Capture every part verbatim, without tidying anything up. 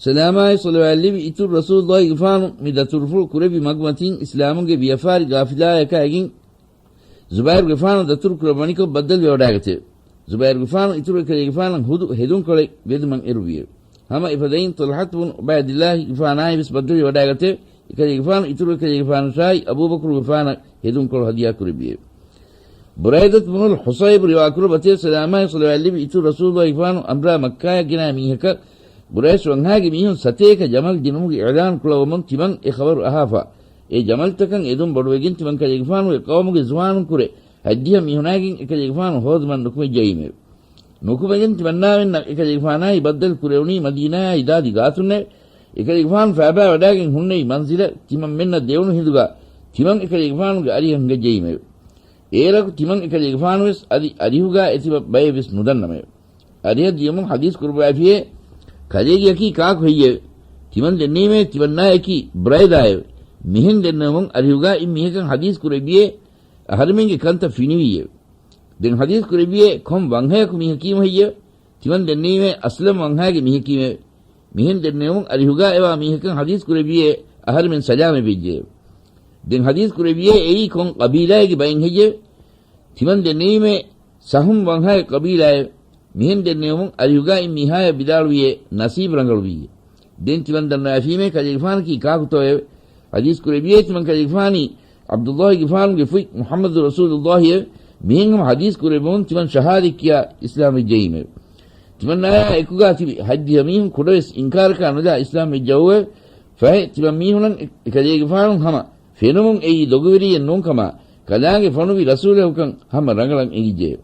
ސަލާމާއި ޞަލަވާތް ލިބި އިތުރު ރަސޫލުއްލާހިގެފާނު މި ދަތުރުފުޅު ކުރެއްވި މަގުމަތިން އިސްލާމުގެ ވިޔަފާރި ގާފިލާޔަކާއިގެން ޒުބައިރުގެފާނު ދަތުރު ކުރައްވަނިކޮށް ބައްދަލުވެވަޑާގަތެވެ. ޒުބައިރުގެފާނު އިތުރު އެކަލޭގެފާނަށް ހުދު ހެދުންކޮޅެއް ވެދުމަށް އެރުވިއެވެ. ހަމަ އެފަދައިން ޠަލްޙަތު ބުނު ޢުބައިދިއްލާހިގެފާނާއި ވެސް ބައްދަލުވެވަޑާގަތެވެ. އެކަލޭގެފާނު އިތުރު އެކަލޭގެފާނުއްޔާއި އަބޫބަކުރުގެފާނަށް ހެދުންކޮޅު ހަދިޔާ ކުރެއްވިއެވެ. ބުރައިދަތު ބުނުލް ޙުޞައިބު ރިވާކުރައްވަތޭ، ސަލާމާއި ޞަލަވާތް ލިބި އިތުރު ރަސޫލުއްލާހިގެފާނު އަނބުރާ މައްކާޔަށް ގެނައި މީހަކަށް ޤުރައިޝް ވަންހާގެ މީހުން ސަތޭކަ ޖަމަލް ދިނުމުގެ އިޢުލާން ކުޅަވަމުން ތިމަން އެ ޚަބަރު އަހާފަ، އެ ޖަމަލްތަކަށް އެދުން ބޮޑުވެގެން ތިމަން ކަލޭގެފާނުގެ ޤައުމުގެ ޒުވާނުން ކުރެ ހަތްދިހަ މީހުނާގެން އެކަލޭގެފާނު ހޯދުމަށް ނުކުމެ ޖެހީމެވެ. ނުކުމެގެން ތިމަންނާވެންނަށް އެކަލޭގެފާނާއި ބައްދަލު ކުރެވުނީ މަދީނާއާއި ދާދި ގާތުންނެވެ. އެކަލޭގެފާނު ފައިބާވަޑާގެން ހުންނެވި މަންޒިލަށް ތިމަންމެންނަށް ދެވުނު ހިނދުގަ ތިމަން އެކަލޭގެފާނުގެ އަރިހަށް ހިނގައްޖެއީމެވެ. އޭރަކު ތިމަން އެކަލޭގެފާނުވެސް އަދި އަރިހުގާ އެތިބަ ބައެއްވެސް ނުދަންނަމެވެ. އަރިހަށް ދިޔުމުން ޙަދީޘް ކުރައްވައިފިއޭ، ކަލޭގެއަކީ ކާކު ހެއްޔެވެ؟ ތިމަން ދެންނެވީމޭ ތިމަންނާއަކީ ބުރައިދާއެވެ. މިހެން ދެންނެވުމުން އަރިހުގާ އިން މީހަކަށް ޙަދީޘް ކުރެއްވިއޭ، އަހަރެމެންގެ ކަންތައް ފިނިވީއެވެ. ދެން ޙަދީޘް ކުރެއްވިއޭ، ކޮން ވަންހަޔަކު މީހަކީމު ހެއްޔެވެ؟ ތިމަން ދެންނެވީމޭ އަސްލަމް ވަންހާގެ މީހަކީމެވެ. މިހެން ދެންނެވުމުން އަރިހުގާ އެވާ މީހަކަށް ޙަދީޘް ކުރެއްވިއޭ، އަހަރެމެން ސަލާމަތްވެއްޖެއެވެ. ދެން ޙަދީޘް ކުރެއްވިއޭ، އެއީ ކޮން ޤަބީލާއެއްގެ ބައެއް ހެއްޔެވެ؟ ތިމަން ދެންނެވީމޭ ސަހުމް ވަންހާގެ ޤަބީލާއެވެ. މިހެން ދެންނެވުމުން އަރިހުގާ އިން މީހާޔަށް ވިދާޅުވިއޭ، ނަސީބު ރަނގަޅުވީއޭ. ދެން ތިމަން ދަންނަވައިފީމޭ ކަލޭގެފާނަކީ ކާކުތޯއެވެ؟ ޙަދީޘް ކުރެއްވިއޭ ތިމަން ކަލޭގެފާނީ ޢަބްދުއްލާހިގެފާނުގެ ފުތް މުޙައްމަދު ރަސޫލުއްލާހިއެވެ. މިހެން ހަމަ ޙަދީޘް ކުރެއްވުމުން ތިމަން ޝަހާދަތް ކިޔާ އިސްލާމްވެއްޖައީމެވެ. ތިމަންނާޔާ އެކުގާ ތިބި ހަތްދިހަ މީހުން ކުޑަވެސް އިންކާރަކާ ނުލާ އިސްލާމް ވެއްޖައޫއެވެ. ފަހެ ތިމަން މީހުނަށް އެ، އެކަލޭގެފާނު ހަމަ ފެނުމުން އެއީ ދޮގުވެރިއެއް ނޫންކަމާ، ކަލާނގެ ފޮނުވި ރަސޫލަކުކަން ހަމަ ރަނގަޅަށް އެނގިއްޖެއެވެ.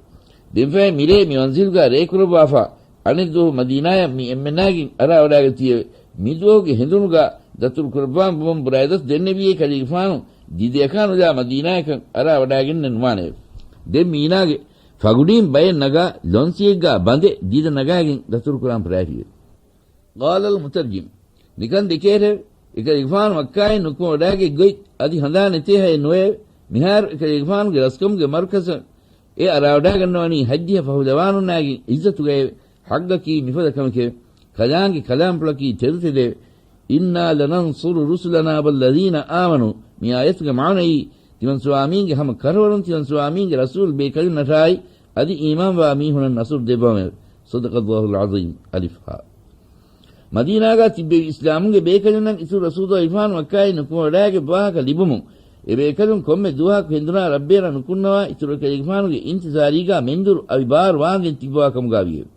ދެންފަހެ މިރޭ މި މަންޒިލުގާ ރޭ ކުރައްވާފާ، އަނެއް ދުވަހު މަދީނާޔަށް މި އެންމެންނާގެން އަރާވަޑާގަތީއެވެ. މި ދުވަހުގެ ހެނދުނުގާ ދަތުރު ކުރައްވާން ބުމަން ބުރައިދަސް ދެންނެވިއޭ ކަލޭގެފާނު ދިދަޔަކާ ނުލާ މަދީނާޔަކަށް އަރާވަޑާގެންނެއް ނުވާނެއެވެ. ދެން މީނާގެ ފަގުޑީން ބައެއް ނަގާ ލޮންސިއެއްގާ ބަނދެ ދިދަ ނަގާގެން ދަތުރުކުރާން ފަރާފިއެވެ. ޤާލަލް މުތަރްޖިމް، ނިކަން ދެކޭރެވެ. އެކަލޭގެފާނު މައްކާއިން ނުކުމެވަޑާގެ ގޮތް އަދި ހަނދާން ނެތޭ ހައެއް ނުވެއެވެ. މިހާރު އެކަލޭގެފާނުގެ ރަސްކަމުގެ މަރުކަޒަށް އެ އަރާވަޑާގަންނަވަނީ ހަތްދިހަ ފަހުލަވާނުންނާގެ އިއްޒަތުގައެވެ. ޙައްޤަކީ މިފަދަ ކަމެކެވެ. ކަލާނގެ ކަލާމްޕުޅަކީ ތެދުތެދެވެ. إنا لننصر رسلنا والذين آمنوا، މި އާޔަތުގެ މާނައީ، ތިމަން ސުވާމީންގެ ހަމަ ކަރަވަރުން ތިމަން ސުވާމީންގެ ރަސޫލް ބޭކަލުންނަށާއި އަދި އީމާންވާ މީހުނަށް ނަޞްރު ދެއްވަމެވެ. صدق الله العظيم. އަލިފް ހާ. މަދީނާގާ ތިއްބެވި އިސްލާމުގެ ބޭކަލުންނަށް އިތުރު ރަސޫލުއްލާހިގެފާނު މައްކާއިން ނުކުމެވަޑާގެ ވާހަކަ ލިބުމުން، އެ ބޭކަލުން ކޮންމެ ދުވަހަކު ހެނދުނާ ރައްބޭރަށް ނުކުންނަވާ އިތުރު އެކަލޭގެފާނުގެ އިންތިޒާރީގާ މެންދުރު އަވި ބާރު ވާންދެން ތިއްބަވާ ކަމުގާ ވިއެވެ.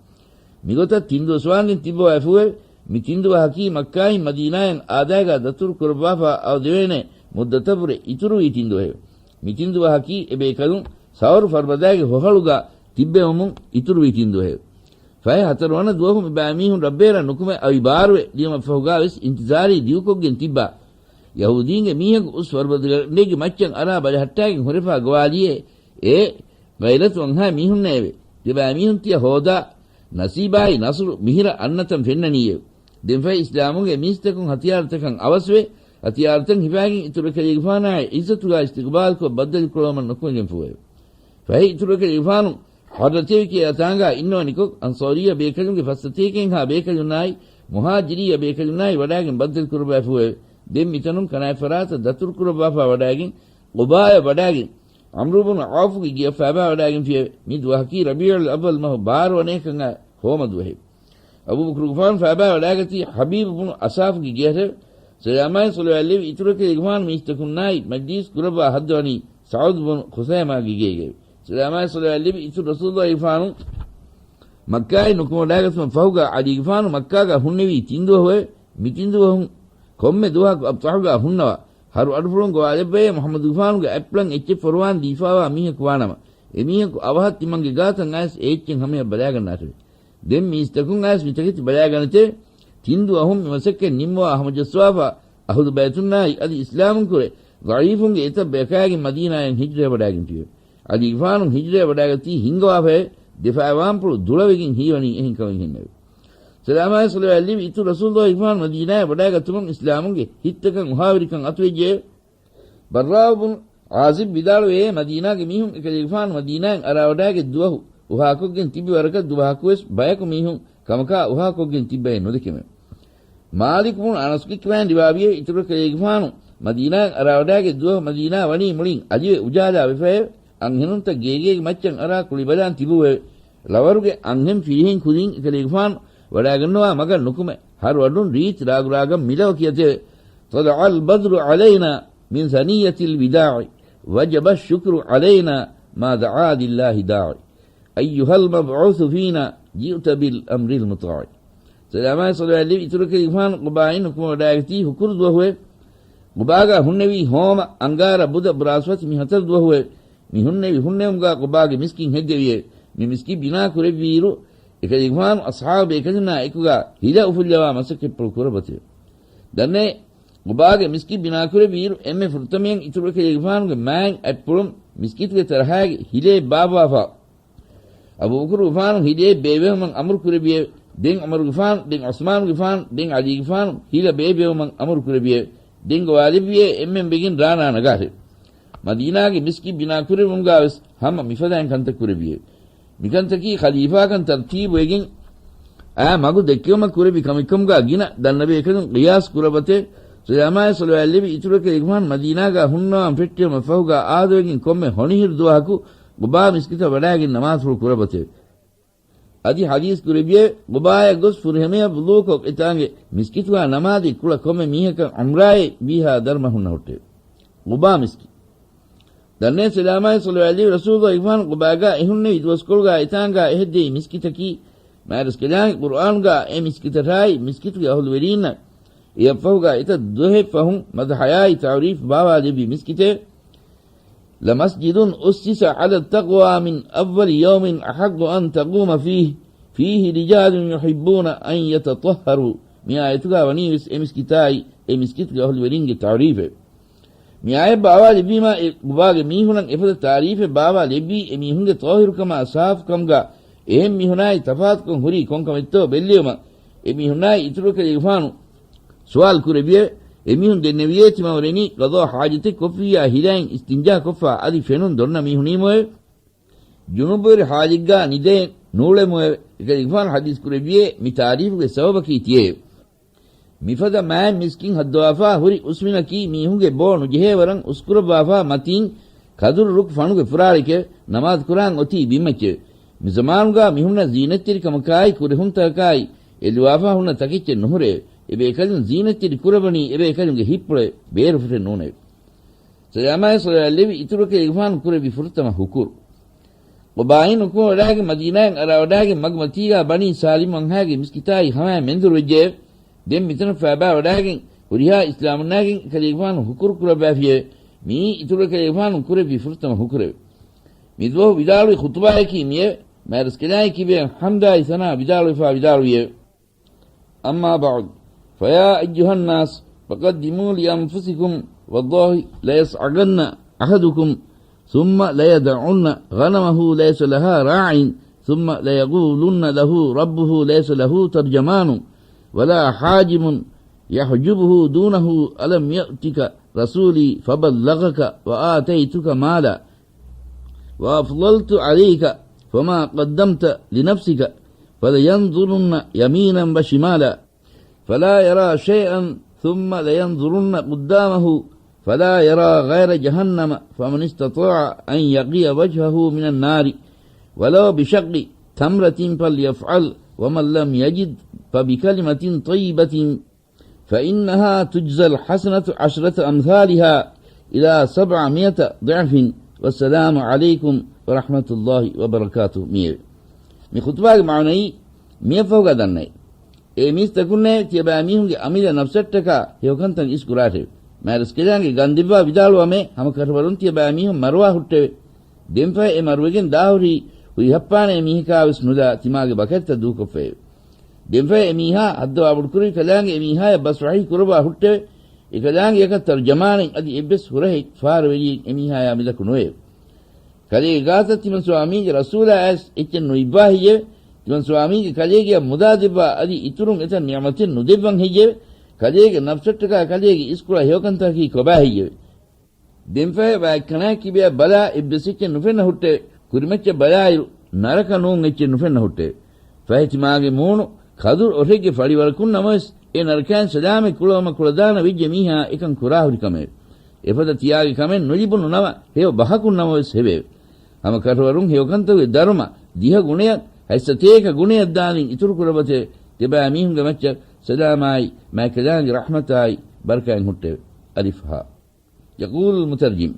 މިގޮތަށް ތިން ދުވަސް ވާންދެން ތިއްބަވައިފޫއެވެ. މި ތިން ދުވަހަކީ މައްކާއިން މަދީނާއަށް އާދައިގާ ދަތުރު ކުރައްވާފާ އައުދެވޭނެ މުއްދަތަށްވުރެ އިތުރުވީ ތިން ދުވަހެވެ. މި ތިން ދުވަހަކީ އެ ބޭކަލުން ސައުރު ފަރުބަދާގެ ހޮހަޅުގާ ތިއްބެވުމުން އިތުރުވީ ތިން ދުވަހެވެ. ފަހެ ހަތަރުވަނަ ދުވަހު މި ބައިމީހުން ރައްބޭރަށް ނުކުމެ އަވި ބާރުވެ ދިޔުމަށްފަހުގާވެސް އިންތިޒާރީ ދިގުކޮށްގެން ތިއްބާ. ޔަހޫދީންގެ މީހަކު އުސް ފަރުބަދަގަނޑެއްގެ މައްޗަށް އަރާ ބަލަހައްޓާގެން ހުރެފާ ގޮވާލިއޭ، އޭ ޣައިރަތު ވަންހާ މީހުންނޭވެ. ދެބައިމީހުން ތިޔަ ހޯދާ، ނަސީބާއި ނަޞްރު މިހިރަ އަންނަތަން ފެންނަނީއެވެ. ދެންފަހެ އިސްލާމުގެ މީސްތަކުން ހަތިޔާރުތަކަށް އަވަސްވެ، ހަތިޔާރުތައް ހިފާގެން އިތުރު ކަލޭގެފާނާއި އިއްޒަތުގާ އިސްތިޤްބާލްކޮށް ބައްދަލުކުރައްވަމަށް ނުކުމެގެންފޫއެވެ. ފަހެ އިތުރު ކަލޭގެފާނު ޙައްރަތެވި ކެޔާ ތާނގާ އިންނަވަނިކޮށް، އަންޞާރިއްޔަ ބޭކަލުންގެ ފައްސަތޭކައިންހާ ބޭކަލުންނާއި، މުހާޖިރިއްޔަ ބޭކަލުންނާއި ވަޑާގެން ބައްދަލުކުރައްވައިފޫއެވެ. ދެން މިތަނުން ކަނާތް ފަރާތަށް ދަތުރުކުރައްވާފާ ވަޑާގެން، ޤުބާއަށް ވަޑާގެން، ޢަމްރު ބުނު ޢައުފުގެ ގެޔަށް ފައިބާވަޑާގެންފިއެވެ. މި ދުވަހަކީ ރަބީޢުލް އައްވަލް މަހު ބާރުވަނަޔަކަށް އައި ހޯމަ ދުވަހެވެ. އަބޫބަކުރުގެފާނު ފައިބާވަޑާގަތީ ޙަބީބު ބުނު އަސާފުގެ ގެޔަށެވެ. ސަލާމާއި ޞަލަވާތް ލެއްވި އިތުރު ކަލޭގެފާނު މީސްތަކުންނާއި މަޖްލީސް ކުރައްވާ ހައްދަވަނީ ސަޢުދު ބުނު ޚުސައިމާގެ ގޭގައެވެ. ސަލާމާއި ޞަލަވާތް ލެއްވި އިތުރު ރަސޫލުއްލާހިގެފާނު މައްކާއިން ނުކުމެވަޑާގަތުމަށް ފަހުގާ ޢަލީގެފާނު މައްކާގާ ހުންނެވީ ތިން ދުވަހުއެވެ. މި ތިން ދުވަހުން ކޮންމެ ދުވަހަކު އަބްޠަޙުގާ ހުންނަވާ، ހަރު އަޑުފުޅުން ގޮވާލެއްވައޭ މުޙައްމަދުގެފާނުގެ އަތްޕުޅަށް އެއްޗެއް ފޮރުވާން ދީފާވާ މީހަކު ވާނަމަ، އެމީހަކު އަވަހަށް ތިމަންގެ ގާތަށް އައިސް އެ އެއްޗެއް ހަމަޔަށް ބަލާގަންނާށެވެ. ދެން މީސްތަކުން އައިސް މިތަކެތި ބަލާގަނެތެވެ. ތިން ދުވަހުން މި މަސައްކަތް ނިންމަވާ ހަމަޖައްސަވާފާ، އަހުލު ބައިތުންނާއި އަދި އިސްލާމުންކުރެ ޟަޢީފުންގެ އެތައް ބަޔަކާގެން މަދީނާއަށް ހިޖްރަވެވަޑާގެންފިއެވެ. ޢަލީގެފާނު ހިޖްރަވެވަޑާގަތީ ހިންގަވާފައެވެ. ދެފާވާންޕުޅު ދުޅަވެގެން ހީވަނީ އެހެން ކަމެއްހެންނެވެ. ސަލާމާއި ޞަލަވާތް ލެއްވި އިތުރު ރަސޫލުއްލާހިގެފާނު މަދީނާއަށް ވަޑާގަތުމުން އިސްލާމުންގެ ހިތްތަކަށް އުހާވެރިކަން އަތުވެއްޖެއެވެ. ބައްރާއު ބުނު ޢާޒިބް ވިދާޅުވެއޭ، މަދީނާގެ މީހުން އެކަލޭގެފާނު މަދީނާއަށް އަރާވަޑާގެ ދުވަހު އުހާކޮށްގެން ތިބި ވަރަކަށް ދުވަހަކުވެސް ބަޔަކު މީހުން ކަމަކާ އުހާކޮށްގެން ތިއްބައެއް ނުދެކެމެވެ. މާލިކު ބުނު އަނަސްގެ ކިބައިން ރިވާވިއޭ، އިތުރު ކަލޭގެފާނު މަދީނާއަށް އަރާވަޑާގެ ދުވަހު މަދީނާ ވަނީ މުޅިން އަލިވެ އުޖާލާ ވެފައެވެ. އަންހެނުންތައް ގޭގޭގެ މައްޗަށް އަރާ ކުޅިބަލާން ތިބުއެވެ. ޅަވަރުގެ އަންހެން ފިރިހެން ކުދިން އެކަލޭގެފާނު ވަޑާގަންނަވާ މަގަށް ނުކުމެ، ހަރު އަޑުން ރީތި ރާގުރާގަން މިލަވަ ކިޔަތެވެ. طلع البدر علينا من ثنية الوداع وجب الشكر علينا ما دعا لله داع. أيها المبعوث فينا جئت بالأمر المطاع. ސަލާމާއި ޞަލަވާތް ލެއްވި އިތުރު ކަލޭގެފާނު ޤުބާއިން ނުކުމެވަޑައިގަތީ ހުކުރު ދުވަހުއެވެ. ޤުބާގާ ހުންނެވީ ހޯމަ، އަންގާރަ، ބުދަ، ބުރާސްފަތި މި ހަތަރު ދުވަހުއެވެ. މި ހުންނެވި ހުންނެވުމުގާ ޤުބާގެ މިސްކިތް ހެއްދެވިއެވެ. މި މިސްކިތް ބިނާ ކުރެއްވިއިރު، އެކަލޭގެފާނު އަޞްޙާބު ބޭކަލުންނާ އެކުގާ ހިލަ އުފުއްލަވާ މަސައްކަތްޕުޅު ކުރައްވަތެވެ. ދަންނައޭ، ޤުބާގެ މިސްކިތް ބިނާކުރެއްވިއިރު، އެންމެ ފުރަތަމަޔަށް އިތުރު ކަލޭގެފާނުގެ މާތް އަތްޕުޅުން މިސްކިތުގެ ތަރަހާގެ ހިލޭ ބާއްވާފަ، އަބޫބަކުރުގެފާނު ހިލޭ ބޭއްވެވުމަށް އަމުރު ކުރެއްވިއެވެ. ދެން ޢުމަރުގެފާނު، ދެން ޢުސްމާނުގެފާނު، ދެން ޢަލީގެފާނު ހިލަ ބޭއްވެވުމަށް އަމުރު ކުރެއްވިއެވެ. ދެން ގޮވާލެއްވިއޭ އެންމެން ވެގެން ރާނާ ނަގާށެވެ. މަދީނާގެ މިސްކިތް ބިނާކުރެއްވުމުގާވެސް ހަމަ މިފަދައިން ކަންތައް ކުރެއްވިއެވެ. މިކަންތަކީ ޚަލީފާކަން ތަރްތީބުވެގެން އާ މަގު ދެއްކެވުމަށް ކުރެއްވި ކަމެއްކަމުގާ ގިނަ ދަންނަބޭކަލުން ޤިޔާސް ކުރައްވަތެވެ. ސަލާމާއި ޞަލަވާތް ލެއްވި އިތުރު ކަލޭގެފާނު މަދީނާގާ ހުންނަވާން ފެއްޓެވުމަށް ފަހުގާ އާދަވެގެން ކޮންމެ ހޮނިހިރު ދުވަހަކު ޤުބާ މިސްކިތަށް ވަޑާގެން ނަމާދުފުޅު ކުރައްވަތެވެ. އަދި ޙަދީޘް ކުރެއްވިއެވެ. ޤުބާޔަށް ގޮސް ފުރިހަމަޔަށް ވުޟޫކޮށް އެތާނގެ މިސްކިތުގާ ނަމާދެއް ކުޅަ ކޮންމެ މީހަކަށް ޢުމްރާއެއް ވީހާ ދަރުމަ ހުންނަ ހުއްޓެވެ. ޤުބާ މިސްކިތް. ދަންނައޭ ސަލާމާއި ޞަލަވާތް ލެއްވި ރަސޫލު އިފާން ޤުބާގާ އެހުންނެވި ދުވަސްކޮޅުގާ އެތާނގާ އެހެއްދެވި މިސްކިތަކީ، މާތްރަސްކަލާނގެ ޤުރްއާނުގާ އެ މިސްކިތަށާއި މިސްކިތުގެ އަހުލުވެރީންނަށް އެއަށްފަހުގާ އެތައް ދުވަހެއް ފަހުން މަދްޙަޔާއި ތަޢުރީފް ބާވާލެއްވި މިސްކިތެވެ. لمسجد أسس على التقوى من أول يوم أحق أن تقوم فيه، فيه رجال يحبون أن يتطهروا. މި އާޔަތުގާ ވަނީވެސް އެ މިސްކިތާއި އެ މިސްކިތުގެ އަހުލުވެރިންގެ ތަޢުރީފެވެ. މި އާޔަތް ބާވާލެއްވީމާ އެ ޤުބާގެ މީހުނަށް އެފަދަ ތަޢުރީފެއް ބާވާލެއްވީ އެ މީހުންގެ ޠާހިރުކަމާ ސާފުކަމުގާ އެހެން މީހުނާއި ތަފާތުކަން ހުރީ ކޮންކަމެއްތޯ ބެއްލެވުމަށް އެ މީހުންނާއި އިތުރު ކަލޭގެފާނު ސުވާލު ކުރެއްވިއެވެ. އެމީހުން ދެންނެވިއޭ ތިމަވަރެނީ ޤަޟާ ޙާޖަތެއް ކޮށްފިއްޔާ ހިލައިން އިސްތިންޖާ ކޮށްފަ އަދި ފެނުން ދޮންނަ މީހުނީމުއެވެ. ޖުނުބުވެރި ޙާލެއްގާ ނިދައެއް ނޫޅެމުއެވެ. އެކަލޭގެފާނު ޙަދީޘް ކުރެއްވިއޭ މި ތަޢުރީފުގެ ސަބަބަކީ ތިޔައެވެ. މިފަދަ މާތް މިސްކިތް ހައްދަވާފާ ހުރި އުސްމިނަކީ މީހުންގެ ބޯ ނުޖެހޭ ވަރަށް އުސްކުރައްވާފާ މަތީން ކަދުރު ރުކު ފަނުގެ ފުރާޅެކެވެ. ނަމާދު ކުރާން އޮތީ ބިންމައްޗެވެ. މިޒަމާނުގާ މިހުންނަ ޒީނަތްތެރިކަމަކާއި ކުރެހުންތަކަކާއި އެލުވާފާ ހުންނަ ތަކެއްޗެއް ނުހުރެއެވެ. އެބޭކަލުން ޒީނަތްތެރި ކުރައްވަނީ އެބޭކަލުންގެ ހިތްޕުޅެވެ. ބޭރުފުށެއް ނޫނެވެ. ސަލާމާއި ޞަލަވާތް ލެއްވި އިތުރު ކަލޭގެފާނު ކުރެއްވި ފުރަތަމަ ހުކުރު. ޤުބާއިން ނުކުމެވަޑާގެން މަދީނާއަށް އަރާވަޑާގެން މަގުމަތީގާ ބަނީ ސާލިމް ވަންހާގެ މިސްކިތާއި ހަމައަށް މެންދުރުވެއްޖެއެވެ. ދެން މިތަނަށް ފައިބާވަޑާގެން ހުރިހާ އިސްލާމުންނާގެން އެކަލޭގެފާނު ހުކުރު ކުރައްވާފިއެވެ. މިއީ އިތުރު ކަލޭގެފާނު ކުރެއްވި ފުރަތަމަ ހުކުރެވެ. މިދުވަހު ވިދާޅުވި ޚުޠުބާއަކީ މިއެވެ. މާތްރަސްކަލާނގެ ކިބައިން ޙަމްދާއި ސަނާ ވިދާޅުވެފާ ވިދާޅުވިއެވެ. أما بعد، فيا أيها الناس، فقدموا لأنفسكم، والله ليصعقن أحدكم ثم ليدعن غنمه ليس لها راع، ثم ليقولن له ربه ليس له ترجمان ولا حاجب يحجبه دونه، ألم يأتك رسولي فبلغك وآتيتك مالا وأفضلت عليك فما قدمت لنفسك، فلينظرن يمينا وشمالا فلا يرى شيئا، ثم لينظرن قدامه فلا يرى غير جهنم، فمن استطاع أن يقي وجهه من النار ولو بشق تمرة فليفعل، ومن لم يجد فبكلمة طيبة فإنها تجزى الحسنة عشرة أمثالها إلى سبعمائة ضعف، والسلام عليكم ورحمة الله وبركاته. މިއެވެ. މި ޚުޠުބާގެ މާނައީ މިއަށްފަހުގާ ދަންނައޭ. އޭ މީސްތަކުންނޭ، ތިޔަބައިމީހުންގެ އަމިއްލަ ނަފްސަށްޓަކާ ހެޔޮކަންތައް އިސްކުރާށެވެ. މާތްރަސްކަލާނގެ ގަންދެއްވާ ވިދާޅުވާމޭ، ހަމަކަށަވަރުން ތިޔަބައިމީހުން މަރުވާ ހުއްޓެވެ. ދެންފަހެ އެ މަރުވެގެން ދާހުރީ ހުރިހައްޕާނެ މީހަކާވެސް ނުލާ ތިމާގެ ބަކައްތައް ދޫކޮށްފައެވެ. ދެންފަހެ އެމީހާ ހައްދަވާ ބޮޑުކުރެއްވި ކަލާނގެ އެމީހާޔަށް ބަސް ވަޙީ ކުރައްވާ ހުއްޓެވެ. އެކަލާނގެއަކަށް ތަރުޖަމާނެއް އަދި އެއްވެސް ހުރަހެއް ފާރުވެރިއެއް އެމީހާޔާ މިލަކު ނުވެއެވެ. ކަލޭގެ ގާތަށް ތިމަން ސުވާމީގެ ރަސޫލާ އައިސް އެއްޗެއް ނުއިއްވާ ހެއްޔެވެ؟ ތިމަން ސުވާމީގެ ކަލޭގެއަށް މުދާ ދެއްވާ އަދި އިތުރުން އެތައް ނިޢުމަތެއް ނުދެއްވަން ހެއްޔެވެ؟ ކަލޭގެ ނަފްސަށްޓަކާ ކަލޭގެ އިސްކުޅަ ހެޔޮކަންތަކަކީ ކޮބާ ހެއްޔެވެ؟ ދެންފަހެ ވާއެއްކަނާ ކިބަޔަށް ބަލާ އެއްވެސް އެއްޗެއް ނުފެންނަ ހުއްޓެވެ. ކުރިމައްޗަށް ބަލާއިރު ނަރަކަ ނޫން އެއްޗެއް ނުފެންނަ ހުއްޓެވެ. ފަހެ ތިމާގެ މޫނު ކަދުރު އޮށެއްގެ ފަޅިވަރަކުން ނަމަވެސް، އެ ނަރަކައިން ސަލާމަތް ކުޅަވަމަ ކުޅަދާނަ ވެއްޖެ މީހާ އެކަން ކުރާހުރި ކަމެވެ. އެފަދަ ތިޔާގެ ކަމެއް ނުލިބުނު ނަމަ ހެޔޮ ބަހަކުން ނަމަވެސް ހެވެއެވެ. ހަމަ ކަށަވަރުން ހެޔޮކަންތަކުގެ ދަރުމަ ދިހަ ގުނަޔަށް ހަތްސަތޭކަ ގުނަޔަށް ދާން އިތުރު ކުރައްވަތެވެ. ތިބާ މީހުންގެ މައްޗަށް ސަލާމާއި މާތްކަލާނގެ ރަޙްމަތާއި ބަރަކާތް ހުއްޓެވެ. އަލިފް ހާ. ޔަޤޫލުލް މުތަރްޖިމް.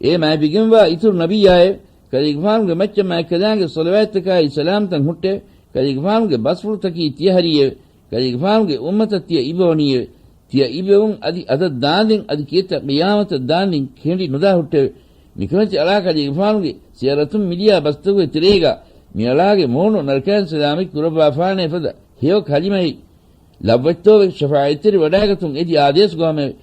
އޭ މާތްވެގެންވާ އިތުރު ނަބިއްޔާއޭ، ކަލޭގެފާނުގެ މައްޗަށް މާތްކަލާނގެ ޞަލަވާތްތަކާއި ސަލާމްތައް ހުއްޓެވެ. ކަލޭގެފާނުގެ ބަސްފުޅުތަކީ ތިޔަ ހަރީއެވެ. ކަލޭގެފާނުގެ އުއްމަތަށް ތިޔަ އިބަވަނީއެވެ. ތިޔަ އިބެވުން އަދި އަދަށް ދާނދެން އަދި ކިއެއްތަ ޤިޔާމަތަށް ދާނދެން ކެނޑި ނުދާ ހުއްޓެވެ. މިކަމެތި އަޅާ ކަލޭގެފާނުގެ ސިޔަރަތުން މިލިޔާ ބަސްތަކުގެ ތެރޭގަ މިއަޅާގެ މޫނު ނަރަކައިން ސަލާމަތް ކުރައްވާފާނޭ ފަދަ ހެޔޮ ކަލިމައެއް ލައްވައްތޯވެ ޝަފާޢަތްތެރި ވަޑާގަތުން އެދި އާދޭސް ގޮހަމެވެ.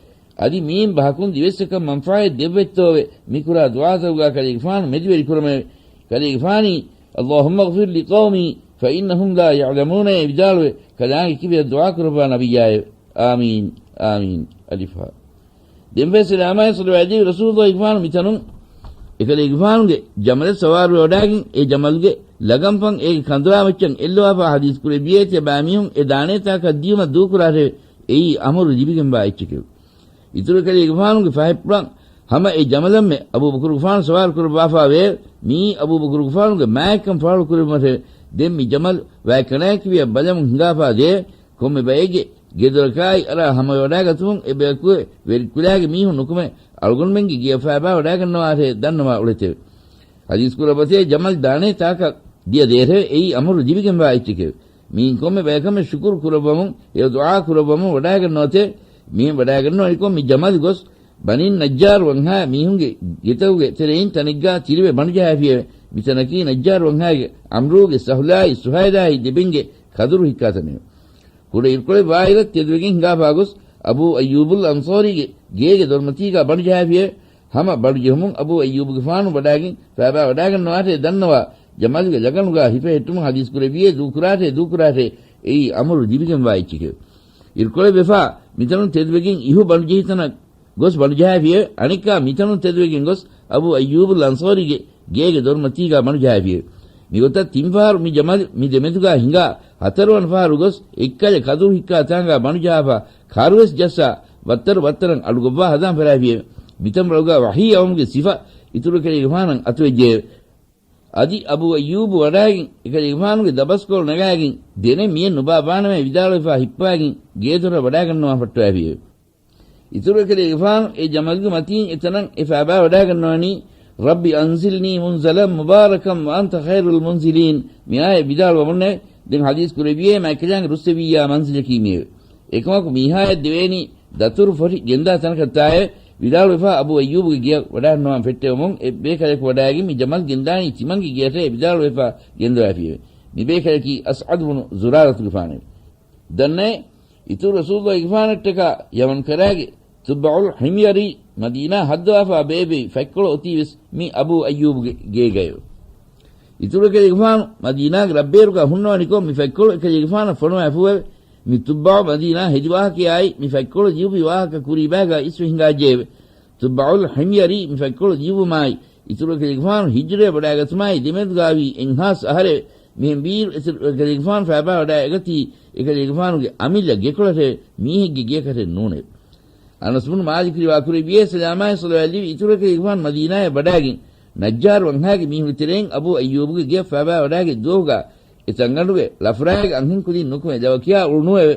އަދި މީން ބަހަކުން ދިވެއްސަކަށް މަންފާއެއް ދެއްވައްތޯވެ މިކުރާ ދުޢާތަކުގާ ކަލޭގެފާނު މެދުވެރި ކުރަމެވެ. ކަލޭގެފާނީ، اللهم اغفر لقومي فإنهم لا يعلمون އޭ ވިދާޅުވެ، ކަލާނގެ ކިބަޔަށް ދުޢާ ކުރައްވާ ނަބިއްޔާއެވެ. އާމީން، އާމީން. އަލިފް ހާ. ދެންފަހެ ސަލާމާއި ޞަލަވާތް ދެއްވި ރަސޫލުއްލާހިގެފާނު މިތަނުން އެކަލޭގެފާނުގެ ޖަމަލަށް ސަވާރުވެވަޑާގެން އެ ޖަމަލުގެ ލަގަންފަން އޭގެ ކަނދުރާ މައްޗަށް އެއްލަވާފާ ޙަދީޘް ކުރެއްވިއޭ ތިޔަބައިމީހުން އެ ދާނޭތާކަށް ދިޔުމަށް ދޫކުރާށެވެ. އެއީ އަމުރު ލިބިގެންވާ އެއްޗެކެވެ. އިތުރު އެކަލޭގެފާނުގެ ފަހަތްޕުޅަށް ހަމަ އެ ޖަމަލަށްމެ އަބޫބަކުރުގެފާނު ސަވާރު ކުރައްވާފާވެއެވެ. މިއީ އަބޫބަކުރުގެފާނުގެ މާތްކަން ފާޅުކުރެއްވުމަށެވެ. ދެން މި ޖަމަލު ވައި ކަނާތްކިބަޔަށް ބަލަމުން ހިނގާފާ ދެއެވެ. ކޮންމެ ބައެއްގެ ގެދޮރަކާއި އަރާ ހަމަވެވަޑާގަތުމުން އެ ބަޔަކު ވެރިކުލާގެ މީހުން ނުކުމެ އަޅުގަނޑުމެންގެ ގެޔަށް ފާބާވަޑާގަންނަވާށޭ ދަންނަވާ އުޅެތެވެ. ޙަދީޘް ކުރައްވަތޭ ޖަމަލް ދާނޭ ތާކަށް ދިޔަ ދޭށެވެ. އެއީ އަމުރު ލިބިގެންވާ އެއްޗެކެވެ. މިއިން ކޮންމެ ބަޔަކަށްމެ ޝުކުރު ކުރައްވަމުން އެ ދުޢާ ކުރައްވަމުން ވަޑާގަންނަވަތޭ. މިހެން ވަޑާގަންނަވަނިކޮށް މި ޖަމަލް ގޮސް ބަނީ ނައްޖާރު ވަންހާ މީހުންގެ ގެތަކުގެ ތެރެއިން ތަނެއްގާ ތިރިވެ ބަނޑުޖަހާފިއެވެ. މިތަނަކީ ނައްޖާރު ވަންހާގެ ޢަމްރޫގެ ސަހުލާއި ސުހައިލާއި ދެބެންގެ ކަދުރު ހިއްކާތަނެވެ. ކުޑަ އިރުކޮޅެއް ވާއިރަށް ތެދުވެގެން ހިނގާފާ ގޮސް، އަބޫ އައްޔޫބުލް އަންޞާރީގެ ގޭގެ ދޮރުމަތީގާ ބަނޑުޖަހާފިއެވެ. ހަމަ ބަނޑުޖެހުމުން އަބޫ އައްޔޫބުގެފާނު ވަޑާގެން ފާބާ ވަޑާގަންނަވާށޭ ދަންނަވާ، ޖަމަލުގެ ލަގަނުގާ ހިފެހެއްޓުމުން ޙަދީޘް ކުރެއްވިއޭ ދޫކުރާށޭ ދޫކުރާށޭ. އެއީ އަމުރު ލިބިގެންވާ އެއްޗެކެވެ. އިރުކޮޅެއް ވެފާ، މިތަނުން ތެދުވެގެން އިހު ބަނޑުޖެހި ތަނަށް ގޮސް ބަނޑުޖަހާފިއެވެ. އަނެއްކާ މިތަނުން ތެދުވެގެން ގޮސް އަބޫ އައްޔޫބުލް އަންޞާރީގެ ގޭގެ ދޮރުމަތީގާ ބަނޑުޖަހާފިއެވެ. މިގޮތަށް ތިންފަހަރު މި ޖަމަލު މި ދެމެދުގާ ހިނގާ، ހަތަރުވަނަ ފަހަރު ގޮސް އެއްކަލެ ކަދުރު ހިއްކާ ތާނގާ ބަނޑުޖަހާފާ، ކާރުވެސް ޖައްސާ، ވައްތަރު ވައްތަރަށް އަޑުގޮއްވާ ހަދާން ފަރާފިއެވެ. މިތަންވަޅުގާ ވަޙީ އައުމުގެ ސިފަ އިތުރު އެކަލޭގެފާނަށް އަތުވެއްޖެއެވެ. އަދި އަބޫ އައްޔޫބު ވަޑާގެން އެކަލޭގެފާނުގެ ދަބަސްކޮޅު ނަގާގެން ދެނެއް މިއެއް ނުބާ ބާނަމޭ ވިދާޅުވެފާ ހިއްޕާގެން ގޭދޮރަށް ވަޑާގަންނަވާން ފައްޓަވާފިއެވެ. އިތުރު އެކަލޭގެފާނު އެ ޖަމަލުގެ މަތީން އެތަނަށް އެ ފާބާ ވަޑާގަންނަވަނީ، رب أنزلني منزلا مباركا وأنت خير المنزلين މިއާޔަތް ވިދާޅުވަމުންނެވެ. ދެން ޙަދީޘް ކުރެއްވިއޭ މާތްކަލާނގެ ރުއްސެވިއްޔާ މަންޒިލަކީ މިއެވެ. އެކަމަކު މީހާޔަށް ދެވޭނީ ދަތުރު ފޮށި ގެންދާ ތަނަކަށްތާއެވެ. ވިދާޅުވެފާ އަބޫ އައްޔޫބުގެ ގެޔަށް ވަޑާންނަވާން ފެއްޓެވުމުން އެއްބޭކަލަކު ވަޑާގެން މި ޖަމަލް ގެންދާނީ ތިމަންގެ ގެޔަށޭ ވިދާޅުވެފާ ގެންދަވާފިއެވެ. މި ބޭކަލަކީ އަސްޢަދު ބުނު ޒުރާރަތުގެފާނެވެ. ދަންނައޭ، އިތުރު ރަސޫލުއްލާހިގެފާނަށްޓަކާ ޔަމަން ކަރާގެ ތުއްބަޢުލް ޙިމްޔަރީ މަދީނާ ހައްދަވާފާ ބޭއްވި ފަތްކޮޅު އޮތީވެސް މި އަބޫ އައްޔޫބުގެ ގޭގައެވެ. އިތުރު އެކަލޭގެފާނު މަދީނާގެ ރަށްބޭރުގާ ހުންނަވަނިކޮށް މި ފަތްކޮޅު އެކަލޭގެފާނަށް ފޮނުވާފޫއެވެ. މި ތުއްބަޢު މަދީނާ ހެދި ވާހަކަޔާއި މި ފަތްކޮޅު ލިޔުއްވި ވާހަކަ ކުރީބާގާ އިސްވެ ހިނގާއްޖެއެވެ. ތުއްބަޢުލް ޙިމްޔަރީ މި ފަތްކޮޅު ލިޔުއްވުމާއި، އިތުރު އެކަލޭގެފާނު ހިޖުރަޔަށް ވަޑާގަތުމާއި ދެމެދުގާވީ އެއްހާސް އަހަރެވެ. މިހެން ވީއިރު އިތުރު އެކަލޭގެފާނު ފާބާވަޑާ އެގަތީ އެކަލޭގެފާނުގެ އަމިއްލަ ގެކޮޅަށެވެ. މީހެއްގެ ގެޔަކަށެއް ނޫނެވެ. އަނަސް ބުނު މާލިކު ރިވާ ކުރެއްވިއޭ ސަލާމާއި ޞަލަވާތް ލިބި އިތުރު އެކަލޭގެފާނު މަދީނާޔަށް ވަޑާގެން ނައްޖާރު ވަންހާގެ މީހުންގެ ތެރެއިން އަބޫ އައްޔޫބުގެ ގެޔަށް ފާބާވަޑާގަތް ދުވަހުގާ އެ ތަންގަނޑުގެ ޅަފުރާގެ އަންހެންކުދިން ނުކުމެ ލަވަ ކިޔާ އުޅުނުއެވެ.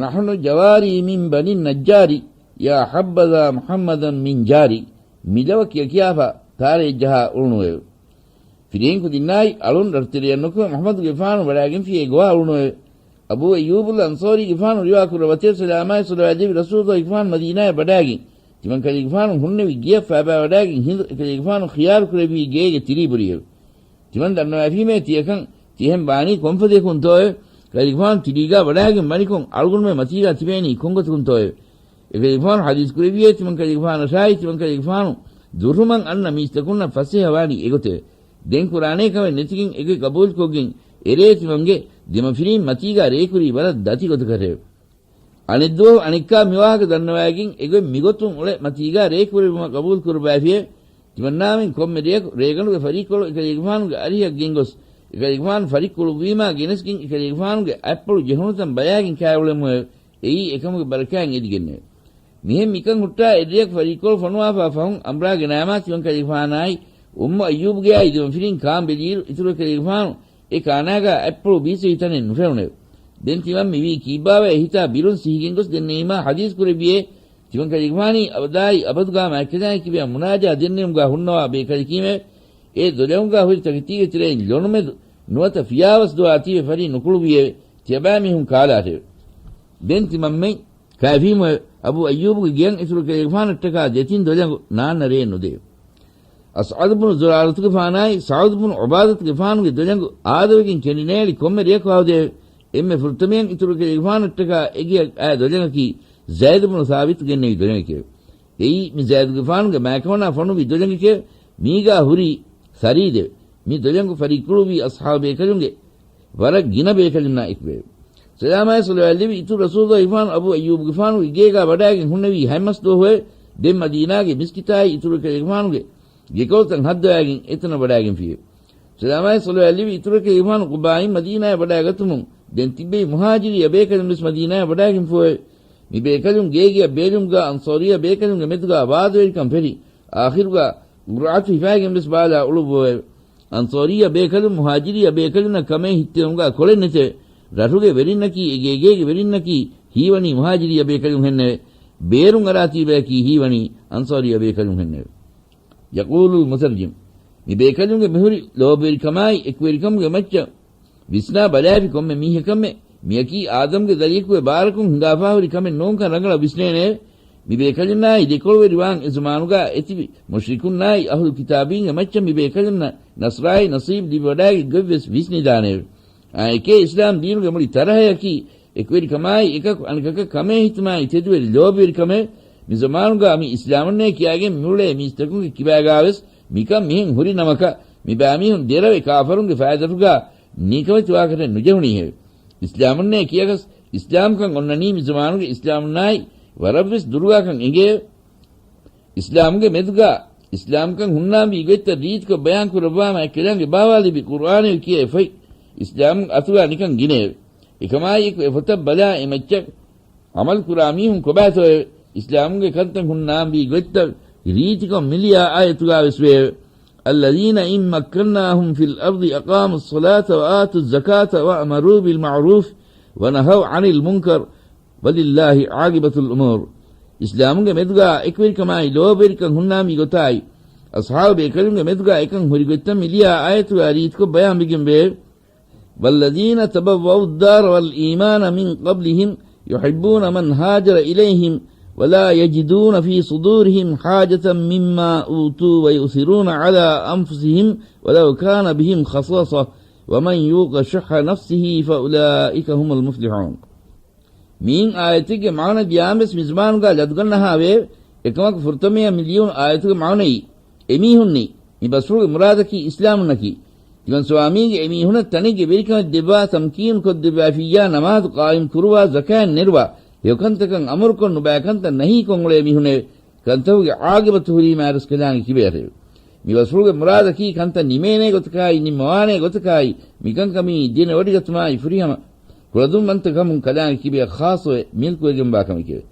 نحن جواري من بني النجار يا حبذا محمدا من جاري މިލަވަ ކިޔަކިޔާފާ ތާރައެއް ޖަހާ އުޅުނުއެވެ. ފިރިހެންކުދިންނާއި އަޅުން ރަށުތެރެއަށް ނުކުމެ މުޙައްމަދުގެފާނު ވަޑާގެންފިއޭ ގޮވާ އުޅުނުއެވެ. އަބޫ އައްޔޫބުލް އަންޞާރީގެފާނު ރިވާ ކުރައްވަތޭ ސަލާމާއި ޞަލަވާތް ލިބި ރަސޫލުގެފާނު މަދީނާޔަށް ވަޑާގެން ތިމަން ކަލޭގެފާނު ހުންނެވި ގެޔަށް ފާބާވަޑާގެން ހިނދު އެކަލޭގެފާނު ޚިޔާރު ކުރެއްވީ ގޭގެ ތިރީބުރިއެވެ. ތިމަން ދަންނަވައިފީމޭ ތިޔަކަން ތިހެން ވާނީ ކޮންފަދަޔަކުންތޯއެވެ؟ ކަލޭގެފާނު ތިރީގާ ވަޑާގެން ވަނިކޮށް އަޅުގަނޑުމެން މަތީގާ ތިބޭނީ ކޮންގޮތަކުންތޯއެވެ؟ އެކަލޭގެފާނު ޙަދީޘް ކުރެއްވިއޭ ތިމަން ކަލޭގެފާނަށާއި ތިމަން ކަލޭގެފާނު ދުރުހުމަށް އަންނަ މީސްތަކުންނަށް ފަސޭހަ ވާނީ އެގޮތެވެ. ދެން ކުރާނޭ ކަމެއް ނެތިގެން އެގޮތް ގަބޫލުކޮށްގެން އެރޭ ތިމަންގެ ދެމަފިރީން މަތީގާ ރޭކުރީ ވަރަށް ދަތި ގޮތަކަށެވެ. އަނެއްދުވަހު އަނެއްކާ މިވާހަކަ ދަންނަވައިގެން އެގޮތް މިގޮތުން އުޅެ މަތީގާ ރޭކުރެއްވުމަށް ގަބޫލު ކުރައްވައިފިއެވެ. ތިމަންނާމެން ކޮންމެ ރެޔަކު ރޭގަނޑުގެ ފަރީކޮޅު އެކަލޭގެފާނުގެ އަރިހަށް ގެންގޮސް އެކަލޭގެފާނު ފަރިއްކުޅުއްވީމާ ގެނެސްގެން އެކަލޭގެފާނުގެ އަތްޕުޅު ޖެހުނުތަން ބަލާގެން ކާއެޅުމުއެވެ. އެއީ އެކަމުގެ ބަރަކާތް އެދިގެންނެވެ. މިހެން މިކަން ހުއްޓާ އެއްރެއަކު ފަރިއްކޮޅު ފޮނުވާފާ ފަހުން އަމްރާގެ ނާމާ ތިމަންކަލޭގެފާނާއި އުއްމު އައްޔޫބުގެއާއި ދެމަފިރިން ކާން ބެލިއިރު އިތުރު އެކަލޭގެފާނު އެ ކާނާގާ އަތްޕުޅު ބީސްވެވި ތަނެއް ނުފެނުނެވެ. ދެން ތިމަން މިވީ ކީއްބާވައޭ ހިތާ ބިރުން ސިހިގެން ގޮސް ދެންނެވީމާ ޙަދީޘް ކުރެއްވިއޭ ތިމަންކަލޭގެފާނީ އަބަދާއި އަބަދުގާ މާތްކަލާނގެ ކިބައިން މުނާޖާ ދެންނެވުމުގާ ހުންނަވާ ބޭކަލަކީމެވެ. އެ ދޮލަށް ހުރި ތަކެތީގެ ތެރެއިން ލޮނުމެދު ނުވަތަ ފިޔާވަސް ދުވާތީވެ ފަރީ ނުކުޅުވިއެވެ. ތިޔަބައިމީހުން ކާލާށެވެ. ދެން ތިމަންމެން ކައިފީމުއެވެ. އަބޫ އައްޔޫބުގެ ގެޔަށް އިތުރު ކަލޭގެފާނަށްޓަކާ ދެތިން ދޮލަނގު ނާންނަ ރޭ ނުދެއެވެ. އަސްޢަދު ބުނު ޒުރާރަތުގެފާނާއި ސަޢުދު ބުނު ޢުބާދަތުގެފާނުގެ ދޮލަނގު އާދަވެގެން ކެނޑިނޭޅި ކޮންމެ ރެޔަކު ހަވަދެއެވެ. އެންމެ ފުރަތަމަޔަށް އިތުރު ކަލޭގެފާނަށްޓަކާ އެގެޔަށް އައި ދޮލަނގަކީ ޒައިދު ބުނު ސާބިތު ގެންނެވި ދޮލަނގެކެވެ. އެއީ މި ޒައިދުގެފާނުގެ މާތްކަމަނާ ފޮނުވި ދޮލަނގެކެވެ. މީގާ ހުރީ ސަރީދެވެ. މި ދޮލަނގު ފަރިއްކުޅުއްވީ އަޞްޙާބު ބޭކަލުންގެ ވަރަށް ގިނަ ބޭކަލުންނާ އެކުގައެވެ. ސަލާމާއި ޞަލަވާތްލެއްވި އިތުރު ރަސޫލުގެފާނު އަބޫ އައްޔޫބުގެފާނުގެ ގޭގާ ވަޑާގެން ހުންނެވީ ހަތް މަސް ދުވަހުއެވެ. ދެން މަދީނާގެ މިސްކިތާއި އިތުރު ކަލޭގެފާނުގެ ގެކޮޅުތައް ހައްދަވާގެން އެތަނަށް ވަޑާގެންފިއެވެ. ސަލާމާއި ޞަލަވާތްލެއްވި އިތުރު ކަލޭގެފާނު ޤުބާއިން މަދީނާއަށް ވަޑާގަތުމުން ދެން ތިއްބެވި މުހާޖިރިއްޔާ ބޭކަލުން ވެސް މަދީނާއަށް ވަޑާގެންފުއެވެ. މި ބޭކަލުން ގޭގެޔަށް ބޭލުމުގާ އަންޞާރިއްޔާ ބޭކަލުންގެ މެދުގާ ވާދަވެރިކަން ފެށި، އާޚިރުގާ ގުރްއަތު ހިފާގެން ވެސް ބާލާ އުޅުއްވުއެވެ. އަންޞާރިއްޔާ ބޭކަލުން މުހާޖިރިއްޔާ ބޭކަލުންނަށް ކަމޭ ހިއްތެވުމުގާ ކޮޅެއް ނެތެވެ. ރަށުގެ ވެރިންނަކީ އެ ގޭގޭގެ ވެރިންނަކީ ހީވަނީ މުހާޖިރިއްޔާ ބޭކަލުން ހެންނެވެ. ބޭރުން އަރާތީ ބަޔަކީ ހީވަނީ އަންޞާރިއްޔާ ބޭކަލުން ހެންނެވެ. ޔަޤޫލުލް މުތަރްޖިމް، މި ބޭކަލުންގެ މިހުރި ލޯބިވެރިކަމާއި އެކުވެރިކަމުގެ މައްޗަށް ވިސްނާ ބަލާފި ކޮންމެ މީހަކަށްމެ، މިޔަކީ އާދަމްގެ ދަރިޔަކުގެ ބާރަކުން ހިނގާފާހުރި ކަމެއް ނޫންކަން ރަނގަޅަށް ވިސްނޭނެއެވެ. މި ބޭކަލުންނާއި ދެކޮޅުވެރިވާން އެ ޒަމާނުގާ އެތިބި މުޝްރިކުންނާއި އަހުލު ކިތާބީންގެ މައްޗަށް މި ބޭކަލުންނަށް ނަޞްރާއި ނަޞީބް ލިބިވަޑާގެ ގޮތްވެސް ވިސްނިދާނެއެވެ. އާނއެކޭ އިސްލާމް ދީނުގެ މުޅި ތަރަހަޔަކީ އެކުވެރިކަމާއި އެކަކު އަނެކަކަށް ކަމޭހިތުމާއި ތެދުވެރި ލޯބިވެރިކަމެވެ. މި ޒަމާނުގާ މި އިސްލާމުންނޭ ކިޔާގެން މިއުޅޭ މީސްތަކުންގެ ކިބާގާވެސް މިކަން މިހެން ހުރި ނަމަކަށް، މިބައިމީހުން ދެރަވެ ކާފަރުންގެ ފައިދަރުގާ ނިކަމެތި ވާކަށެއް ނުޖެހުނީހެވެ. އިސްލާމުންނޭ ކިޔަކަސް އިސްލާމްކަން އޮންނަނީ މި ޒަމާނުގެ އިސްލާމުންނާއި ވަރަށްވެސް ދުރުގާކަން އެނގޭ. އިސްލާމްގެ މެދުގާ އިސްލާމްކަން ހުންނާންވީ ގޮތްތައް ރީތިކޮށް ބަޔާން ކުރައްވާމަ އެކަލާނގެ ބާވާލިބި ޤުރްއާނެވެ ކިޔޭ ފޮތް އިސްލާމް އަތުގާ ނިކަން ގިނައެވެ. އެކަމާއިއެކު އެ ފޮތަށް ބަލާ އެ މައްޗަށް ޢަމަލު ކުރާ މީހުން ކޮބާތޯއެވެ؟ އިސްލާމުގެ ކަންތައް ހުންނާންވީ ގޮތްތައް ރީތިކޮށް މިލިޔާ އާޔަތުގާ ވެސް ވެއެވެ. الذين إن مكناهم في الأرض أقاموا الصلاة وآتوا الزكاة وأمروا بالمعروف ونهوا عن المنكر ولله عاقبة الأمور. އިސްލާމުގެ މެދުގާ އެކުވެރިކަމާއި ލޯބިވެރިކަން ހުންނާންވީ ގޮތާއި، އަޞްޙާބު ބޭކަލުންގެ މެދުގާ އެކަން ހުރި ގޮތްތައް މިލިޔާ އާޔަތުގާ ރީތިކޮށް ބަޔާންވެގެންވެއެވެ. والذين تبوأوا الدار والإيمان من قبلهم يحبون من هاجر إليهم ولا يجدون في صدورهم حاجة مما أوتوا ويؤثرون على أنفسهم ولو كان بهم خصاصة ومن يوق شح نفسه فأولئك هم المفلحون. މިއިން އާޔަތެއްގެ މާނަ ދިޔާމެސް މިޒުމާނުގާ ލަދުގަންނަހާވެއެވެ. އެކަމަކު ފުރަތަމަޔަށް މި ލިޔުނު އާޔަތުގެ މާނައީ އެމީހުންނީ، މި ބަސްފުޅުގެ މުރާދަކީ އިސްލާމުންނަކީ. ތިމަން ސުވާމީގެ އެމީހުނަށް ތަނެއްގެ ވެރިކަމެއް ދެއްވާ، ތަމްކީނު ކޮށްދެއްވާފިއްޔާ، ނަމާދު ޤާއިމް ކުރުވާ، ޒަކާތް ނެރުވާ، ހެޔޮކަންތަކަށް އަމުރުކޮށް ނުބައި ކަންތައް ނަހީކޮށް އުޅޭ މީހުނެވެ. ކަންތަކުގެ ޢާގިބަތު ހުރީމާ ރަސްކަލާނގެ ކިބަޔަށެވެ. މި ބަސްފުޅުގެ މުރާދަކީ ކަންތައް ނިމޭނޭ ގޮތަކާއި، ނިންމަވާނޭ ގޮތަކާއި، މިކަންކަމީ ދެނެވޮޑިގަތުމާއި ފުރިހަމަ ކުޅަދުންވަންތަކަމުން ކަލާނގެ ކިބަޔަށް ޚާއްޞަވެ މިލްކުވެގެންވާ ކަމެކެވެ.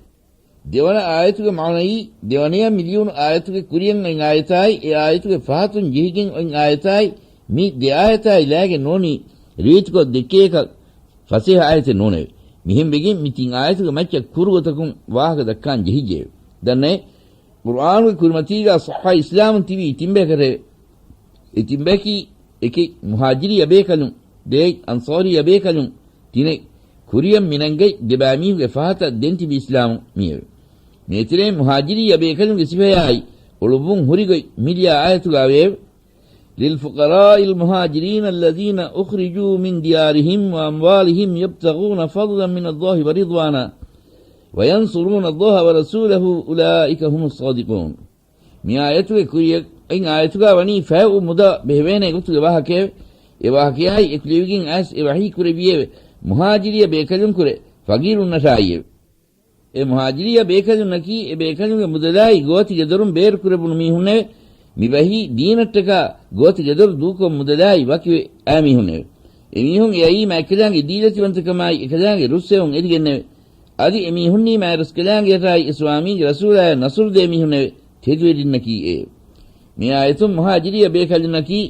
ދެވަނަ އާޔަތުގެ މާނައީ، ދެވަނަޔަށް މި ލިޔުނު އާޔަތުގެ ކުރިއަށް އޮތް އާޔަތާއި، އެ އާޔަތުގެ ފަހަތުން ޖެހިގެން އޮތް އާޔަތާއި، މި ދެ އާޔަތާއި ލާގެން ނޫނީ، ރީތިކޮށް ދެއްކޭކަށް ފަސޭހަ އާޔަތެއް ނޫނެވެ. މިހެން ވެގެން މި ތިން އާޔަތުގެ މައްޗަށް ކުރު ގޮތަކުން ވާހަކަ ދައްކާން ޖެހިއްޖެއެވެ. ދަންނައޭ، ޤުރްއާނުގެ ކުރިމަތީގާ ޞައްޙަ އިސްލާމުން ތިބީ ތިންބަޔަކަށެވެ. އެ ތިންބަޔަކީ، އެކެއް މުހާޖިރިއްޔާ ބޭކަލުން، ދެއެއް އަންޞާރިއްޔާ ބޭކަލުން، ތިނެއް ކުރިއަށް މިނަންގަތް ދެބައިމީހުންގެ ފަހަތަށް ދެން ތިބި އިސްލާމު މިއެވެ. މޭތެރޭ މުހާޖިރިއްޔާ ބޭކަލުންގެ ސިފަޔާއި އުޅުއްވުން ހުރިގޮތް މިލިޔާ އާޔަތުގާ ވެއެވެ. للفقراء المهاجرين الذين أخرجوا من ديارهم وأموالهم يبتغون فضلا من الله ورضوانا وينصرون الله ورسوله أولئك هم الصادقون. މި އާޔަތުގެ ކުރިއަށް އޮތް އާޔަތުގާ ވަނީ ފައި އު މުދާ ބެހެވޭނެ ގޮތުގެ ވާހަކައެވެ. އެ ވާހަކަޔާއި އެކުލެވިގެން އައިސް އެ ވަޙީ ކުރެއްވިއެވެ. މުހާޖިރިއްޔާ ބޭކަލުންކުރެ ފަގީރުންނަށާއިއެވެ. އެ މުހާޖިރިއްޔާ ބޭކަލުންނަކީ އެ ބޭކަލުންގެ މުދަލާއި ގޯތިގެދޮރުން ބޭރުކުރެވުނު މީހުންނެވެ. މި ބަހީ ދީނަށްޓަކާ ގޯތި ގެދޮރު ދޫކޮށް މުދަލާއި ވަކިވެ އާ މީހުންނެވެ. އެމީހުން އެއައީ މާތްކަލާނގެ ދީލަތިވަންތަކަމާއި އެކަލާނގެ ރުއްސެވުން އެދިގެންނެވެ. އަދި އެމީހުންނީ މާތްރަސްކަލާނގެއަށާއި އެ ސުވާމީގެ ރަސޫލާޔަށް ނަޞްރު ދޭ މީހުންނެވެ. ތެދުވެރިންނަކީ އެއެވެ. މި އާޔަތުން މުހާޖިރީ އަބޭކަލުންނަކީ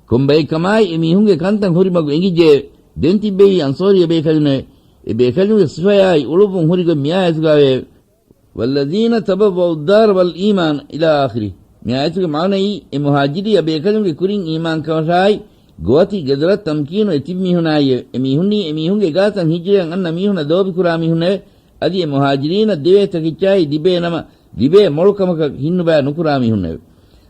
ކޮންބައެއްކަމާއި އެމީހުންގެ ކަންތައް ހުރި މަގު އެނގިއްޖެއެވެ. ދެން ތިއްބެވީ އަންޞާރީ އަބޭކަލުންނެވެ. އެ ބޭކަލުންގެ ސިފަޔާއި އުޅުއްވުން ހުރި ގޮތް މި އާޔަތުގައެވެ. والذين تبوأوا الدار والإيمان إلى آخره. މި އާޔަތުގެ މާނައީ، އެ މުހާޖިރީ އަބޭކަލުންގެ ކުރިން އީމާންކަމަށާއި، ގޯތި ގެދޮރަށް ތަމްކީނު އެ ތިބި މީހުނާއިއެވެ. އެ މީހުންނީ އެ މީހުންގެ ގާތަށް ހިޖްރަޔަށް އަންނަ މީހުނަށް ލޯބިކުރާ މީހުންނެވެ. އަދި އެ މުހާޖިރީނަށް ދެވޭ ތަކެއްޗާއި ލިބޭ ނަމަ، ލިބޭ މޮޅު ކަމަކަށް ހިތްނުބައި ނުކުރާ މީހުންނެވެ.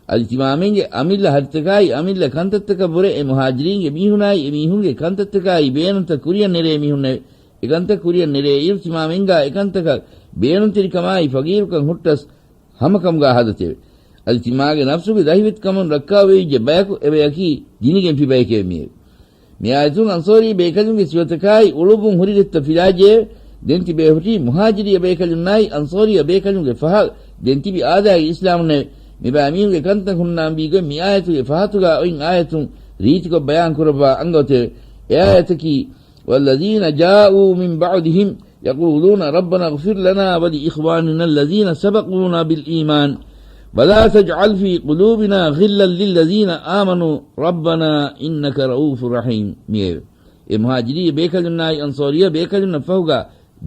އަދި ތިމާމެންގެ އަމިއްލަ ހަށިތަކާއި އަމިއްލަ ކަންތައްތަކަށްވުރެ އެ މުހާޖިރީންގެ މީހުނާއި އެ މީހުންގެ ކަންތައްތަކާއި ބޭނުންތައް ކުރިއަށް ނެރޭ މީހުންނެވެ. އެކަންތައް ކުރިއަށް ނެރޭއިރު ތިމާމެންގާ އެކަންތަކަށް ބޭނުންތެރިކަމާއި ފަގީރުކަން ހުއްޓަސް ހަމަކަމުގާ ހަދަތެވެ. އަދި ތިމާގެ ނަފްސުގެ ދަހިވެތިކަމުން ރައްކާވެވިއްޖެ ބަޔަކު އެބަޔަކީ ދިނިގެންފި ބަޔެކެވެ. މިއެވެ. މި އާޔަތުން އަންޞާރީ ބޭކަލުންގެ ސިފަތަކާއި އުޅުއްވުން ހުރި ގޮތްތައް ފިލާއްޖެއެވެ. ދެން ތިބޭފުށީ މުހާޖިރީ ބޭކަލުންނާއި އަންޞާރީ ބޭކަލުންގެ ފަހަށް ދެން ތިބި އާދައިގެ އިސްލާމުންނެވެ. މިބައިމީހުންގެ ކަންތައް ހުންނާންވީ ގޮތް މި އާޔަތުގެ ފަހަތުގާ އޮތް އާޔަތުން ރީތިކޮށް ބަޔާން ކުރައްވާ އަންގަވަތެވެ. އެ އާޔަތަކީ، والذين جاءوا من بعدهم يقولون ربنا اغفر لنا ولإخواننا الذين سبقونا بالإيمان ولا تجعل في قلوبنا غلا للذين آمنوا ربنا إنك رءوف رحيم މިއެވެ. އެ މުހާޖިރީ ބޭކަލުންނާއި އަންޞާރީ ބޭކަލުންނަށް ފަހުގާ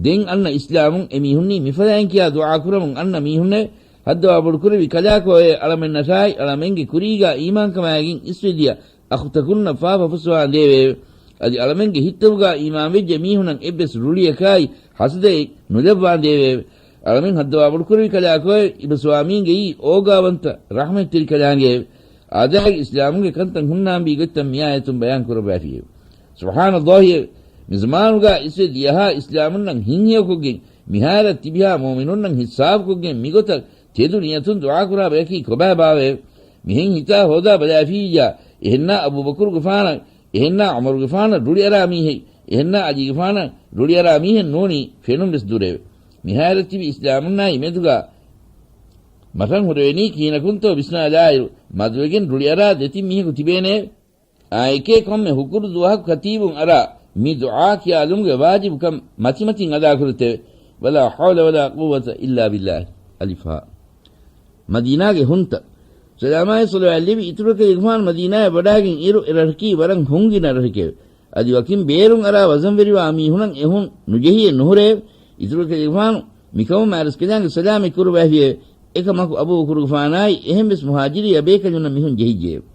ދެން އަންނަ އިސްލާމުން އެމީހުންނީ މިފަދައިން ކިޔާ ދުޢާ ކުރަމުން އަންނަ މީހުންނެވެ. ހައްދަވާ ބޮޑުކުރެވި ކަލާކޯއެވެ. އަޅަމެންނަށާއި އަޅަމެންގެ ކުރީގާ އީމާންކަމާއިގެން އިސްވެދިޔަ އަޚުތަކުންނަށް ފާފަ ފުސްވާނދޭވެއެވެ. އަދި އަޅަމެންގެ ހިތްތަކުގާ އީމާންވެއްޖެ މީހުނަށް އެއްވެސް ރުޅިއަކާއި ޙަސަދައެއް ނުލައްވާނދޭވެއެވެ. އަޅަމެން ހައްދަވާ ބޮޑުކުރެވި ކަލާކޯއެވެ. އިބަ ސުވާމީގެއީ އޯގާވަންތަ ރަޙްމަތްތެރި ކަލާނގެއެވެ. އާދައިގެ އިސްލާމުގެ ކަންތައް ހުންނާންވީ ގޮތްތައް މި އާޔަތުން ބަޔާން ކުރައްވާފިއެވެ. ސުބްޙާނައްލާހިއެވެ. މި ޒަމާނުގާ އިސްވެ ދިޔަހާ އިސްލާމުންނަށް ހިތްހެޔޮކޮށްގެން، މިހާރަށް ތިބިހާ މުއުމިނުންނަށް ހިސާބުކޮށްގެން މިގޮތަށް ތެދު ނިޔަތުން ދުޢާކުރާ ބަޔަކީ ކޮބާބާވައެވެ؟ މިހެން ހިތާ ހޯދާ ބަލާފިއްޔާ، އެހެންނާ އަބޫބަކުރުގެފާނަށް، އެހެންނާ ޢުމަރުގެފާނަށް ރުޅިއަރާ މީހެއް، އެހެންނާ ޢަލީގެފާނަށް ރުޅިއަރާ މީހެއް ނޫނީ ފެނުން ވެސް ދުރެވެ. މިހާރަށް ތިބި އިސްލާމުންނާއި މެދުގާ މަށަށް ހުރެވެނީ ކިހިނަކުންތޯ ވިސްނާލާއިރު، މަދުވެގެން ރުޅިއަރާ ދެތިން މީހަކު ތިބޭނެއެވެ. އާއެކޭ ކޮންމެ ހުކުރު ދުވަހަކު ކަތީބުން އަރާ މި ދުޢާ ކިޔާލުމުގެ ވާޖިބުކަން މަތިމަތިން އަދާކުރެއްތެވެ. ولا حول ولا قوة إلا بالله. އަލިފާ. މަދީނާގެ ހުންތައް. ސަލާމާއި ޞަލަވާތް ލެއްވި އިތުރު ކަލޭގެފާނު މަދީނާއަށް ވަޑާގެން އިރު، އެ ރަށަކީ ވަރަށް ހުންގިނަ ރަށެކެވެ. އަދި ވަކިން ބޭރުން އަރާ ވަޒަންވެރިވާ މީހުނަށް އެހުން ނުޖެހިއެއް ނުހުރެއެވެ. އިތުރު ކަލޭގެފާނު މިކަމުން މާތްރަސްކަލާނގެ ސަލާމަތް ކުރައްވާފިއެވެ. އެކަމަކު އަބޫބަކުރުގެފާނާއި އެހެންވެސް މުހާޖިރީ އަބޭކަލުންނަށް މިހުން ޖެހިއްޖެއެވެ.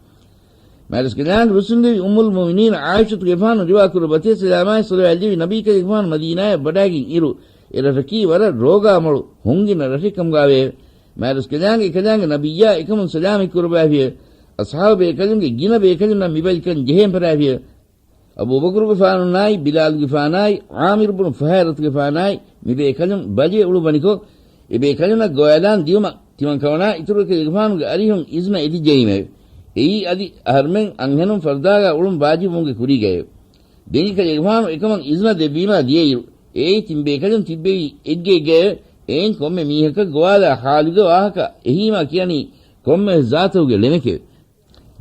މާތްރަސްކަލާނގެ ރުއްސުން ލެއްވި އުއްމުލް މުއުމިނީން ޢާއިޝަތުގެފާނު ރިވާކުރައްވަތޭ، ސަލާމާއި ޞަލަވާތް ލެއްވި ނަބީ ކަލޭގެފާނު މަދީނާއަށް ވަޑާގެން އިރު، އެ ރަށަކީ ވަރަށް ރޯގާމޮޅު ހުންގިނަ ރަށެއް ކަމުގާވެއެވެ. މާތްރަސްކަލާނގެ އެކަލާނގެ ނަބިއްޔާ އެކަމުން ސަލާމަތް ކުރައްވާފިއެވެ. އަޞްޙާބު ބޭކަލުންގެ ގިނަ ބޭކަލުންނަށް މިބަލިކަން ޖެހޭން ފަށާފިއެވެ. އަބޫބަކުރުގެފާނުންނާއި ބިލާލުގެފާނާއި ޢާމިރު ބުނު ފުހައިރަތުގެފާނާއި މި ބޭކަލުން ބަލިވެ އުޅުއްވަނިކޮށް، އެ ބޭކަލުންނަށް ގޮވާލާން ދިޔުމަށް ތިމަން ކަމަނާ އިތުރު ކަލޭގެފާނުގެ އަރިހުން އިޒްނަ އެދިއްޖައީމެވެ. އެއީ އަދި އަހަރުމެން އަންހެނުން ފަރުދާގާ އުޅުން ވާޖިބުވުމުގެ ކުރީގައެވެ. ދެން އެކަލޭގެފާނު އެކަމަށް އިޒްނަ ދެއްވީމާ ދިޔައިރު، އެއީ ތިން ބޭކަލުން ތިއްބެވި އެއްގެއެއްގައެވެ. އެއިން ކޮންމެ މީހަކަށް ގޮވާލާ ޙާލުގެ ވާހަކަ އެހީމާ ކިޔަނީ ކޮންމެވެސް ޒާތަކުގެ ޅެމެކެވެ.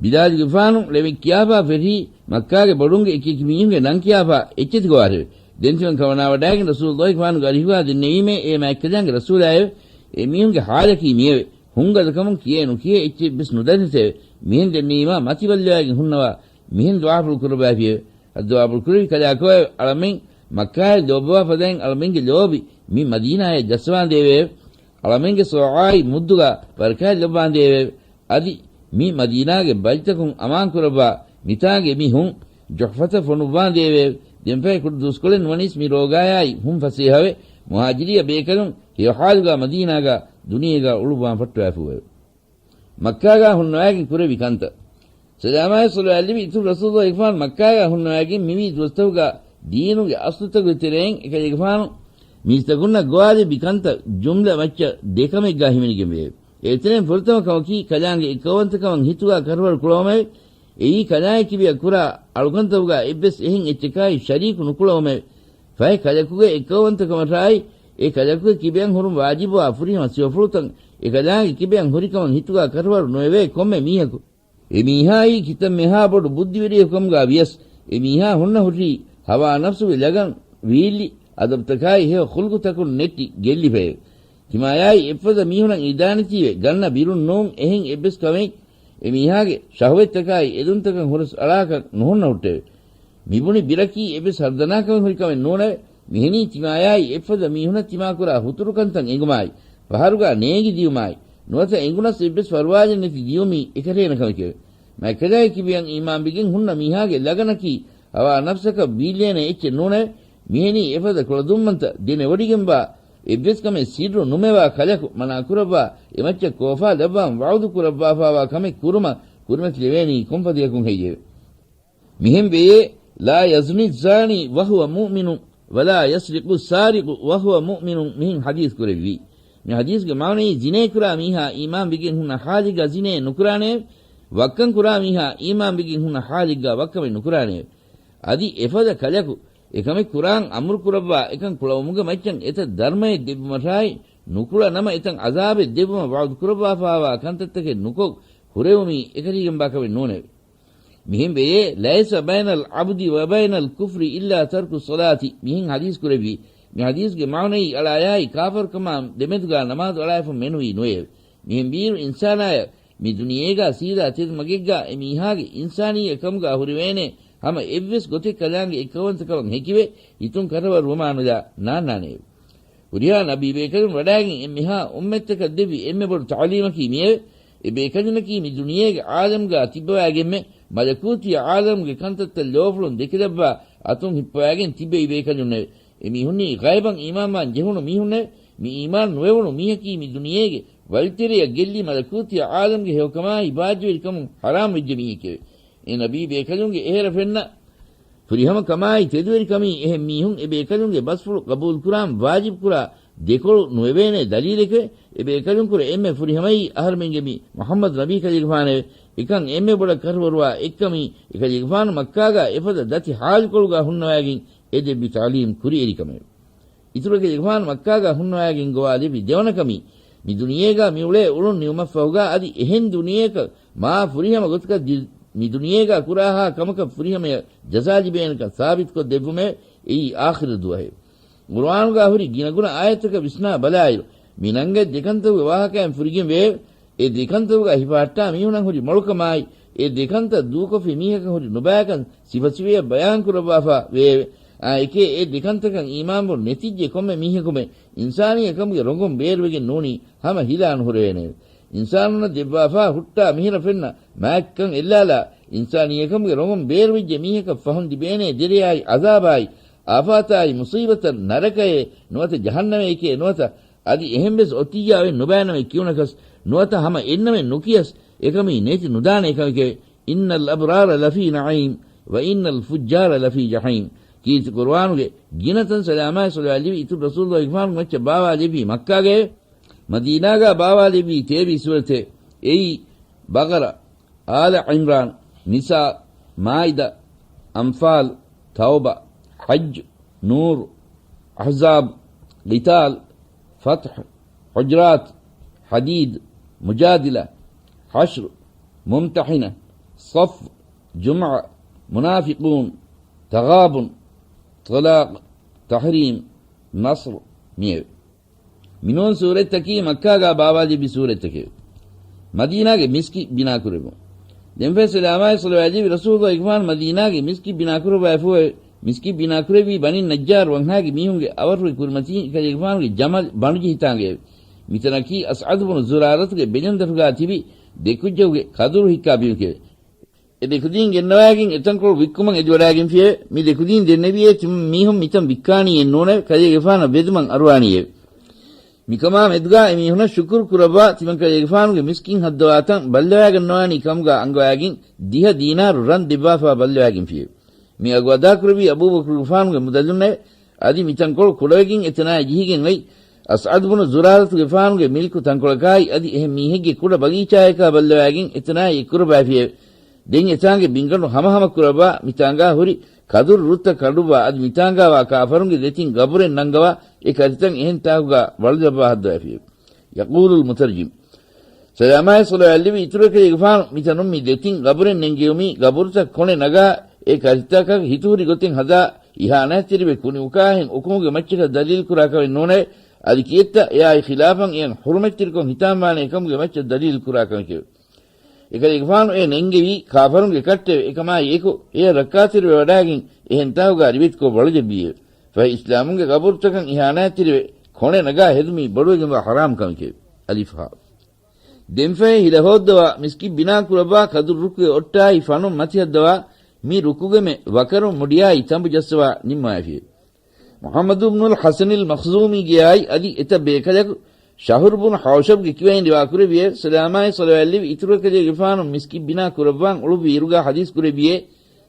ބިލާލުގެފާނު ޅެމެއް ކިޔާފާ ފެށީ މައްކާގެ ބޮޑުންގެ އެކިއެކި މީހުންގެ ނަން ކިޔާފާ އެއްޗެތި ގޮވާށެވެ. ދެން ތިމަން ކަމަނާ ވަޑާގެން ރަސޫލުއްލާހިގެފާނުގެ އަރިހުގާ ދެންނެވީމޭ އޭ މާތްކަލާނގެ ރަސޫލާއެވެ. އެ މީހުންގެ ޙާލަކީ މިއެވެ. ހުންގަދަކަމުން ކިޔޭ ނުކިޔޭ އެއްޗެއް ވެސް ނުދަންނަތެވެ. މިހެން ދެންނެވީމާ މަތިބައްލަވައިގެން ހުންނަވާ މިހެން ދުޢާފުޅު ކުރައްވާފިއެވެ. ހައްދަވާ ބޮޑުކުރެވި ކަލާކޯއެވެ. އަޅަމެން މައްކާއަށް ލޯބިވާ ފަދައިން އަޅަމެންގެ ލޯބި މި މަދީނާއަށް ޖައްސަވާނދޭވެއެވެ. އަޅަމެންގެ ސޯޢާއި މުއްދުގާ ވަރަކާތް ލައްވާނދޭވެއެވެ. އަދި މި މަދީނާގެ ބަލިތަކުން އަމާން ކުރައްވާ މިތާނގެ މި ހުން ޖުޙްފަތައް ފޮނުއްވާނދޭވެއެވެ. ދެންފަހެ ކުޑަ ދުވަސްކޮޅެއް ނުވަނީސް މި ރޯގާޔާއި ހުން ފަސޭހަވެ، މުހާޖިރީ ބޭކަލުން ހެޔޮ ޙާލުގާ މަދީނާގާ ދުނިޔޭގާ އުޅުއްވާން ފައްޓަވާފޫއެވެ. މައްކާގާ ހުންނަވައިގެން ކުރެވި ކަންތައް. ސަލާމާއި ޞަލަވާތް ލެއްވި އިތުރު ރަސޫލުއްލާހިގެފާނު މައްކާގާ ހުންނަވައިގެން މިވީ ދުވަސްތަކުގާ ދީނުގެ އަސްލުތަކުގެ ތެރެއިން އެކަލޭގެފާނު މީސްތަކުންނަށް ގޮވާލެއްވި ކަންތައް ޖުމްލަ މައްޗަށް ދެކަމެއްގާ ހިމެނިގެންވެއެވެ. އެތެރެއިން ފުރަތަމަ ކަމަކީ ކަލާނގެ އެއްކައުވަންތަކަމަށް ހިތުގާ ކަށަވަރު ކުޅަވުމެވެ. އެއީ ކަލާނގެ ކިބައަށް ކުރާ އަޅުކަންތަކުގާ އެއްވެސް އެހެން އެއްޗަކާއި ޝަރީކު ނުކުޅަވުމެވެ. ފަހެ ކަލަކުގެ އެއްކައުވަންތަކަމަށާއި، އެ ކަލަކުގެ ކިބައަށް ހުރުން ވާޖިބުވާ ފުރިހަމަ ސިފަފުޅުތައް އެކަލާނގެ ކިބައަށް ހުރިކަމަށް ހިތުގަ ކަށަވަރު ނުވެވޭ ކޮންމެ މީހަކު. އެ މީހާއީ ކިތައްމެހާ ބޮޑު ބުއްދިވެރިޔަކު ކަމުގަ ވިޔަސް، އެ މީހާ ހުންނަ ހުށީ ހަވާ ނަފްސުގެ ލަގަން ވީއްލި، އަދަބުތަކާއި ހެޔޮ ޚުލްޤުތަކުން ނެއްޓި ގެއްލިފައެވެ. ތިމާޔާއި އެއްފަދަ މީހުނަށް އިދާނެތީވެ ގަންނަ ބިރުން ނޫން އެހެން އެއްވެސް ކަމެއް އެ މީހާގެ ޝަހުވަތްތަކާއި އެދުންތަކަށް ހުރަސް އަޅާކަށް ނުހުންނަ ހުއްޓެވެ. މިބުނި ބިރަކީ އެއްވެސް ހަރުދަނާކަމެއް ހުރި ކަމެއް ނޫނެވެ. މިހެނީ ތިމާޔާއި އެއްފަދަ މީހުނަށް ތިމާކުރާ ހުތުރުކަންތައް އެނގުމާއި، ފަހަރުގަ ނޭނގި ދިޔުމާއި، ނުވަތަ އެނގުނަސް އެއްވެސް ފަރުވާއެއް ނެތި ދިޔުމީ އެކަށޭނަ ކަމެކެވެ. މާތްކަލާނގެ ކިބައަށް އީމާންވެގެން ހުންނަ މީހާގެ ލަގަނަކީ ހަވާ ނަފްސަކަށް ވީއްލޭނެ އެއްޗެއް ނޫނެވެ. މިހެނީ އެފަދަ ކުޅަދުންމަންތައް ދެނެވޮޑިގެންވާ، އެއްވެސް ކަމެއް ސިއްރު ނުމެވާ ކަލަކު މަނާކުރައްވާ، އެމައްޗަށް ކޯފާ ލައްވާން ވަޢުދު ކުރައްވާފާވާ ކަމެއް ކުރުމަށް ކުރިމަތިލެވޭނީ ކޮންފަދަޔަކުން ހެއްޔެވެ؟ މިހެން ވެޔޭ، لا يزني الزاني وهو مؤمن ولا يسرق السارق وهو مؤمن މިހެން ޙަދީޘް ކުރެއްވީ. މި ޙަދީޘްގެ މާނައީ ޒިނޭ ކުރާ މީހާ އީމާން ވެގެން ހުންނަ ޙާލެއްގަ ޒިނޭ ނުކުރާނެ، ވައްކަން ކުރާ މީހާ އީމާން ވެގެން ހުންނަ ޙާލެއްގަ ވައްކަމެއް ނުކުރާނެ. އަދި އެފަދަ ކަލަކު އެކަމެއް ކުރާން އަމުރު ކުރައްވާ އެކަން ކުޅަވުމުގެ މައްޗަށް އެތައް ދަރުމައެއް ދެއްވުމަށާއި، ނުކުޅަ ނަމަ އެތައް ޢަޒާބެއް ދެއްވުމަށް ވަޢުދު ކުރައްވާފާވާ ކަންތައްތަކެއް ނުކޮށް ހުރެވުމީ އެކަށީގެންވާ ކަމެއް ނޫނެވެ. މިހެން ވެޔޭ، ليس بين العبد وبين الكفر إلا ترك الصلاة މިހެން ޙަދީޘް ކުރެއްވީ. މި ޙަދީޘްގެ މާނައީ އަޅާޔާއި ކާފަރުކަމާ ދެމެދުގަ ނަމާދު އަޅާފަ މެނުވީ ނުވެއެވެ. މިހެންވީއިރު އިންސާނާޔަށް މި ދުނިޔޭގަ ސީދާ ތެދު މަގެއްގަ އެ މީހާގެ އިންސާނީ ކަމުގަ ހުރެވޭނެ ހަމަ އެއްވެސް ގޮތެއް ކަލާނގެ އެއްކައުވަންތަކަމަށް ހެކިވެ، ހިތުން ކަށަވަރު ވުމާނުލާ ނާންނާނެއެވެ. ހުރިހާ ނަބީ ބޭކަލުން ވަޑާގެން އެންމެހާ އުއްމަތްތަކަށް ދެއްވި އެންމެ ބޮޑު ތަޢުލީމަކީ މިއެވެ. އެ ބޭކަލުންނަކީ މި ދުނިޔޭގެ ޢާލަމްގަ ތިއްބަވާގެންމެ މަލަކޫތީ ޢާލަމްގެ ކަންތައްތައް ލޯފުޅުން ދެކިލައްވާ އަތުން ހިއްޕަވާގެން ތިއްބެވި ބޭކަލުންނެވެ. އެ މީހުންނީ ޣައިބަށް އީމާންވާން ޖެހުނު މީހުންނެވެ. މި އީމާން ނުވެވުނު މީހަކީ މި ދުނިޔޭގެ ވަލިތެރެއަށް ގެއްލި މަލަކޫތީ ޢާލަމްގެ ހެޔޮކަމާއި ބާއްޖަވެރިކަމުން ޙަރާމް ވެއްޖެ މީހެކެވެ. އެ ނަބީ ބޭކަލުންގެ އެހެރަ ފެންނަ ފުރިހަމަ ކަމާއި ތެދުވެރިކަމީ އެހެން މީހުން އެ ބޭކަލުންގެ ބަސްފުޅު ޤަބޫލުކުރާން ވާޖިބުކުރާ ދެކޮޅު ނުވެވޭނެ ދަލީލެކެވެ. އެ ބޭކަލުންކުރެ އެންމެ ފުރިހަމައީ އަހަރުމެންގެ މި މުޙައްމަދު ނަބީ ކަލޭގެފާނެވެ. އެކަން އެންމެ ބޮޑަށް ކަށަވަރުވާ އެއްކަމީ އެކަލޭގެފާނު މައްކާގަ އެފަދަ ދަތި ޙާލުކޮޅުގަ ހުންނަވައިގެން އެ ދެއްވި ތަޢުލީމް ކުރިއެރިކަމެވެ. އިތުރަށް ކަލޭގެފާނު މައްކާގަ ހުންނަވައިގެން ގޮވާލެއްވި ދެވަނަ ކަމީ، މި ދުނިޔޭގަ މިއުޅޭ އުޅުން ނިމުމަށްފަހުގަ އަދި އެހެން ދުނިޔެއަކަށް މާ ފުރިހަމަ ގޮތަކަށް ދި-، މި ދުނިޔޭގަ ކުރާހާ ކަމަކަށް ފުރިހަމަޔަށް ޖަޒާ ލިބޭނެކަން ސާބިތުކޮށް ދެއްވުމެވެ. އެއީ އާޚިރަތް ދުވަހެވެ. ޤުރުއާނުގަ ހުރި ގިނަގުނަ އާޔަތްތަކަށް ވިސްނާ ބަލާއިރު، މި ނަންގަތް ދެކަންތައް ވާހަކައިން ފުރިގެން ވެއެވެ. އެ ދެކަންތައްގަ ހިފަހައްޓާ މީހުނަށް ހުރި މޮޅުކަމާއި، އެ ދެކަންތައް ދޫކޮށްފި މީހަކަށް ހުރި ނުބައިކަން ސިފަސިފައި ބަޔާންކުރައްވާފަ ވެއެވެ. އާ، އެކޭ އެ ދެކަންތަކަށް އީމާންވުން ނެތިއްޖެ ކޮންމެ މީހަކުމެ އިންސާނީ ކަމުގެ ރޮނގުން ބޭރުވެގެން ނޫނީ ހަމަ ހިލާން ހުރެވޭނެއެވެ. އިންސާނުންނަށް ދެއްވާފާ ހުއްޓާ މިހިރަ ފެންނަ މާތްކަން އެއްލާލާ، އިންސާނީ ކަމުގެ ރޮނގުން ބޭރުވެއްޖެ މީހަކަށް ފަހުން ލިބޭނޭ ދެރަޔާއި އަޒާބާއި، އާފާތާއި މުޞީބަތަށް ނަރަކައޭ ނުވަތަ ޖަހަންނަމެކޭ ނުވަތަ އަދި އެހެންވެސް އޮތިއްޔާވެ ނުބައިނަމެ ކިޔުނަކަސް ނުވަތަ ހަމަ އެންނަމެ ނުކިޔަސް އެކަމީ ނެތި ނުދާނެ ކަމެކެވެ. إن الأبرار لفي نعيم وإن الفجار لفي جحيم ކީރިތި ޤުރުއާނުގެ ގިނަ ތަން ސަލާމާއި ޞަލަވާތް ލިބި އިތުރު ރަސޫލު އިގްފާނުގެ މައްޗަށް ބާވާލެއްވީ މައްކާގައެވެ. މަދީނާގާ ބާވާލެއްވީ ތޭވީސް ސޫރަތެއް. އެއީ، ބަޤަރާ، އާލަ ޢިމްރާން، ނިސާ، މާއިދާ، އަންފާލް، ތައުބާ، ޙައްޖު، ނޫރު، އަޙްޒާބް، ޤިތާލް، ފަތްޙު، ޙުޖުރާތް، ޙަދީދް، މުޖާދިލާ، ޙަޝްރު، މުމްތަޙިނާ، ޞައްފް، ޖުމުޢާ، މުނާފިޤޫން، ތަޣާބުން، ޠަލާޤް، ތަޙްރީމް، ނަޞްރު މިއެވެ. މިނޫން ސޫރަތްތަކީ މައްކާގާ ބާވާލެއްވި ސޫރަތްތަކެވެ. މަދީނާގެ މިސްކިތް ބިނާކުރެއްވުން. ދެންފަހެ ސަލާމާއި ޞަލަވާތް ލިބި ރަސޫލު އިގްފާނު މަދީނާގެ މިސްކިތް ބިނާކުރައްވައިފުއެވެ. މިސްކިތް ބިނާކުރެއްވީ ބަނީ ނައްޖާރު ވަންހާގެ މީހުންގެ އަވަށުގެ ކުރިމަތީން އެކަލޭގެފާނުގެ ޖަމަލް ބަނޑުޖެހި ތާނގައެވެ. މިތަނަކީ އަސްޢަދު ބުނު ޒުރާރަތުގެ ބެލެންދަށުގާ ތިބި ދެކުއްޖަކުގެ ކަދުރު ހިއްކާ ބިމެކެވެ. އެ ދެކުދީން ގެންނަވައިގެން އެތަންކޮޅު ވިއްކުމަށް އެދިވަޑާގެންފިއެވެ. މި ދެކުދީން ދެންނެވިއޭ ތިމަން މީހުން މިތަން ވިއްކާނީއެއް ނޫނެވެ. ކަލޭގެފާނަށް ވެދުމަށް އަރުވާނީއެވެ. މިކަމާ މެދުގާ އެމީހުނަށް ޝުކުރު ކުރައްވާ ތިމަން ކަލޭގެފާނުގެ މިސްކިތް ހައްދަވާތަން ބައްލަވާގަންނަވާނީ ކަމުގާ އަންގަވައިގެން ދިހަ ދީނާރު ރަން ދެއްވާފާ ބައްލަވާގެންފިއެވެ. މި އަގު އަދާކުރެއްވީ އަބޫބަކުރުގެފާނުގެ މުދަލުންނެވެ. އަދި މިތަންކޮޅު ކުޑަވެގެން އެތަނާއި ޖެހިގެން އޮތް އަސްޢަދު ބުނު ޒުރާރަތުގެފާނުގެ މިލްކު ތަންކޮޅަކާއި އަދި އެހެން މީހެއްގެ ކުޑަ ބަގީޗާޔަކާ ބައްލަވާގެން އެތަނާއި އެއްކުރައްވައިފިއެވެ. ދެން އެތާނގެ ބިންގަނޑު ހަމަހަމަ ކުރައްވާ މިތާނގާ ހުރި ކަދުރު ރުއްތައް ކަނޑުއްވާ އަދި މިތާނގާވާ ކާފަރުންގެ ދެތިން ގަބުރެއް ނަންގަވާ އެ ކަށިތައް އެހެން ތާކުގާ ވަޅުލައްވާ ހައްދަވައިފިއެވެ. ޔަޤޫލުލް މުތަރްޖިމް. ސަލާމާއި ޞަލަވާތް ލެއްވި އިތުރު ކަލޭގެފާނު މިތަނުން މި ދެތިން ގަބުރެއް ނެންގެވުމީ، ގަބުރުތައް ކޮނެ ނަގާ، އެ ކަށިތަކަށް ހިތުހުރި ގޮތެއް ހަދާ، އިހާނާތްތެރިވެ ކުނިއުކާހެން އުކުމުގެ މައްޗަކަށް ދަލީލް ކުރާ ކަމެއް ނޫނެވެ. އަދި ކިއެއްތަ އެއާއި ޚިލާފަށް އެޔަށް ޙުރުމަތްތެރިކޮށް ހިތާންވާނެ އެކަމުގެ މައްޗަށް ދަލީލް ކުރާ ކަމެކެވެ. އެކަލޭގެފާނު އެ ނެންގެވީ ކާފަރުންގެ ކައްޓެވެ. އެކަމާއި އެކު އެޔަށް ރައްކާތެރިވެ ވަޑާގެން އެހެން ތާކުގާ ރިވެތިކޮށް ވަޅުޖެއްވީއެވެ. ފަހެ އިސްލާމުންގެ ގަބުރުތަކަށް އިހާނާތްތެރިވެ ކޮނެ ނަގާ ހެދުމީ ބޮޑުވެގެންވާ ޙަރާމް ކަމެކެވެ. އަލިފް ހާ. ދެންފަހެ ހިލަ ހޯއްދަވާ މިސްކިތް ބިނާ ކުރައްވާ ކަދުރު ރުކުގެ އޮއްޓާއި ފަނުން މަތިހައްދަވާ މި ރުކުގެމެ ވަކަރު މުޑިއާއި ތަނބު ޖައްސަވާ ނިންމަވައިފިއެވެ. މުޙައްމަދު ބުނުލް ޙަސަނިލް މަޚްޒޫމީގެއާއި އަދި އެތައް ބޭކަލަކު ޝަހުރު ބުނު ޙައުޝަބްގެ ކިބައިން ރިވާކުރެއްވިއެވެ. ސަލާމާއި ޞަލަވާތް ލެއްވި އިތުރު ކަލޭގެފާނު މިސްކިތް ބިނާ ކުރައްވާން އުޅުއްވި އިރުގާ ޙަދީޘް ކުރެއްވިއޭ،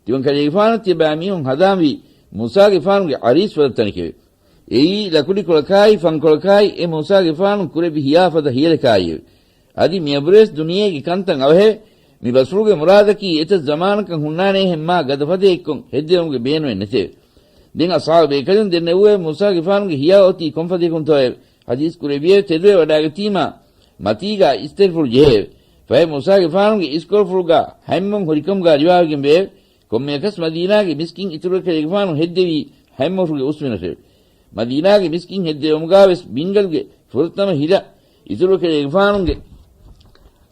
ތިމަން ކަލޭގެފާނަށް ތިޔަބައިމީހުން ހަދާންވީ މޫސާގެފާނުގެ އަރީސްފަދަ ތަނެކެވެ. އެއީ ލަކުޑިކޮޅަކާއި ފަންކޮޅަކާއި އެ މޫސާގެފާނު ކުރެއްވި ހިޔާ ފަދަ ހިޔަލަކާއިއެވެ. އަދި މިއަބުރޭސް ދުނިޔޭގެ ކަންތައް އަވަހެވެ. މި ބަސްފުޅުގެ މުރާދަކީ އެތައް ޒަމާނަކަށް ހުންނާނޭހެން މާ ގަދަފަދައެއްކޮށް ހެއްދެވުމުގެ ބޭނުމެއް ނެތެވެ. ދެން އަޞްޙާބު ބޭކަލުން ދެންނެވުއެވެ. މޫސާގެފާނުގެ ހިޔާ އޮތީ ކޮންފަދައަކުންތޯއެވެ؟ ޙަދީޘް ކުރެއްވިއެވެ. ތެދުވެ ވަޑާގަތީމާ މަތީގާ އިސްތަށިފުޅު ޖެހެއެވެ. ފަހެ މޫސާގެފާނުގެ އިސްކޮޅުފުޅުގާ ހަތްމޮށް ހުރިކަމުގާ ރިވާވެގެންވެއެވެ. ކޮންމެއަކަސް މަދީނާގެ މިސްކިތް އިތުރު ކަލޭގެފާނު ހެއްދެވީ ހަތްމޮށުގެ އުސްމިނަށެވެ. މަދީނާގެ މިސްކިތް ހެއްދެވުމުގާވެސް ބިންގަލުގެ ފުރަތަމަ ހިލަ އިތުރު ކަލޭގެފާނުގެ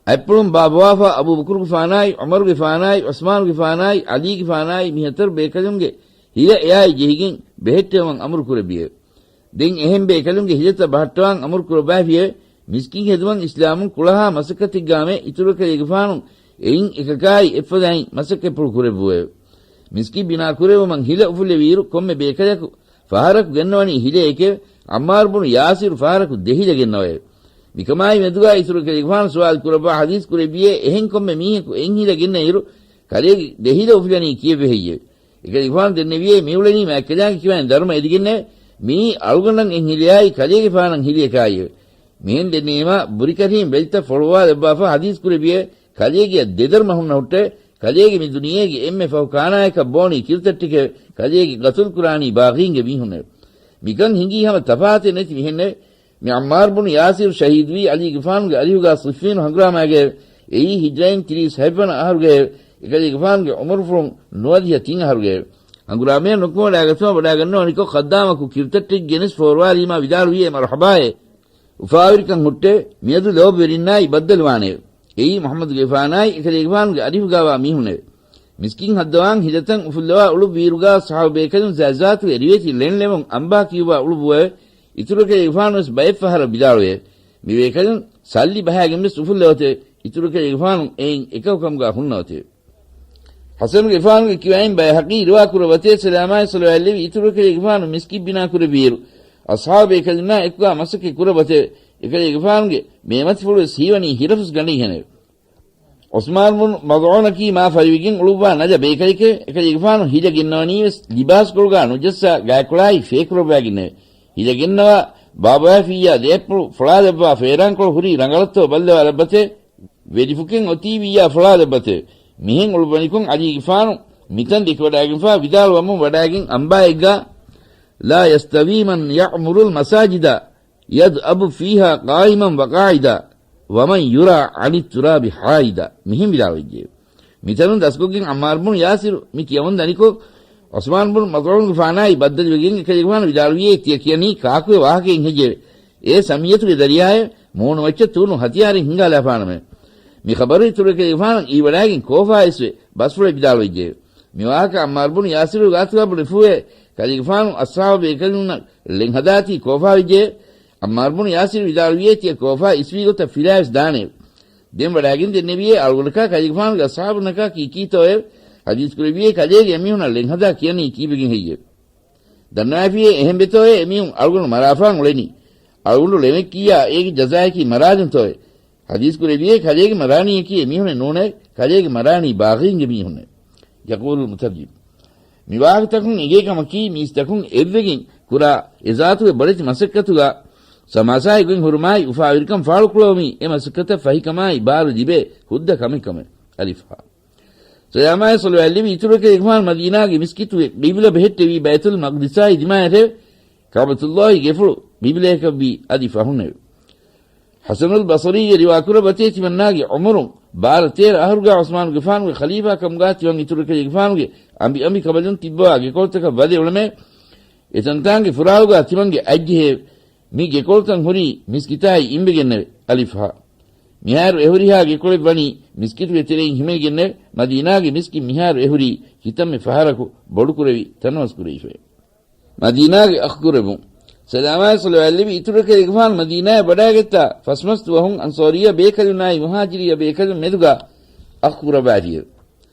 އަތްޕުޅުން ބާއްވާފާ އަބޫބަކުރުގެފާނާއި، ޢުމަރުގެފާނާއި، ޢުސްމާނުގެފާނާއި، ޢަލީގެފާނާއި މި ހަތަރު ބޭކަލުންގެ ހިލަ އެއާއި ޖެހިގެން ބެހެއްޓެވުމަށް އަމުރު ކުރެއްވިއެވެ. ދެން އެހެން ބޭކަލުންގެ ހިލަތައް ބަހައްޓަވާން އަމުރު ކުރައްވައިފިއެވެ. މިސްކިތް ހެދުމަށް އިސްލާމުން ކުޅަހާ މަސައްކަތެއްގާމެ އިތުރު ކަލޭގެފާނު އެއިން އެކަކާއި އެއްފަދައިން މަސައްކަތްޕުޅު ކުރެއްވުއެވެ. މިސްކިތް ބިނާ ކުރެއްވުމަށް ހިލަ އުފުއްލެވިއިރު ކޮންމެ ބޭކަލަކު ފަހަރަކު ގެންނަވަނީ ހިލައެކެވެ. ޢައްމާރު ބުނު ޔާސިރު ފަހަރަކު ދެ ހިލަ ގެންނަވައެވެ. މިކަމާއި މެދުގާ އިތުރު ކަލޭގެފާނު ސުވާލު ކުރައްވާ ޙަދީޘް ކުރެއްވިއޭ، އެހެން ކޮންމެ މީހަކު އެއް ހިލަ ގެންނައިރު ކަލޭގެ ދެ ހިލަ އުފުލަނީ ކީއްވެ ހެއްޔެވެ؟ އެކަލޭގެފާނު ދެންނެވިއޭ، މިއުޅެނީ މާތްކަލާނގެ ކިބައިން ދަރުމަ އެދިގެންނެވެ. މިއީ އަޅުގަނޑަށް އެއް ހިލައާއި ކަލޭގެފާނަށް ހިލައަކާއިއެވެ. މިހެން ދެންނެވީމާ ބުރިކަށީން ބެލިތައް ފޮޅުވާލައްވާފާ ޙަދީޘް ކުރެއްވިއޭ، ކަލޭގެއަށް ދެދަރުމަ ހުންނަ ހުއްޓެވެ. ކަލޭގެ މި ދުނިޔޭގެ އެންމެ ފަހު ކާނާޔަކަށް ބޯނީ ކިރުތައްޓެކެވެ. ކަލޭގެ ގަތުލުކުރާނީ ބާޣީންގެ މީހުންނެވެ. މިކަން ހިނގީ ހަމަ ތަފާތެއް ނެތި މިހެންނެވެ. މި ޢައްމާރު ބުނު ޔާސިރު ޝަހީދުވީ ޢަލީގެފާނުގެ އަރިހުގާ ޞިއްފީނު ހަނގުރާމާގައެވެ. އެއީ ހިޖްރައިން ތިރީސް ހަތްވަނަ އަހަރުގައެވެ. އެކަލޭގެފާނުގެ ޢުމުރުފުޅުން ނުވަދިހަ ތިން އަހަރުގައެވެ. ހަނގުރާމަޔަށް ނުކުމެވަޑާގަތުމަށް ވަޑާގަންނަވަނިކޮށް، ޚައްދާމަކު ކިރުތައްޓެއް ގެނެސް ފޯރުވާލީމާ ވިދާޅުވީ، އެ މަރުޙަބާއޭ. އުފާވެރިކަން ހުއްޓެވެ. މިއަދު ލޯބިވެރިންނާއި ބައްދަލުވާނެއެވެ. އެއީ މުޙައްމަދުގެފާނާއި އެކަލޭގެފާނުގެ އަރިހުގާވާ މީހުންނެވެ. މިސްކިތް ހައްދަވާން ހިލަތައް އުފުއްލަވާ އުޅުއްވިއިރުގާ ޞަޙާބީ ބޭކަލުން ޒާތްޒާތުގެ ރިވެތި ޅެން ޅެމުން އަނބާ ކިޔުއްވާ އުޅުއްވުއެވެ. އިތުރު ކަލޭގެފާނުވެސް ބައެއްފަހަރަށް ވިދާޅުވެއެވެ. މި ބޭކަލުން ސައްލި ބަހާގެންވެސް އުފުއްލަވަތެވެ. އިތުރު ކަލޭގެފާނު އެއިން އެކަކު ކަމުގާ ހުންނަވަތެވެ. ޙަސަނުގެފާނުގެ ކިބައިން ބައިހަޤީ ރިވާ ކުރައްވަތޭ، ސަލާމާއި ޞަލަވާތް ލެއްވި އިތުރު ކަލޭގެފާނު މިސްކިތް ބިނާ ކުރެއްވިއިރު، އަޞްޙާބު ބޭކަލުންނާ އެކުގާ މަސައްކަތް ކުރައްވަތެވެ. އެކަލޭގެފާނުގެ މޭމަތިފުޅުވެސް ހީވަނީ ހިރަފުސް ގަނޑެއްހެނެވެ. ޢުސްމާން ބުނު މަޒްޢޫނަކީ މާ ފަރިވެގެން އުޅުއްވާ ނަޖަ ބޭކަލެކެވެ. އެކަލޭގެފާނު ހިލަ ގެންނަވަނީވެސް ލިބާސްކޮޅުގާ ނުޖައްސާ ގާތްކޮޅާއި ފޭކުރައްވާގެންނެވެ. ހިލަ ގެންނަވާ ބާބަވައިފިއްޔާ ދެއަތްޕުޅު ފޮޅާލައްވާ ފޭރާންކޮޅު ހުރީ ރަނގަޅަށްތޯ ބައްލަވާލައްވަތެވެ. ވެލިފުކެއް އޮތީވިއްޔާ ފޮޅާލައްވަތެވެ. މިހެން އުޅުއްވަނިކޮށް ޢަލީގެފާނު މިތަން ދެކިވަޑާގެންފާ ވިދާޅުވަމުން ވަޑާގެން އަނބާއެއްގާ، لا يستوي من يعمر المساجد يدأب فيها قائما وقاعدا ومن يرى عن التراب حائدا، މިހެން ވިދާޅުވެއްޖެއެވެ. މިތަނުން ދަސްކޮށްގެން ޢައްމާރު ބުނު ޔާސިރު މި ކިޔަމުން ދަނިކޮށް، ޢުސްމާން ބުނު މަޒްޢޫންގެފާނާއި ބައްދަލުވެގެން އެކަލޭގެފާނު ވިދާޅުވިއޭ، ތިޔަ ކިޔަނީ ކާކުއެއް ވާހަކައެއް ހެއްޔެވެ؟ އޭ ސަމިއްޔަތުގެ ދަރިޔާއެވެ. މޫނުމައްޗަށް ތޫނު ހަތިޔާރެއް ހިނގާލާފާނަމެވެ. މި ޚަބަރު އިތުރު ކަލޭގެފާނު އީވަޑާގެން ކޯފާއިސްވެ ބަސްފުޅެއް ވިދާޅުވެއްޖެއެވެ. މި ވާހަކަ ޢައްމާރު ބުނު ޔާސިރުގެ ގާތުގާ ބުނެފޫއެވެ. ކަލޭގެފާނު އަޞްޙާބު ބޭކަލުންނަށް ޅެން ހަދާތީ ކޯފާވެއްޖެއެވެ. ޢައްމާރު ބުނު ޔާސިރު ވިދާޅުވިއޭ، ތިޔަ ކޯފާ އިސްވީ ގޮތަށް ފިލާވެސް ދާނެއެވެ. ދެން ވަޑާގެން ދެންނެވިއޭ އަޅުގަނޑަކާ ކަލޭގެފާނުގެ އަޞްޙާބުންނަކާ ކީކީތޯއެވެ. ޙަދީޘް ކުރެއްވިއޭ، ކަލޭގެ އެމީހުނަށް ޅެން ހަދާ ކިޔަނީ ކީއްވެގެން ހެއްޔެވެ؟ ދަންނަވައިފިއޭ، އެހެން ވެތޯއޭ އެމީހުން އަޅުގަނޑު މަރާފާން އުޅެނީ. އަޅުގަނޑު ޅެމެއް ކިއްޔާ އޭގެ ޖަޒާއަކީ މަރާލުންތޯއޭ؟ ޙަދީޘް ކުރެއްވިއޭ، ކަލޭގެ މަރާނީއަކީ އެމީހުނެއް ނޫނޭ، ކަލޭގެ މަރާނީ ބާޣީންގެ މީހުންނޭ. ޔަޤޫލުލް މުތަރްޖިމް. މި ވާހަކަތަކުން އެނގޭ ކަމަކީ، މީސްތަކުން އެއްވެގެން ކުރާ އެ ޒާތުގެ ބޮޑެތި މަސައްކަތުގާ ސަމާސާއި ގޮތް ހުރުމާއި އުފާވެރިކަން ފާޅުކުޅަވުމީ އެ މަސައްކަތަށް ފަހިކަމާއި ބާރު ލިބޭ ހުއްދަ ކަމެއް ކަމެވެ. އަލިފް ހާ. ސަލާމާއި ޞަލަވާތް ލެއްވި އިތުރު ކަލޭގެފާނު މަދީނާގެ މިސްކިތުގެ ޤިބްލަ ބެހެއްޓެވީ ބައިތުލް މަޤްދިސާއި ދިމާޔަށެވެ. ކަޢުބަތުﷲގެ ގެފުޅު ޤިބްލަޔަކަށްވީ އަދި ފަހުންނެވެ. ޙަސަނުލް ބަޞަރީގެ ރިވާކުރައްވަތޭ ތިމަންނާގެ ޢުމުރުން ބާރަ ތޭރަ އަހަރުގާ ޢުސްމާނުގެފާނުގެ ޚަލީފާ ކަމުގާ ތިމަން އިތުރު އެކަލޭގެފާނުގެ އަނބި އަނބި ކަނބަލުން ތިއްބަވާ ގެކޮޅުތަކަށް ވަދެ އުޅެމޭ. އެތަންތާނގެ ފުރާގުގާ ތިމަންގެ އަތްޖެހޭ. މި ގެކޮޅުތައް ހުރީ މިސްކިތާއި އިނބެގެންނެވެ. އަލިފް ހާ. މިހާރު އެހުރިހާ ގެކޮޅެއް ވަނީ މިސްކިތުގެ ތެރެއިން ހިމެނިގެންނެވެ. މަދީނާގެ މިސްކިތް މިހާރު އެހުރީ ކިތަންމެ ފަހަރަކު ބޮޑުކުރެވި ތަނަވަސްކުރެވިފައެވެ. މަދީނާގެ އަޚުކުރެއްވުން. ސަލާމާއި ޞަލަވާތްލެއްވި އިތުރު އެކަލޭގެފާނު މަދީނާއަށް ވަޑައިގަތްތާ ފަސްމަސް ދުވަހުން އަންޞާރިއްޔަ ބޭކަލުންނާއި މުހާޖިރިއްޔަ ބޭކަލުން މެދުގާ އަޚު ކުރައްވާފިއެވެ.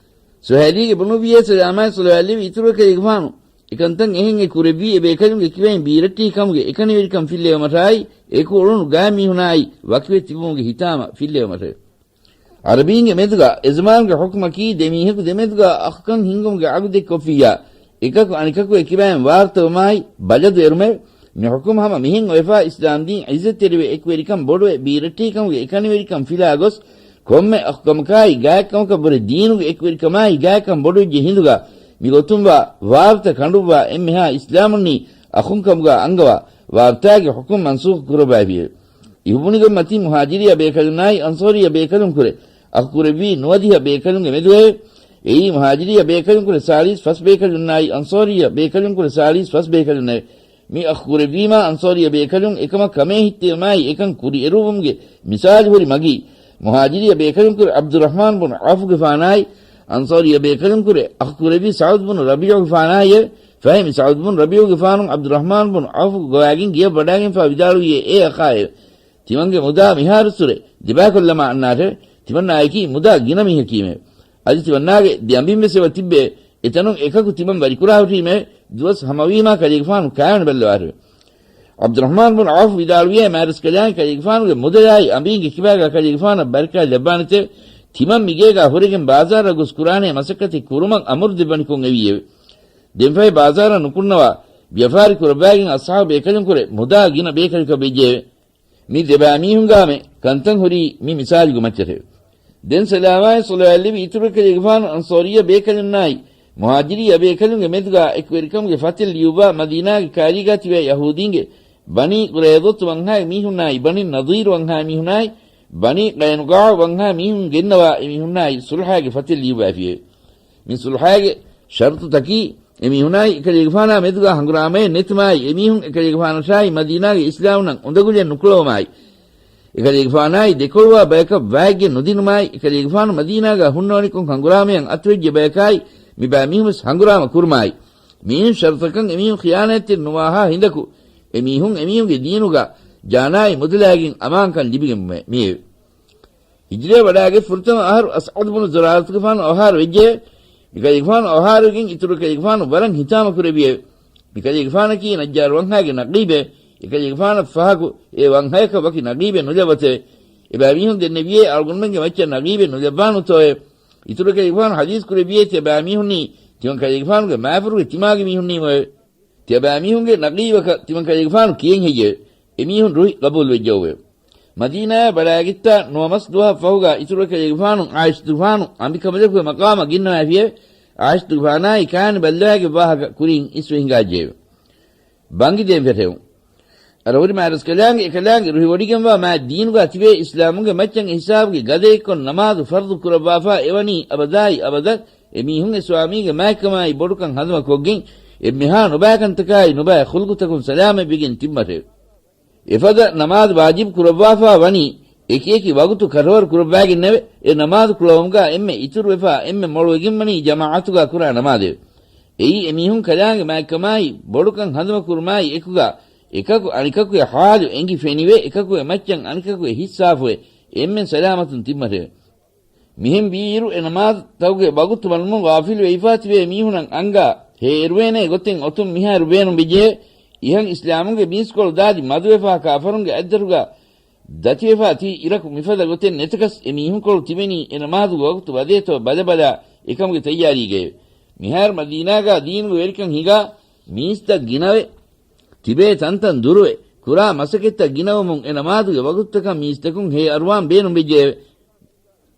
ސުހައިލީގެ ބުނުއްވިއޭ ސަލާމާއި ޞަލަވާތްލެއްވި އިތުރު އެކަލޭގެފާނު އެކަންތައް އެހެން އެ ކުރެއްވީ އެ ބޭކަލުންގެ ކިބައިން ބީރައްޓިހި ކަމުގެ އެކަނިވެރިކަން ފިއްލެވުމަށާއި އެކު އުޅުނު ގާތް މީހުނާއި ވަކިވެ ތިބުމުގެ ހިތާމަ ފިއްލެވުމަށެވެ. ޢަރަބީންގެ މެދުގަ އެޒަމާނުގެ ޙުކުމަކީ ދެމީހަކު ދެމެދުގަ އަޚުކަން ހިންގުމުގެ އަގުދެއްކޮށްފިއްޔާ، އެކަކު އަނެކަކުގެ ކިބައިން ވާރުތަވުމާއި ބަލަދު އެރުމެވެ. މި ޙުކުމް ހަމަ މިހެން އޮވެފާ އިސްލާމްދީން ޢިއްޒަތްތެރިވެ އެކުވެރިކަން ބޮޑުވެ ބީރައްޓިހިކަމުގެ އެކަނިވެރިކަން ފިލާ ގޮސް، ކޮންމެ އަޚުކަމަކާއި ގާތްކަމަކަށްވުރެ ދީނުގެ އެކުވެރިކަމާއި ގާތްކަން ބޮޑުވެއްޖެ ހިނދުގަ މި ގޮތުންވާ ވާރުތަ ކަނޑުއްވާ އެންމެހާ އިސްލާމުންނީ އަޚުންކަމުގަ އަންގަވާ ވާރުތާގެ ޙުކުމް މަންސޫޚު ކުރައްވާފިއެވެ. އިހުބުނިގޮތްމަތީ މުހާޖިރިއްޔަ ބޭކަލުންނާއި އަންޞާރިއްޔަ ބޭކަލުންކުރެ އަޚުކުރެއްވީ ނުވަދިހަ ބޭކަލުންގެ މެދުއެވެ. އެއީ މުހާޖިރިއްޔަ ބޭކަލުންކުރެ ސާޅީސް ފަސް ބޭކަލުންނާއި އަންޞާރިއްޔަ ބޭކަލުންކުރެ ސާޅީސް ފަސް ބޭކަލުންނެވެ. މި އަޚުކުރެއްވީމާ އަންޞާރިއްޔަ ބޭކަލުން އެކަމަށް ކަމޭހިއްތެވުމާއި އެކަން ކުރިއެރުވުމުގެ މިސާލު ހުރި މަގީ، މުހާޖިރިއްޔަ ބޭކަލުންކުރެ ޢަބްދުއްރަޙްމާން ބުނު ޢައުފުގެފާނާއި އަންޞާރިއްޔަ ބޭކަލުންކުރެ އަޚުކުރެއްވި ސަޢުދު ބުނު ރަބީޢުގެފާނާއިއެވެ. ފަހެ މި ސަޢުދު ބުނު ރަބީޢުގެފާނު ޢަބްދުއްރަޙްމާން ބުނު ޢައުފު ގޮވާގެން ގެޔަށް ވަޑާގެންފާ ވިދާޅުވިއޭ އޭ އަޚާއެވެ. ތިމަންގެ މުދާ މިހާރުއްސުރެ ދެބައިކޮށްލަމާ އަންނާށެވެ. ތިމަންނާއަކީ މުދާ ގިނަ މީހަކީމެވެ. އަދި ތިމަންނާގެ ދެ އަނބިން ވެސް އެބަ ތިއްބެވެ. އެތަނުން އެކަކު ތިމަން ވަރިކުރާ ހުށީމެވެ. ދުވަސް ހަމަވީމާ ކަލޭގެފާނު ކާވެނި ބައްލަވާށެވެ. ޢަބްދުއްރަޙްމާން ބުނު ޢައުފް ވިދާޅުވިއޭ މާރަސްކަލާނގެ ކަލޭގެފާނުގެ މުދަލާއި އަނބީންގެ ކިބާގާ ކަލޭގެފާނަށް ބަރަކާތް ލައްވާނެތެވެ. ތިމަން މިގޭގާ ހުރެގެން ބާޒާރަށް ގޮސް ކުރާނޭ މަސައްކަތެއް ކުރުމަށް އަމުރު ދެއްވަނިކޮށް އެވީއެވެ. ދެންފަހެ ބާޒާރަށް ނުކުންނަވާ ވިޔަފާރި ކުރައްވާގެން އަޞްޙާބު ބޭކަލުންކުރެ މުދާ ގިނަ ބޭކަލަކަށް ވެއްޖެއެވެ. މި ދެބައިމީހުންގާމެ ކަންތައް ހުރީ މި މިސާލުގެ މައްޗަށެވެ. ދެން ސަލާމާއި ޞަލަވާތްލެއްވި އިތުރު ކަލޭގެފާނު އަންޞާރިއްޔަ ބޭކަލުންނާއި މުހާޖިރިއްޔަ ބޭކަލުންގެ މެދުގާ އެކުވެރިކަމުގެ ފަތިލް ލިޔުއްވާ މަދީނާގެ ކާރީގާ ތިބޭ ޔަހޫދީންގެ ބަނީ ޤުރައިޟަތު ވަންހާގެ މީހުންނާއި ބަނީ ނަޟީރު ވަންހާ މީހުނާއި ބަނީ ޤައިނުޤާޢު ވަންހާ މީހުން ގެންނަވާ އެމީހުންނާއި ޞުލްޙާގެ ފަތިލް ލިޔުއްވާފިއެވެ. މި ޞުލްޙާގެ ޝަރުޠުތަކީ، އެމީހުނާއި އެކަލޭގެފާނާ މެދުގާ ހަނގުރާމައެއް ނެތުމާއި، އެމީހުން އެކަލޭގެފާނަށާއި މަދީނާގެ އިސްލާމުންނަށް އުނދަގުލެއް ނުކުޅަވުމާއި، އެކަލޭގެފާނާއި ދެކޮޅުވާ ބަޔަކަށް ވާތްގެ ނުދިނުމާއި، އެކަލޭގެފާނު މަދީނާގާ ހުންނަވަނިކޮށް ހަނގުރާމަޔަށް އަތުވެއްޖެ ބަޔަކާއި، މިބައިމީހުން ވެސް ހަނގުރާމަ ކުރުމާއި، މިއިން ޝަރުޠަކަށް އެމީހުން ޚިޔާނާތްތެރި ނުވާހާ ހިނދަކު، އެމީހުން އެމީހުންގެ ދީނުގާ ޖާނާއި މުދަލާގެން އަމާންކަން ލިބިގެން މިއެވެ. ހިޖްރަޔަށް ވަޑާގެ ފުރަތަމަ އަހަރު އަސްޢަދު ބުނު ޒުރާރަތުގެފާނު އަވަހާރަ ވެއްޖެ. މިކަލޭގެފާނު އަވަހާރަވެގެން އިތުރު ކަލޭގެފާނު ވަރަށް ހިތާމަ ކުރެއްވިއެވެ. މިކަލޭގެފާނަކީ ނައްޖާރު ވަންހާގެ ނަގީބެއް. އެކަލޭގެފާނަށް ފަހަކު އެ ވަންހަޔަކަށް ވަކި ނަގީބެއް ނުލައްވަތެވެ. އެބައިމީހުން ދެންނެވިއޭ އަޅުގަނޑުމެންގެ މައްޗަށް ނަގީބެއް ނުލައްވާނުތޯއެވެ. އިތުރު ކަލޭގެފާނު ޙަދީޘް ކުރެއްވިއޭ ތިޔަބައިމީހުންނީ ތިމަން ކަލޭގެފާނުގެ މާފަރުގެ ތިމާގެ މީހުންނީމެވެ. ތިޔަބައިމީހުންގެ ނަގީބަކަށް ތިމަން ކަލޭގެފާނު ކިޔަން ހެއްޔެވެ؟ އެމީހުން ރުހި ޤަބޫލުވެއްޖެއެވެ. މަދީނާއަށް ބަލާގެއްތާ ނުވަ މަސް ދުވަހަށް ފަހުގާ އިތުރު ކަލޭގެފާނު ޢާއިޝަތުގެފާނު އަނބިކަނބަލަކުގެ މަޤާމަށް ގެންނަވައިފިއެވެ. ޢާއިޝަތުގެފާނާއި ކާނި ބައްލަވާގެ ވާހަކަ ކުރިން އިސްވެ ހިނގާއްޖެއެވެ. ބަންގި ދޭން ފެށެވުން. އަރަހުރި މާރަސްކަލާނގެ އެކަލާނގެ ރުހިވޮޑިގެންވާ މާތް ދީނުގާ ތިބޭ އިސްލާމުގެ މައްޗަށް އެހިސާބުގެ ގަދައެއްކޮށް ނަމާދު ފަރުޟު ކުރައްވާފާ އެވަނީ އަބަދާއި އަބަދަށް އެމީހުން އެ ސްވާމީގެ މާތްކަމާއި ބޮޑުކަން ހަނދުމަކޮށްގެން އެންމެހާ ނުބައިކަންތަކާއި ނުބައި ޚުލްޤުތަކުން ސަލާމަތްވެގެން ތިންވަށެވެ. އެފަދަ ނަމާދު ވާޖިބު ކުރައްވާފާ ވަނީ އެކިއެކި ވަގުތު ކަށަވަރު ކުރައްވާގެންނެވެ. އެ ނަމާދު ކުޅަވުމުގާ އެންމެ އިތުރުވެފާ އެންމެ މޮޅުވެގެންވަނީ ޖަމާޢަތުގާ ކުރާ ނަމާދެވެ. އެއީ އެމީހުން ކަލާނގެ މާތްކަމާއި ބޮޑުކަން ހަނދުމަކުރުމާއި އެކުގާ އެކަކު އަނެކަކުގެ ޙާލު އެނގި ފެނިވެ، އެކަކުގެ މައްޗަށް އަނެކަކުގެ ހިއްސާފުވެ، އެންމެން ސަލާމަތުން ތިންވަށެވެ. މިހެން ވީއިރު އެ ނަމާދުތަކުގެ ވަގުތު ވަނުމުން ޣާފިލު ވެއިފާ ތިބޭ މީހުނަށް އަންގާ ހޭއެރުވޭނޭ ގޮތެއް އޮތުން މިހާރު ބޭނުން ވެއްޖެ. އިހަށް އިސްލާމުގެ މީސްކޮޅު ދާދި މަދުވެފާ ކާފަރުންގެ އަތްދަށުގާ ދަތިވެފާ ތި އިރަކު މިފަދަ ގޮތެއް ނެތަކަސް އެ މީހުންކޮޅު ތިބެނީ އެ ނަމާދުގެ ވަގުތު ވަދޭތޯ ބަލަބަލާ އެކަމުގެ ތައްޔާރީގައެވެ. މިހާރު މަދީނާގާ ދީނުގެ ވެރިކަން ހިނގާ މީސްތައް ގިނަވެ، ތިބޭ ތަންތަން ދުރުވެ، ކުރާ މަސަކެއްތައް ގިނަވުމުން އެ ނަމާދުގެ ވަގުތުތަކަށް މީސްތަކުން ހޭ އަރުވާން ބޭނުން ވެއްޖެއެވެ.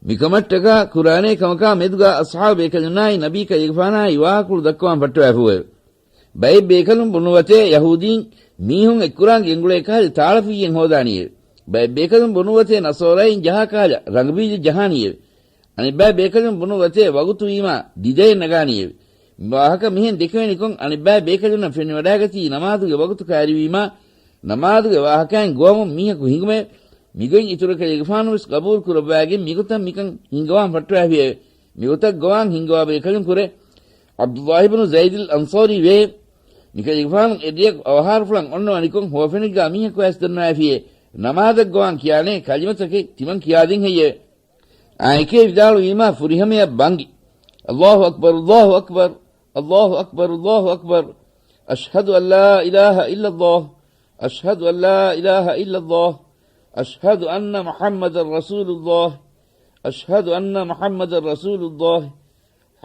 މިކަމަށްޓަކާ ކުރާނޭ ކަމަކާ މެދުގާ އަޞްޙާބު ބޭކަލުންނާއި ނަބީ ކަލޭގެފާނާއި ވާހަކަފުޅު ދައްކަވާން ފައްޓަވާފޫއެވެ. ބައެއް ބޭކަލުން ބުނުއްވަތޭ ޔަހޫދީން މީހުން އެއްކުރާން ގެންގުޅޭ ކަހަލަ ތާޅަފިއްޔެއް ހޯދާނީއެވެ. ބައެއް ބޭކަލުން ބުނުއްވަތޭ ނަޞާރާއިން ޖަހާ ކަހަލަ ރަނގަބީޖެއް ޖަހާނީއެވެ. އަނެއްބައި ބޭކަލުން ބުނުއްވަތޭ ވަގުތު ވީމާ ދިދައެއް ނަގާނީއެވެ. މި ވާހަކަ މިހެން ދެކެވެނިކޮށް، އަނެއްބައި ބޭކަލުންނަށް ފެނިވަޑާގަތީ ނަމާދުގެ ވަގުތު ކައިރިވީމާ، ނަމާދުގެ ވާހަކައިން ގޮވަމުން މީހަކު ހިނގުމެވެ. މިގޮތް އިތުރު ކަލޭގެފާނު ވެސް ގަބޫލު ކުރައްވާގެން މިގޮތަށް މިކަން ހިންގަވާން ފައްޓަވައިފިއެވެ. މިގޮތަށް ގޮވާން ހިންގަވާ ބޭކަލުން ކުރެ ޢަބްދުﷲ ބިނު ޒައިދުލް އަންޞާރީ ވޭ. މި ކަލޭގެފާނު އެއްރެއަކު އަވަހާރަފުޅަށް އޮންނަވަނިކޮށް ހުވަފެނެއްގާ މީހަކު އައިސް ދަންނަވައިފިއޭ. ނަމާދަށް ގޮވާން ކިޔާނޭ ކަލިމަތަކެއް ތިމަން ކިޔާދޭން ހެއްޔެވެ؟ އާނއެކޭ ވިދާޅުވީމާ ފުރިހަމަޔަށް ބަންގި. الله أكبر، الله أكبر، الله أكبر، الله أكبر. أشهد أن لا إله إلا الله، أشهد أن لا إله إلا الله، أشهد أن محمدا رسول الله، أشهد أن محمدا رسول الله.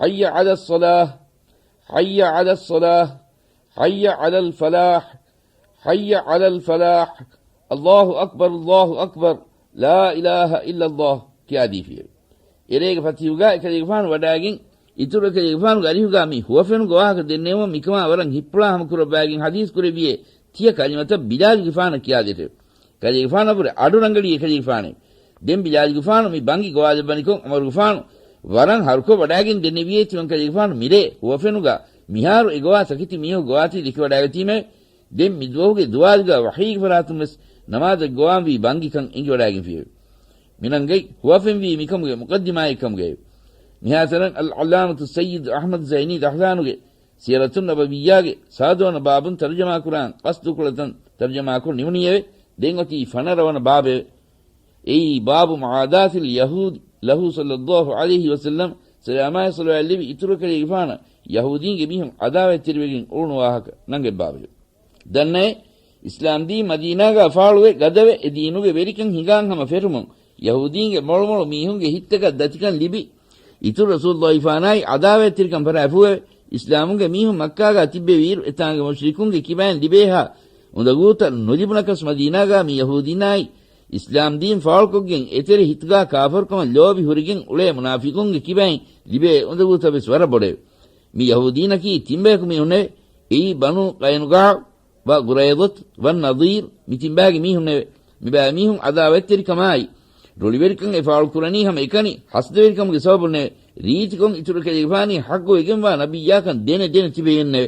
حي على الصلاة، حي على الصلاة، حي على الفلاح، حي على الفلاح. الله أكبر، الله أكبر، لا إله إلا الله ކިޔާދީފިއެވެ. އެރޭގެ ފަތިހުގާ އެކަލޭގެފާނު ވަޑާގެން، އިތުރު އެކަލޭގެފާނުގެ އަރިހުގާ މި ހުވަފެނުގެ ވާހަކަ ދެންނެވުމަށް މިކަމާ ވަރަށް ހިތްޕުޅާ ހަމަ ކުރައްވާގެން ޙަދީޘް ކުރެއްވިއޭ ތިޔަ ކަލިމަތައް ބިލާލުގެފާނަށް ކިޔާދޭށެވެ. ކަލޭގެފާނަށްވުރެ އަޑު ރަނގަޅީ އެކަލޭގެފާނެވެ. ދެން ބިލާލުގެފާނު މި ބަންގި ގޮވާލައްވަނިކޮށް ޢުމަރުގެފާނު ވަރަށް ހަރުކޮށް ވަޑާގެން ދެންނެވިއޭ ތިމަން ކަލޭގެފާނު މިރޭ ހުވަފެނުގާ މިހާރު އެގޮވާ ތަކެތި މީހުން ގޮވާތީ ދެކިވަޑާގަތީމެވެ. ދެން މިދުވަހުގެ ދުވާލުގާ ވަޙީގެ ފަރާތުން ވެސް ނަމާދަށް ގޮވާންވީ ބަންގިކަން އެނގިވަޑާގެންފިއެވެ. މިނަންގައި ހުވަފެންވީ މިކަމުގެ މުޤައްދިމާއެއް ކަމުގައެވެ. މިހާތަނަށް އަލްޢައްލާމަތު ސައްޔިދު އަޙްމަދު ޒައިނީ ދަޙްލާނުގެ ސިޔަރަތުންނަބަވިއްޔާގެ ސާދަވަނަ ބާބުން ތަރުޖަމާކުރާން ޤަޞްދުކޮޅަށް ތަން ތަރުޖަމާކޮށް ނިމުނީއެވެ. ދެން އޮތީ ފަނަރަވަނަ ބާބެވެ. އެއީ ބާބު މުޢާދާތިލް ޔަހޫދި ލަހޫ ޞައްލައްލާހު ޢަލައިހި ވަސައްލަމް ސަލާމާއި ޞަލަވާތް ލެއްވި އިތުރު ކަލޭގެފާނަށް ޔަހޫދީންގެ މީހުން ޢަދާވާތްތެރިވެގެން އުޅުނު ވާހަކަ ނަންގަތް ބާބެވެ. ދަންނައޭ، އިސްލާމްދީން މަދީނާގާ ފާޅުވެ ގަދަވެ، އެ ދީނުގެ ވެރިކަން ހިނގާން ހަމަ ފެށުމުން، ޔަހޫދީންގެ މޮޅުމޮޅު މީހުންގެ ހިތްތަކަށް ދަތިކަން ލިބި، އިތުރު ރަސޫލުއްލާހިފާނާއި ޢަދާވާތްތެރިކަން ފަށާފޫއެވެ. އިސްލާމުގެ މީހުން މައްކާގާ ތިއްބެވިއިރު، އެތާނގެ މުޝްރިކުންގެ ކިބައިން ލިބޭހާ އުނދަގޫތައް ނުލިބުނަކަސް، މަދީނާގާ މި ޔަހޫދީންނާއި އިސްލާމްދީން ފާޅުކޮށްގެން، އެތެރެ ހިތުގާ ކާފަރުކަމަށް ލޯބި ހުރެގެން އުޅޭ މުނާފިޤުންގެ ކިބައިން ލިބޭ އުނދަގޫތައް ވެސް ވަރަށް ބޮޑެވެ. މި ޔަހޫދީންނަކީ ތިންބަޔަކު މީހުންނެވެ. އެއީ ބަނޫ ޤައިނުޤާޢު، ވަ ޤުރައިޟަތު، ވައްނަޟީރު، މި ތިންބާގެ މީހުންނެވެ. މިބައިމީހުން ޢަދާވަތްތެރިކަމާއި، ރުޅިވެރިކަން އެ ފާޅު ކުރަނީ ހަމަ އެކަނި ޙަސަދަވެރިކަމުގެ ސަބަބުންނެވެ. ރީތިކޮށް އިތުރު ކަލޭގެފާނީ ޙައްޤުވެގެންވާ ނަބިއްޔާކަން ދެނެ ދެނެ ތިބެއިންނެވެ.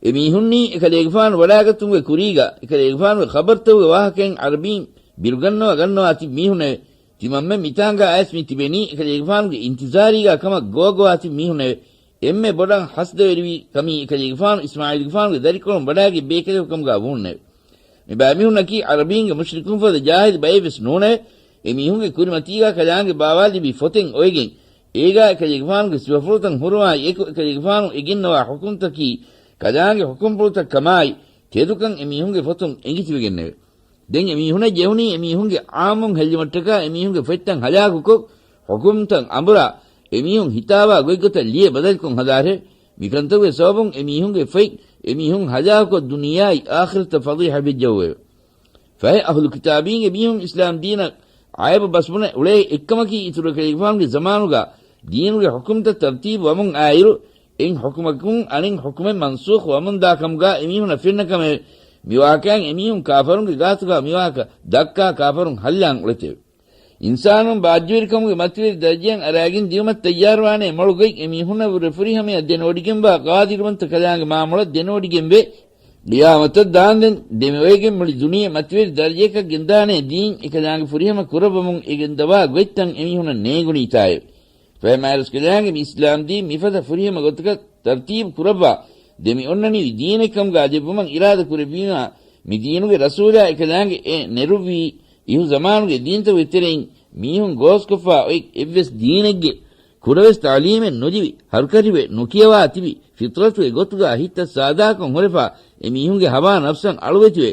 އެ މީހުންނީ އެކަލޭގެފާނު ވަޑާގަތުމުގެ ކުރީގަ، އެކަލޭގެފާނުގެ ޚަބަރުތަކުގެ ވާހަކައިން ޢަރަބީން ބިރުގަންނަވަ ގަންނަވާ ތިބި މީހުންނެވެ. ތިމަންމެން މިތާނގާ އައިސް މި ތިބެނީ އެކަލޭގެފާނުގެ އިންތިޒާރީގާ ކަމަށް ގޮވަގޮވާ ތިބި މީހުންނެވެ. އެންމެ ބޮޑަށް ޙަސަދަވެރިވީ ކަމީ އެކަލޭގެފާނު އިސްމާޢީލްގެފާނުގެ ދަރިކޮޅުން ވަޑާގެ ބޭކަލެކު ކަމުގާ ވުމުންނެވެ. މި ބައިމީހުންނަކީ ޢަރަބީންގެ މުޝްރިކުން ފަދަ ޖާހިލު ބައެއް ވެސް ނޫނެވެ. އެ މީހުންގެ ކުރިމަތީގާ ކަލާނގެ ބާވާ ލިބި ފޮތެއް އޮވެގެން، އޭގާ އެކަލޭގެފާނުގެ ސިފަފުޅުތައް ހުރުވާ އެކު، އެކަލޭގެފާނު އެ ގެންނަވާ ޙުކުމްތަކީ ކަލާނގެ ޙުކުމްފުޅުތައް ކަމާއި، ތެދުކަން އެ މީހުންގެ ފޮތުން އެނގިތިބެގެންނެވެ. ދެން އެ މީހުންނަށް ޖެހުނީ އެ މީހުންގެ ޢާއްމުން ހެއްލުމަށްޓަކާ އެ މީހުންގެ ފޮތްތައް ހަލާކުކޮށް، ޙުކުމްތައް އަނބުރާ، އެ މީހުން ހިތާވާ ގޮތްގޮތަށް ލިޔެ ބަދަލުކޮށް ހަދާށޭ. މިކަންތަކުގެ ސަބަބުން އެ މީހުންގެ ފޮތް އެ މީހުން ހަލާކުކޮށް ދުނިޔެއާއި އާޚިރަތަށް ފަޟީޙަތް ވެއްޖައުވެއެވެ. ފަހެ އަހުލު ކިތާބީންގެ މީހުން އިސްލާމް ދީނަށް ޢައިބު ބަސްބުނެ އުޅޭ އެއްކަމަކީ އިތުރު ކަލޭގެފާނުގެ ޒަމާނުގާ ދީނުގެ ޙުކުމްތައް ތަރުތީބު ވަމުން އާއިރު، އެއް ޙުކުމަކުން އަނެއް ޙުކުމެއް މަންސޫޚު ވަމުންދާ ކަމުގާ އެމީހުނަށް ފެންނަ ކަމެވެ. މިވާހަކައިން އެމީހުން ކާފަރުންގެ ގާތުގާ މިވާހަކަ ދައްކާ ކާފަރުން ހައްލާން އުޅެތެވެ. އިންސާނުން ބާއްޖަވެރިކަމުގެ މަތިވެރި ދަރަޖައަށް އަރާގެން ދިއުމަށް ތައްޔާރުވާނޭ މޮޅު ގޮތް އެމީހުންނަށްވުރެ ފުރިހަމަޔަށް ދެނެވޮޑިގެންވާ ޤާދިރުވަންތަ ކަލާނގެ މާމޮޅަށް ދެނެވޮޑިގެންވެ. ޤިޔާމަތަށް ދާންދެން ދެމިއޮވެގެން މުޅި ދުނިޔެ މަތިވެރި ދަރަޖައަކަށް ގެންދާނޭ ދީން އެކަލާނގެ ފުރިހަމަ ކުރައްވަމުން އެ ގެންދަވާ ގޮތްތައް އެމީހުނަށް ނޭނގުނީތާއެވެ. ފަހެ މާތްރަސްކަލާނގެ މި އިސްލާމްދީން މިފަދަ ފުރިހަމަ ގޮތަކަށް ތަރުތީބު ކުރައްވާ ދެމި އޮންނަނީ ދީނެއްކަމުގާ ލެއްވުމަށް އިރާދަ ކުރެއްވީމާ، މި ދީނުގެ ރަސޫލާ އެކަލާނގެ އެ ނެރުއްވީ އިހު ޒަމާނުގެ ދީންތަކުގެ ތެރެއިން މީހުން ގޯސްކޮށްފާ އޮތް އެއްވެސް ދީނެއްގެ ކުޑަވެސް ތަޢުލީމެއް ނުލިބި، ހަރުކަށިވެ، ނުކިޔަވާ ތިބި، ފިޠްރަތުގެ ގޮތުގާ ހިތްތައް ސާދާކޮށް ހުރެފާ އެ މީހުންގެ ހަވާ ނަފްސަށް އަޅުވެތިވެ،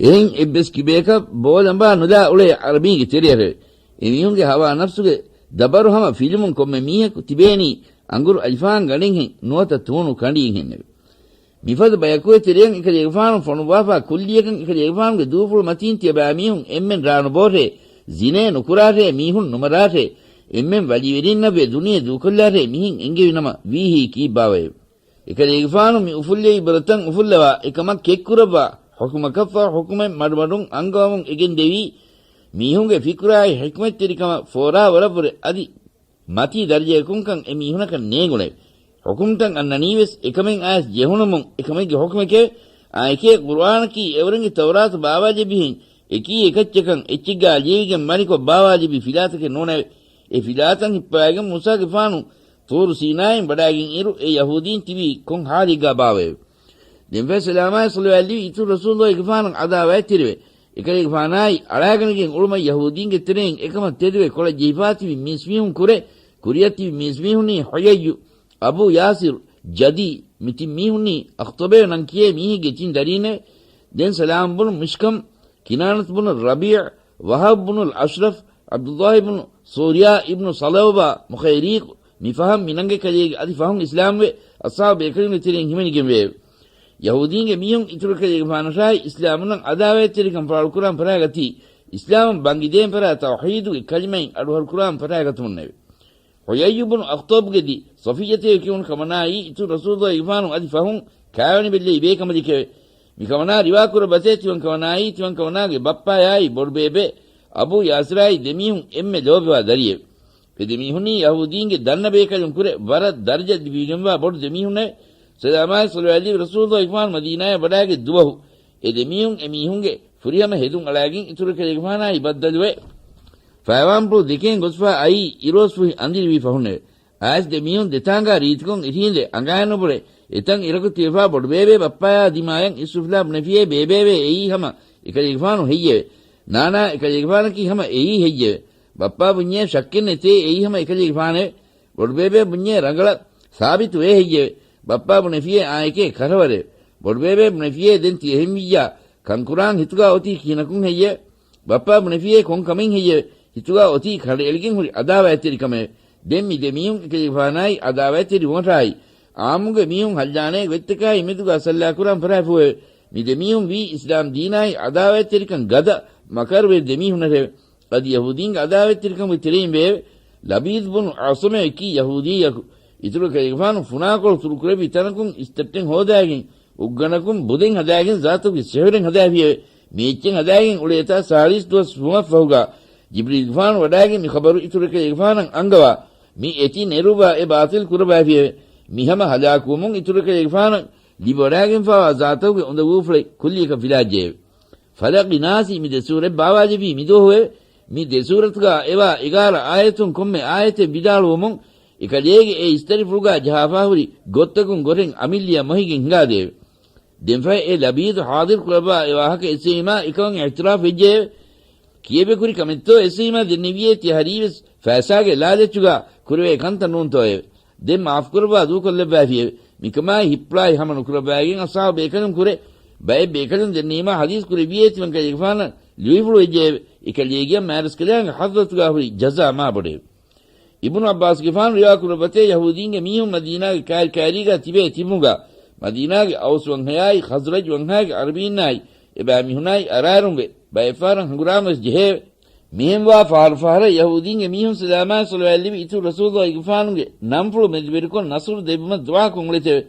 އެހެން އެއްވެސް ކިބަޔަކަށް ބޯލަނބާ ނުލާ އުޅޭ ޢަރަބީންގެ ތެރެއަށެވެ. އެ މީހުންގެ ހަވާ ނަފްސުގެ ދަބަރު ހަމަ ފިލުމުން ކޮންމެ މީހަކު ތިބޭނީ އަނގުރު އަލިފާން ގަނޑެއްހެން ނުވަތަ ތޫނު ކަނޑިއެއްހެންނެވެ. މިފަދަ ބަޔަކުގެ ތެރެއަށް އެކަލޭގެފާނު ފޮނުއްވާފާ ކުއްލިއަކަށް އެކަލޭގެފާނުގެ ދޫފުޅު މަތީން ތިޔަބައިމީހުން އެންމެން ރާނުބޯށޭ، ޒިނޭ ނުކުރާށޭ، މީހުން ނުމަރާށޭ، އެންމެން ވަލިވެރިންނަށްވެ ދުނިޔެ ދޫކޮށްލާށޭ، މިހެން އެންގެވި ނަމަ ވީހީ ކީއްބާވައެވެ؟ އެކަލޭގެފާނު މި އުފުއްލެވި ބުރަތައް އުފުއްލަވާ، އެކަމަށް ކެތްކުރައްވާ، ޙުކުމަކަށްފަހު ޙުކުމެއް މަޑުމަޑުން އަންގަވަމުން އެގެންދެވީ، މީހުންގެ ފިކުރާއި ޙިކްމަތްތެރިކަމަށް ފޯރާވަރަށްވުރެ އަދި މަތީ ދަރަޖަޔަކުންކަން އެ މީހުނަކަށް ނޭނގުނެވެ. ޙުކުމްތައް އަންނަނީވެސް އެކަމެއް އައިސް ޖެހުނުމުން އެކަމެއްގެ ޙުކުމެކެވެ. އާއެކޭ ޤުރުއާނަކީ އެވަރުންގެ ތައުރާތު ބާވާލެއްވިހެން އެކީ އެކައްޗަކަށް އެއްޗެއްގާ ލިޔެވިގެން މަނިކޮށް ބާވާލެއްވި ފިލާތަކެއް ނޫނެވެ. އެ ފިލާތައް ހިއްޕަވައިގެން މޫސާގެފާނު ޠޫރު ސީނާއިން ވަޑާގެން އިރު އެ ޔަހޫދީން ތިބީ ކޮން ޙާލެއްގާ ބާވައެވެ. ދެންފަހެ ސަލާމާއި ޞަލަވާތްލީ އިތުރު ރަސޫލުގެފާނަށް އަދާވާތްތެރިވެ، އެކަލޭގެފާނާއި އަޅާގަނެގެން އުޅުމަށް ޔަހޫދީންގެ ތެރެއިން އެކަމަށް ތެދުވެ ކޮޅަށް ޖެހިފާ ތިބި މީސްމީހުން ކުރެ، ކުރިއަށް ތިބި މީސްމީހުންނީ ޙުޔައްޔު، އަބޫ ޔާސިރު، ޖަދީ، މި ތިން މީހުންނީ އަޚްޠަބޭ ނަން ކިޔޭ މީހެއްގެ ތިން ދަރީންނެވެ. ދެން ސަލާމް ބުނު މިޝްކަމް، ކިނާނަތު ބުނު ރަބީޢު، ވަހަބް ބުނު އަޝްރަފް، ޢަބްދުﷲ ބުނު ސޫރިޔާ އިބްނު ސަލައުބާ މުޚައިރީޤު، މި ފަހަށް މިނަންގެ ކަލޭގެ އަދި ފަހުން އިސްލާމްވެ، އަޞްޙާބު ބޭކަލުންގެ ތެރެއިން ހިމެނިގެންވެއެވެ. ޔަހޫދީންގެ މީހުން އިތުރު ކަލޭގެފާނަށާއި އިސްލާމުންނަށް އަދާވާތްތެރިކަން ފާޅުކުރާން ފަރާގަތީ، އިސްލާމަށް ބަންގިދޭން ފަރާ ތައުޙީދުގެ ކަލިމައިން އަޑުހަރުކުރާން ފަރާގަތުމުންނެވެ. ޙުޔައްޔު ބުނު އަޚްޠަބްގެ ދި ޞަފިއްޔަތޭ ކިޔުނު ކަމަނާއީ އިތުރު ރަސޫލުގެފާނު އަދި ފަހުން ކާވެނި ބެއްލެވި ބޭކަނބަލެކެވެ. މިކަމަނާ ރިވާކުރައްވަތޭ ތިމަން ކަމަނާއީ ތިމަން ކަމަނާގެ ބައްޕާޔާއި ބޮޑުބޭބެ އަބޫ ޔާސިރާއި ދެމީހުން އެންމެ ލޯބިވާ ދަރިއެވެ. އެ ދެމީހުންނީ ޔަހޫދީންގެ ދަންނަ ބޭކަލުން ކުރެ ވަރަށް ދަރަޖަ ލިބިގެންވާ ބޮޑު ދެމީހުންނެވެ. ސަލާމާއި ޞަލަވާތްލީ ރަސޫލުގެފާނު މަދީނާޔަށް ވަޑާގެ ދުވަހު އެ ދެމީހުން އެ މީހުންގެ ފުރިހަމަ ހެދުން އަޅާގެން އިތުރު ކަލޭގެފާނާއި ބައްދަލުވެ، ފަޔަވާންޕުޅު ދެކޭން ގޮސްފާ އައީ އިރުއޮސްފުހި އަނދިރިވީ ފަހުންނެވެ. އައިސް ދެ މީހުން ދެތާނގާ ރީތިކޮށް އިށީނދެ އަނގައިނުބުރެ، އެތަން އިރަކު ތިބެފާ ބޮޑުބޭބެ ބައްޕާޔާ ދިމާޔަށް އިސްރުފިލާ ބުނެފިޔޭ ބޭބޭވެ އެއީ ހަމަ އެކަލޭގެފާނު ހެއްޔެވެ؟ ނާނާ އެކަލޭގެފާނަކީ ހަމަ އެއީ ހެއްޔެވެ؟ ބައްޕާ ބުންޏޭ ޝައްކެއް ނެތޭ އެއީ ހަމަ އެކަލޭގެފާނެވެ. ބޮޑުބޭބެ ބުންޏޭ ރަނގަޅަށް ސާބިތުވޭ ހެއްޔެވެ؟ ބައްޕާ ބުނެފިޔޭ އާއެކޭ ކަރަވަރެވެ. ބޮޑުބޭބެ ބުނެފިޔޭ ދެން ތިޔަހެންވިއްޔާ ކަންކުރާން ހިތުގާ އޮތީ ކިހިނަކުން ހެއްޔެވެ؟ ބައްޕާ ބުނެފިޔޭ ކޮން ކަމެއް ހެއްޔެވެ؟ ހިތުގާ އޮތީ ކަނޑައެޅިގެން ހުރި އަދާވާތްތެރިކަމެވެ. ދެން މި ދެމީހުން އެކަލޭގެފާނާއި އަދާވާތްތެރި ވުމަށާއި، އާއްމުގެ މީހުން ހައްލާނޭ ގޮތްތަކާއި މެދުގާ ސައްލާކުރާން ފަރާފުވެވެ. މި ދެމީހުން ވީ އިސްލާމް ދީނާއި އަދާވާތްތެރިކަން ގަދަ މަކަރުވެރި ދެމީހުންނަށެވެ. އަދި ޔަހޫދީންގެ އަދާވާތްތެރިކަމުގެ ތެރެއިން ވެއެވެ. ލަބީދު ބުނު އަޢުޞަމެވެ. އެކީ ޔަހޫދީއަކު. އިތުރު ކަލޭގެފާނު ފުނާކޮޅު ތުރުކުރެއްވި ތަނަކުން އިސްތައްޓެއް ހޯދާގެން، އުއްގަނަކުން ބުދެއް ހަދާގެން ޒާތުގެ ސިޙުރެއް ހަދާފިއެވެ. މި އެއްޗެއް ހަދާގެން އުޅޭތާ ސާޅީސް ދުވަސް ވުމަށްފަހުގާ، ޖިބްރީލްގެފާނު ވަޑާގެން މި ޚަބަރު އިތުރު ކަލޭގެފާނަށް އަންގަވާ، މި އެތި ނެރުއްވާ އެ ބާޠިލް ކުރައްވާފިއެވެ. މި ހަމަ ހަލާކުވުމުން އިތުރު ކަލޭގެފާނަށް ލިބިވަޑާގެންފާވާ ޒާތަކުގެ އުނދަގޫފުޅެއް ކުއްލިއަކަށް ފިލާއްޖެއެވެ. ފަލަޤި ނާސި މި ދެ ސޫރަތް ބާވާލެއްވީ މިދުވަހުއެވެ. މި ދެ ސޫރަތުގާ އެވާ އެގާރަ އާޔަތުން ކޮންމެ އާޔަތެއް ވިދާޅުވުމުން، އެކަލޭގެ އެ އިސްތަށިފުޅުގާ ޖަހާފާ ހުރި ގޮތްތަކުން ގޮށެއް އަމިއްލަޔަށް މޮހިގެން ހިނގާދެއެވެ. ދެންފަހެ އެ ލަބީދު ޙާޟިރު ކުރައްވާ އެ ވާހަކަ އެއްސެވީމާ އެކަމަށް އިޢުތިރާފު ވެއްޖެއެވެ. ކިޔެވޭ ކުރި ކަމެއްތޯ އެއްސެވީމާ ދެންނެވިއޭ ތިޔަ ހަރީވެސް ފައިސާގެ ލާލަޗުގާ ކުރެވޭ ކަންތައް ނޫންތޯއެވެ. ދެން މާފުކުރައްވާ ދޫކޮށްލައްވާފިއެވެ. މިކަމާއި ހިއްޕުޅާއި ހަމަ ނުކުރައްވާގެން އަޞްޙާބު ބޭކަލުން ކުރެ، ބައެއް ބޭކަލުން ދެންނެވީމާ ޙަދީޘް ކުރެއްވިއޭ ތިމަން ކަލޭގެފާނަށް ލުއިފުޅު ވެއްޖެއެވެ. އެކަލޭގެއަށް މާރަސްކަލާނގެ ޙަޟްރަތުގާ ހުރި ޖަޒާ މާބޮޑެވެ. އިބްނު ޢައްބާސްގެފާނު ރިވާ ކުރައްވަތޭ ޔަހޫދީންގެ މީހުން މަދީނާގެ ކާރިކާރީގާ ތިބޭ ތިބުމުގާ، މަދީނާގެ އައުސް ވަންހަޔާއި ޚަޒްރަޖް ވަންހަޔާގެ ޢަރަބީންނާއި އެބައިމީހުނާއި އަރާރުންވެ، ބައެއްފަހަރަށް ހަނގުރާމަވެސް ޖެހެއެވެ. މިހެންވާ ފަހަރު ފަހަރަށް ޔަހޫދީންގެ މީހުން ސަލާމާއި ޞަލަވާތްލިބި އިތުރު ރަސޫލުގެފާނުގެ ނަންފުޅު މެދުވެރިކޮށް ނަޞްރު ދެއްވުމަށް ދުޢާކޮށް އުޅެތެވެ.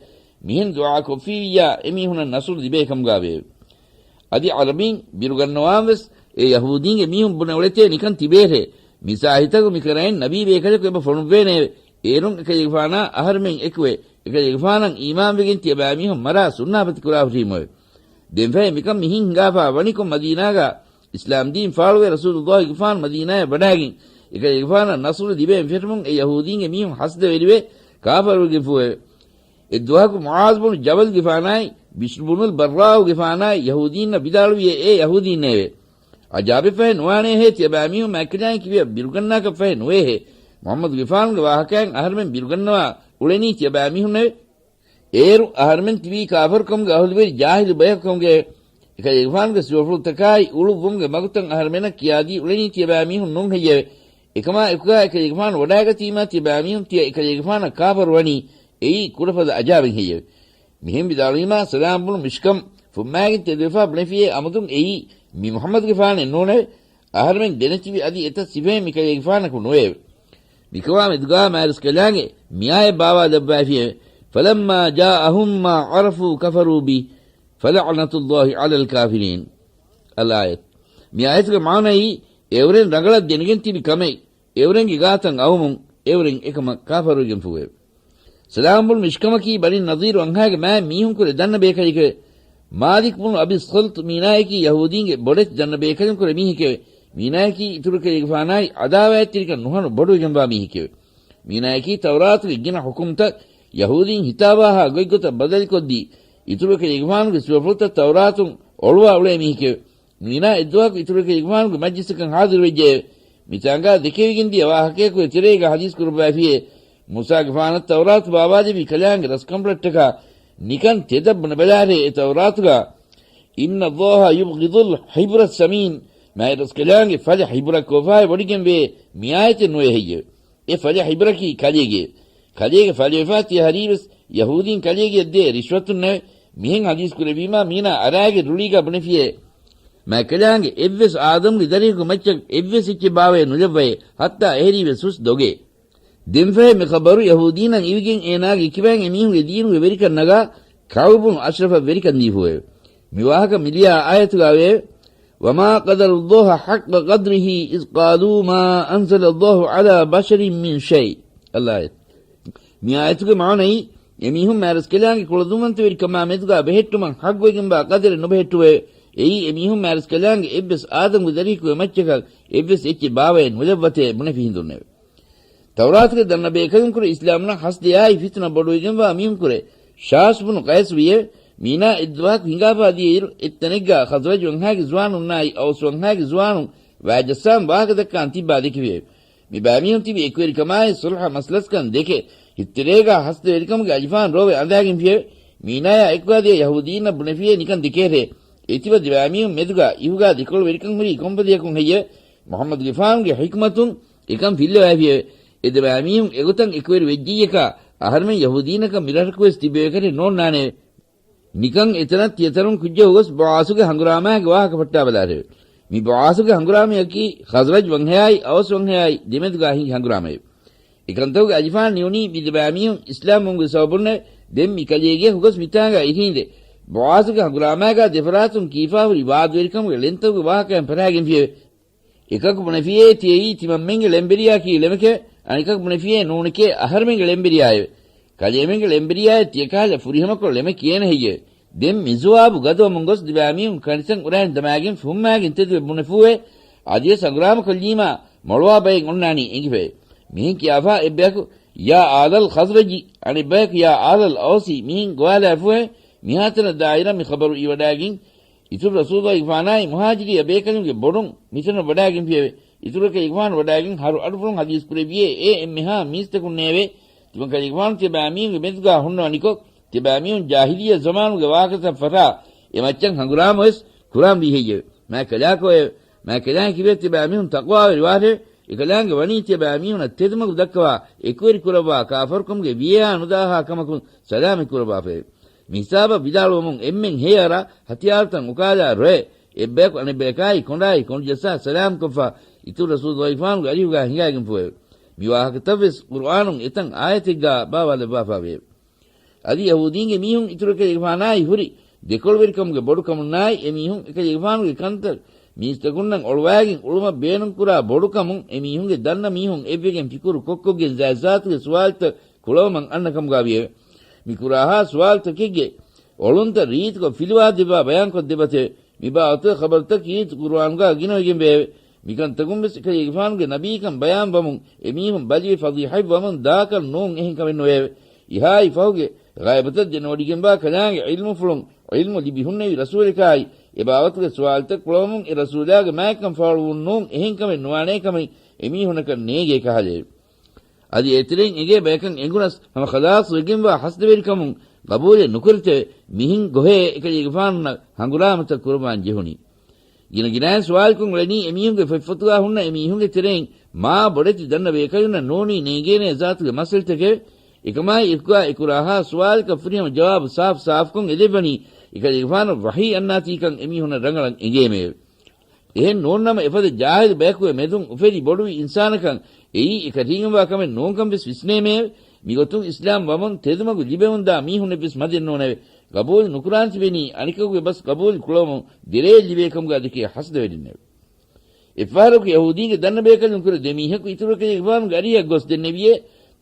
މިހެން ދުޢާ ކޮށްފިއްޔާ އެމީހުނަށް ނަޞްރު ލިބޭ ކަމުގާވެއެވެ. އަދި ޢަރަބީން ބިރުގަންނަވާންވެސް އެ ޔަހޫދީންގެ މީހުން ބުނެ އުޅެތޭ ނިކަން ތިބޭށޭ. މިސާހިތަކު މިކަރައިން ނަބީ ބޭކަލަކު އެބަ ފޮނުއްވޭނެއެވެ. އޭރުން އެކަލޭގެފާނާ އަހަރުމެން އެކުވެ، އެކަލޭގެފާނަށް އީމާންވެގެން ތިޔަބައިމީހުން މަރާ ސުންނާފަތި ކުރާ ހުށީމުއެވެ. ދެންފަހެ މިކަން މިހެން ހިނގާފާ ވަނިކޮށް މަދީނާގާ އިސްލާމްދީން ފާޅުވެ ރަސޫލުﷲގެފާނު މަދީނާޔަށް ވަޑާގެން އެކަލޭގެފާނަށް ނަޞްރު ލިބޭން ފެށުމުން އެ ޔަހޫދީންގެ މީހުން ހަސަދަވެރިވެ ކާފަރުވެގެންފޫއެވެ. އެއްދުވަހަކު މުޢާޛު ބުނު ޖަބަލްގެފާނާއި ބިޝްރު ބުނުލް ބައްރާއުގެފާނާއި ޔަހޫދީންނަށް ވިދާޅުވިއޭ އޭ ޔަހޫދީންނޭވެ! އަޖާބެއްފަހެ ނުވާނޭހޭ ތިޔަބައިމީހުން މާތްކަލާނގެ ކިބަޔަށް ބިރުގަންނާކަށްފަހެ ނުވޭހޭ! މުޙައްމަދުގެފާނުގެ ވާހަކައިން އަހަރުމެން ބިރުގަންނަވާ އުޅެނީ ތިޔަބައިމީހުންނެވެ. އޭރު އަހަރުމެން ތިބީ ކާފަރުކަމުގެ އަހުލުވެރި ޖާހިލު ބަޔަކު ކަމުގައެވެ. އެކަލޭގެފާނުގެ ސިފަފުޅުތަކާއި އުޅުއްވުމުގެ މަގުތައް އަހަރުމެންނަށް ކިޔާދީ އުޅެނީ ތިޔަބައިމީހުން ނޫން ހެއްޔެވެ؟ އެކަމާ އެކުގާ އެކަލޭގެފާނު ވަޑާގަތީމާ ތިޔަބައިމީހުން ތިޔަ އެކަލޭގެފާނަށް ކާފަރުވަނީ އެއީ ކުޑަފަދަ އަޖާބެއް ހެއްޔެވެ؟ މިހެން ވިދާޅުވީމާ ސަލާމް ބުނު މިޝްކަމް ފުއްމާގެން ތެދުވެފާ ބުނެފިއޭ އަމުދުން އެއީ މި މުޙައްމަދުގެފާނެއް ނޫނެވެ. އަހަރުމެން ދެނެތިބި އަދި އެތައް ސިފައެއް މިކަލޭގެފާނަކު ނުވެއެވެ. މިކަމާ މެދުގާ މާރަސްކަލާނގެ މިއާޔަތް ބާވާލައްވައިފިއެވެ. فَلَمَّا جَاءَهُم مَّا عَرَفُوا كَفَرُوا بِهِ. فلعنة الله على الكافرين. الآية. މި އާޔަތުގެ މާނައީ، އެއުރެން ރަނގަޅަށް ދެނެގެން ތިބި ކަމެއް، އެއުރެންގެ ގާތަށް އައުމުން، އެއުރެން އެކަމަށް ކާފަރުވެގެންފޫއެވެ. ސަލާމް ބުނު މިޝްކަމަކީ ބަނީ ނަޟީރު އަންހާގެ މާތް މީހުންކުރެ ދަންނަ ބޭކަލެކެވެ. މާލިކް ބުނު އަބި ޞަލްތް މީނާޔަކީ ޔަހޫދީންގެ ބޮޑެތި ދަންނަ ބޭކަލުންކުރެ މީހެކެވެ. މީނާޔަކީ އިތުރު ކަލޭގެފާނާއި ޢަދާވާތްތެރިކަން ނުހަނު ބޮޑުވެގެންވާ މީހެކެވެ. މީނާޔަކީ ތައުރާތުގެ ގިނަ ޙުކުމްތައް ޔަހޫދީން ހިތާވާހާ ގޮތްގޮތަށް ބަދަލުކޮށްދީ، އިތުރު ކަލޭގެފާނުގެ ސިފަފުޅުތައް ތައުރާތުން އޮޅުވާ އުޅޭ މީހެކެވެ. މީނާ އެއްދުވަހަކު އިތުރު ކަލޭގެފާނުގެ މަޖްލިސަކަށް ޙާޟިރުވެއްޖެއެވެ. މިތާނގާ ދެކެވިގެންދިޔަ ވާހަކަޔަކުގެ ތެރޭގަ ޙަދީޘް ކުރައްވައިފިއެވެ. މޫސާގެފާނަށް ތައުރާތު ބާވާލެއްވި ކަލާނގެ ރަސްކަނބަލަށްޓަކާ ނިކަން ތެދަށް ބުނެބަލާށޭ އެ ތައުރާތުގަ، إن الله يبغض الحبر السمين، މާތް ރަސްކަލާނގެ ފަލަ ޙިބުރަށް ކޯފާއެއް ވޮޑިގެންވޭ މިއާޔަތެއް ނުވޭ ހެއްޔެވެ؟ އެ ފަލަ ޙިބުރަކީ ކަލޭގެ. ކަލޭގެ ފަލަވެފާ ތިޔަ ހަރީވެސް ޔަހޫދީން ކަލޭގެއަށް ދޭ ރިޝްވަތުންނެވެ. މިހެން ޙަދީޘް ކުރެއްވީމާ މީނާ އަރާގެ ރުޅީގާ ބުނެފިއޭ، މާތް ކަލާނގެ އެއްވެސް އާދަމްގެ ދަރިހަކު މައްޗަށް އެއްވެސް އެއްޗެއް ބާވައެއް ނުލައްވައޭ، ހައްތާ އެހެރީވެސް ހުސް ދޮގޭ. ދެންފަހެ މި ޚަބަރު ޔަހޫދީންނަށް އިވިގެން އޭނާގެ ކިބައިން އެމީހުންގެ ދީނުގެ ވެރިކަން ނަގާ ކަޢުބު ބުނު އަޝްރަފަށް ވެރިކަން ދީފޫއެވެ. މި ވާހަކަ މިލިޔާ އާޔަތުގައިވެއެވެ. وما قدروا الله حق قدره إذ قالوا ما أنزل الله على بشر من شيء. އަލްއާޔަތު. މި އާޔަތުގެ މާނައީ، އެމީހުން މާތް ރަސްކަލާނގެ ކުޅަދުންވަންތަވެރިކަމާ މެދުގާ ބެހެއްޓުމަށް ޙައްގުވެގެންވާ ޤަދަރެއް ނުބެހެއްޓުވެއެވެ. އެއީ އެމީހުން މާތް ރަސްކަލާނގެ އެއްވެސް އާދަމްގެ ދަރިހަކުގެ މައްޗަކަށް އެއްވެސް އެއްޗެއް ބާވައެއް ނުލައްވަތޭ ބުނެފި ހިނދުންނެވެ. ތައުރާތުގެ ދަންނަ ބޭކަލުންކުރެ އިސްލާމުންނަށް ޙަސްދެއާއި ފިތުނަ ބޮޑުވެގެންވާ މީހުންކުރެ ޝާސް ބުނު ޤައިސް ވިއެވެ. މީނާ އެއްދުވަހަކު ހިނގާފާ ދިޔައިރު، އެއްތަނެއްގާ ޚަޒްރަޖް ވަންހާގެ ޒުވާނުންނާއި އައުސް ވަންހާގެ ޒުވާނުން ވައިޖައްސާން ވާހަކަ ދައްކާން ތިއްބާ ދެކެފިއެވެ. މި ބައިމީހުން ތިބި އެކުވެރިކަމާއި ޞުލްޙަ މަސްލަސްކަން ދެކެ، ހިތްތެރޭގާ ހަސަދަވެރިކަމުގެ އަލިފާން ރޯވެ އަނދާގެންފިއެވެ. މީނާޔާ އެކުގާ ދިޔަ ޔަހޫދީންނަށް ބުނެފިއޭ ނިކަން ދެކޭށޭ. އެތިބަ ދެބައިމީހުން މެދުގާ އިހުގާ ދެކޮޅުވެރިކަން ހުރީ ކޮންފަދަޔަކުން ހެއްޔެވެ؟ މުޙައްމަދުގެފާނުގެ ޙިކްމަތުން އެކަން ފިއްލަވައިފިއެވެ. އެ ދެބައިމީހުން އެގޮތަށް އެކުވެރި ވެއްޖެއްޔަކާ، އަހަރެމެން ޔަހޫދީންނަކަށް މިރަށަކުވެސް ތިއްބެވިކަށެއް ނޯންނާނެއެވެ. ނިކަން އެތަނަށް ތިޔަތަރުން ކުއްޖަކު ގޮސް ބުޢާސުގެ ހަނގުރާމާގެ ވާހަކަ ފައްޓާބަލާށެވެ. މި ބުޢާސުގެ ހަނގުރާމަޔަކީ ޚަޒްރަޖް ވަންހަޔާއި އައުސް ވަންހަޔާއި ދެމެދުގާ ހިނގި ހަނގުރާމައެވެ. އެކަންތަކުގެ އަލިފާން ނިއުނީ މި ދެބައިމީހުން އިސްލާމްވުމުގެ ސަބަބުންނެވެ. ދެން މި ކަލޭގެޔަކު ގޮސް މިތާނގާ އިށީނދެ، ބުޢާސުގެ ހަނގުރާމާގާ ދެފަރާތުން ކީފާހުރި ވާދަވެރިކަމުގެ ޅެންތަކުގެ ވާހަކައިން ފަށާގެންފިއެވެ. އެކަކު ބުނެފިއޭ ތިޔައީ ތިމަންމެންގެ ޅެންވެރިޔާއަކީ ޅެމެކެވެ. އަނެކަކު ބުނެފިއޭ ނޫނެކޭ އަހަރެމެންގެ ޅެންވެރިޔާއެވެ. ކަލޭމެންގެ ޅެންވެރިޔާއެއް ތިޔަކަހަލަ ފުރިހަމަކޮށް ޅެމެ ކިޔޭނެ ހެއްޔެވެ؟ ދެން މި ޖަވާބު ގަދަވަމުން ގޮސް ދެބައިމީހުން ކަނިތައް އުރައިން ދަމާގެން ފުންމާގެން ތެދުވެ ބުނެފޫއެވެ. އަދިވެސް ހަނގުރާމަ ކޮށްލީމާ މޮޅުވާ ބައެއް އޮންނާނީ އެނގިފައެވެ. މިހެން ކިޔާފާ އެއްބަޔަކު، ޔާ އާލަލް ޚަޒްރަޖި، އަނެއްބަޔަކު، ޔާ އާލަލް އައުސި، މިހެން ގޮވާލާފޫއެވެ. މިހާތަނަށް ދާއިރަށް މި ޚަބަރު އިވަޑާގެން، އިތުރު ރަސޫލުގެފާނާއި މުހާޖިރީ ބޭކަލުންގެ ބޮޑުން މިތަނަށް ވަޑާގެންފިއެވެ. އިތުރު ކަލޭގެފާނު ވަޑާގެން ހަރު އަޑުފުޅުން ޙަދީޘް ކުރެއްވިއޭ އެ އެންމެހާ މީސްތަކުންނޭވެ. ތިމަން ކަލޭގެފާނު ތިޔަބައިމީހުންގެ މެދުގާ ހުންނަވަނިކޮށް، ތިޔަބައިމީހުން ޖާހިލިއްޔަ ޒަމާނުގެ ވާހަކަތައް ފަށާ އެ މައްޗަށް ހަނގުރާމަވެސް ކުރާންވީ ހެއްޔެވެ؟ މާތް ކަލާކޯއެވެ؟ މާތް ކަލާ ކިބޭ ތިޔަބައިމީހުން ތަޤްވާވެރިވާށެވެ. އެކަލާނގެ ވަނީ ތިޔަބައިމީހުނަށް ތެދުމަގު ދައްކަވާ، އެކުވެރި ކުރައްވާ، ކާފަރުކަމުގެ ވިޔަޔާ ނުދާހާ ކަމަކުން ސަލާމަތް ކުރައްވާފައެވެ. މި ހިސާބަށް ވިދާޅުވަމުން އެންމެން ހެޔަރާ ހަތިޔާރުތައް އުކާލާ ރޮއެ، އެއްބަޔަކު އަނެއްބަޔަކާއި ކޮނޑާއި ކޮނޑުޖައްސާ ސަލާމްކޮށްފަ، އިތުރު ރަސޫލުގެފާނުގެ އަރިހުގާ ހިނގާގެންފޫއެވެ. މި ވާހަކަތައްވެސް ޤުރުއާނުން އެތައް އާޔަތެއްގާ ބާވާލައްވާފާވެއެވެ. އަދި ޔަހޫދީންގެ މީހުން އިތުރު ކަލޭގެފާނާއި ހުރި ދެކޮޅުވެރިކަމުގެ ބޮޑުކަމުންނާއި އެމީހުން އެކަލޭގެފާނުގެ ކަންތައް މީސްތަކުންނަށް އޮޅުވާގެން އުޅުމަށް ބޭނުންކުރާ ބޮޑުކަމުން އެމީހުންގެ ދަންނަ މީހުން އެއްވެގެން ފިކުރު ކޮށްކޮށްގެން ޒާތްޒާތުގެ ސުވާލުތައް ކުޅަވަމަށް އަންނަ ކަމުގާވިއެވެ. މި ކުރާހާ ސުވާލުތަކެއްގެ އޮޅުންތައް ރީތިކޮށް ފިލުވާދެއްވާ ބަޔާންކޮށްދެއްވަތެވެ. މިބާވަތުގެ ޚަބަރުތަކީ ޤުރުއާނުގާ ގިނަވެގެންވެއެވެ. މިކަންތަކުންވެސް އެކަލޭގެފާނުގެ ނަބީކަން ބަޔާންވަމުން އެމީހުން ބަލިވެ ފަޟީޙަތްވަމުން ދާކަށް ނޫން އެހެންކަމެއް ނުވެއެވެ. އިހާއި ފަހުގެ ޣައިބަތައް ދެނެވޮޑިގެންވާ ކަލާނގެ ޢިލްމުފުޅުން ޢިލްމު ލިބި ހުންނެވި ރަސޫލަކާއި އެބާވަތުގެ ސުވާލުތައް ކުޅަވަމުން އެ ރަސޫލާގެ މާތްކަން ފާޅުވުން ނޫން އެހެންކަމެއް ނުވާނޭ ކަމެއް އެމީހުންނަކަށް ނޭނގޭ ކަހަލައެވެ. އަދި އޭތެރެއިން އެނގޭ ބަޔަކަށް އެނގުނަސް ހަމަ ޚަލާޞް ވެގެންވާ ހަސަދަވެރިކަމުން ގަބޫލެއް ނުކުރެތެވެ. މިހެން ގޮހޭ އެކަލޭގެފާނުންނަށް ހަނގުރާމަތައް ކުރައްވާން ޖެހުނީ. ގިނަ ގިނައިން ސުވާލުކޮށް އުޅެނީ އެމީހުންގެ ފޮތްފޮތުގާ ހުންނަ އެމީހުންގެ ތެރެއިން މާ ބޮޑެތި ދަންނަ ބޭކަލުންނަށް ނޫނީ ނޭނގޭނޭ ޒާތުގެ މައްސަލަތަކެވެ. އެކަމާއި އެކުގާ އެކުރާހާ ސުވާލަކަށް ފުރިހަމަ ޖަވާބު ސާފު ސާފުކޮށް އެދެއްވަނީ އެކަލޭގެފާނަށް ވަޙީ އަންނާތީކަން އެމީހުންނަށް ރަނގަޅަށް އެނގޭމެއެވެ. އެހެން ނޫންނަމަ އެފަދަ ޖާހިލު ބަޔަކުގެ މެދުން އުފެދި ބޮޑުވި އިންސާނަކަށް އެއީ އެކަށީގެންވާ ކަމެއް ނޫންކަން ވެސް ވިސްނޭމެއެވެ. މިގޮތުން އިސްލާމް ވަމުން ތެދުމަގު ލިބެމުންދާ މީހުންނެއް ވެސް މަދެއް ނޫނެވެ. ގަބޫލު ނުކުރާން ތިބެނީ އަނެކަކުގެ ބަސް ގަބޫލު ކުޅަވަމުން ދެރޭ ލިބޭ ކަމުގަ ދެކޭ ޙަސަދަވެރިންނެވެ. އެއްފަހަރަކު ޔަހޫދީންގެ ދަންނަ ބޭކަލުން ކުރެ ދެމީހަކު އިތުރު ކަލޭގެފާނުގެ އަރިހަށް ގޮސް ދެންނެވިއޭ،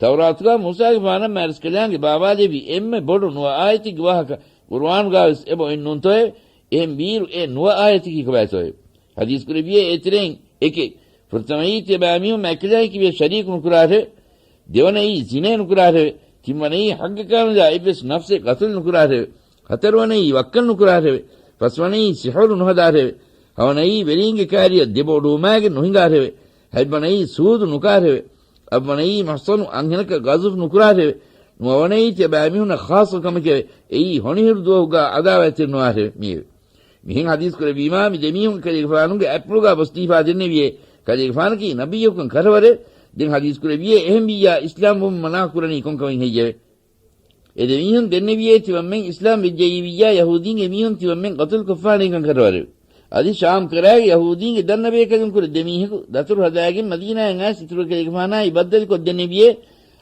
ތައުރާތުގާ މޫސާގެފާނަށް މާރަސްކަލާނގެ ބާވާލެއްވި އެންމެ ބޮޑު ނުވަ އާޔަތެއްގެ ވާހަކަ ޤުރުއާނުގާވެސް އެބަ އޮތްނޫންތޯއެވެ؟ އެހެން ވީއިރު އެ ނުވަ އާޔަތަކީ ކޮބާތޯއެވެ؟ ޙަދީޘް ކުރެއްވިއޭ އޭތެރެއިން އެކެއް. ފުރަތަމައީ ތިޔަބައިމީހުން މާތްކަލާނގެ ކިބަޔަށް ޝަރީކު ނުކުރާށެވެ. ދެވަނައީ ޒިނޭ ނުކުރާށެވެ. ތިންވަނައީ ޙައްޤަކާމެދާ އެއްވެސް ނަފްސެއް ޤަތުލު ނުކުރާށެވެ. ހަތަރުވަނައީ ވައްކަން ނުކުރާށެވެ. ފަސްވަނައީ ސިޙުރު ނުހަދާށެވެ. ހަވަނައީ ވެރީންގެ ކާރިއަށް ދެބޯޑުވުމާގެން ނުހިނގާށެވެ. ހަތްވަނައީ ސޫދު ނުކާށެވެ. އަށްވަނައީ މުޙްޞަނު އަންހެނަކަށް ޤަޒުފް ނުކުރާށެވެ. ނުވަވަނައީ ތިޔަބައިމީހުންނަށް ޚާއްޞަ ކަމެކެވެ. އެއީ ހޮނިހިރު ދުވަހުގާ ޢަދާވާތްތެރި ނުވާށެވެ. މިއެވެ. މިހެން ޙަދީޘް ކުރެއްވީމާ، މި ދެމީހުން އެކަލޭގެފާނުގެ އަތްޕުޅުގާ ބޮސްދީފާ ދެންނެވިއޭ، ކަލޭގެފާނަކީ ނަބިއްޔަކުކަން ކަށަވަރެވެ. ދެން ޙަދީޘް ކުރެއްވިއޭ، އެހެންވިއްޔާ އިސްލާމް ވުމުން މަނާ ކުރަނީ ކޮންކަމެއް ހެއްޔެވެ؟ އެ ދެމީހުން ދެންނެވިއޭ، ތިމަންމެން އިސްލާމް ވެއްޖައީވިއްޔާ ޔަހޫދީންގެ މީހުން ތިމަންމެން ޤަތުލުކޮށްފާނޭކަން ކަށަވަރެވެ. އަދި ޝާމް ކަރާގެ ޔަހޫދީންގެ ދަންނަ ބޭކަލުން ކުރެ ދެމީހަކު ދަތުރު ހަދާގެން މަދީނާއަށް އައިސް އިތުރު ކަލޭގެފާނާއި ބައްދަލުކޮށްދެންނެވިއޭ،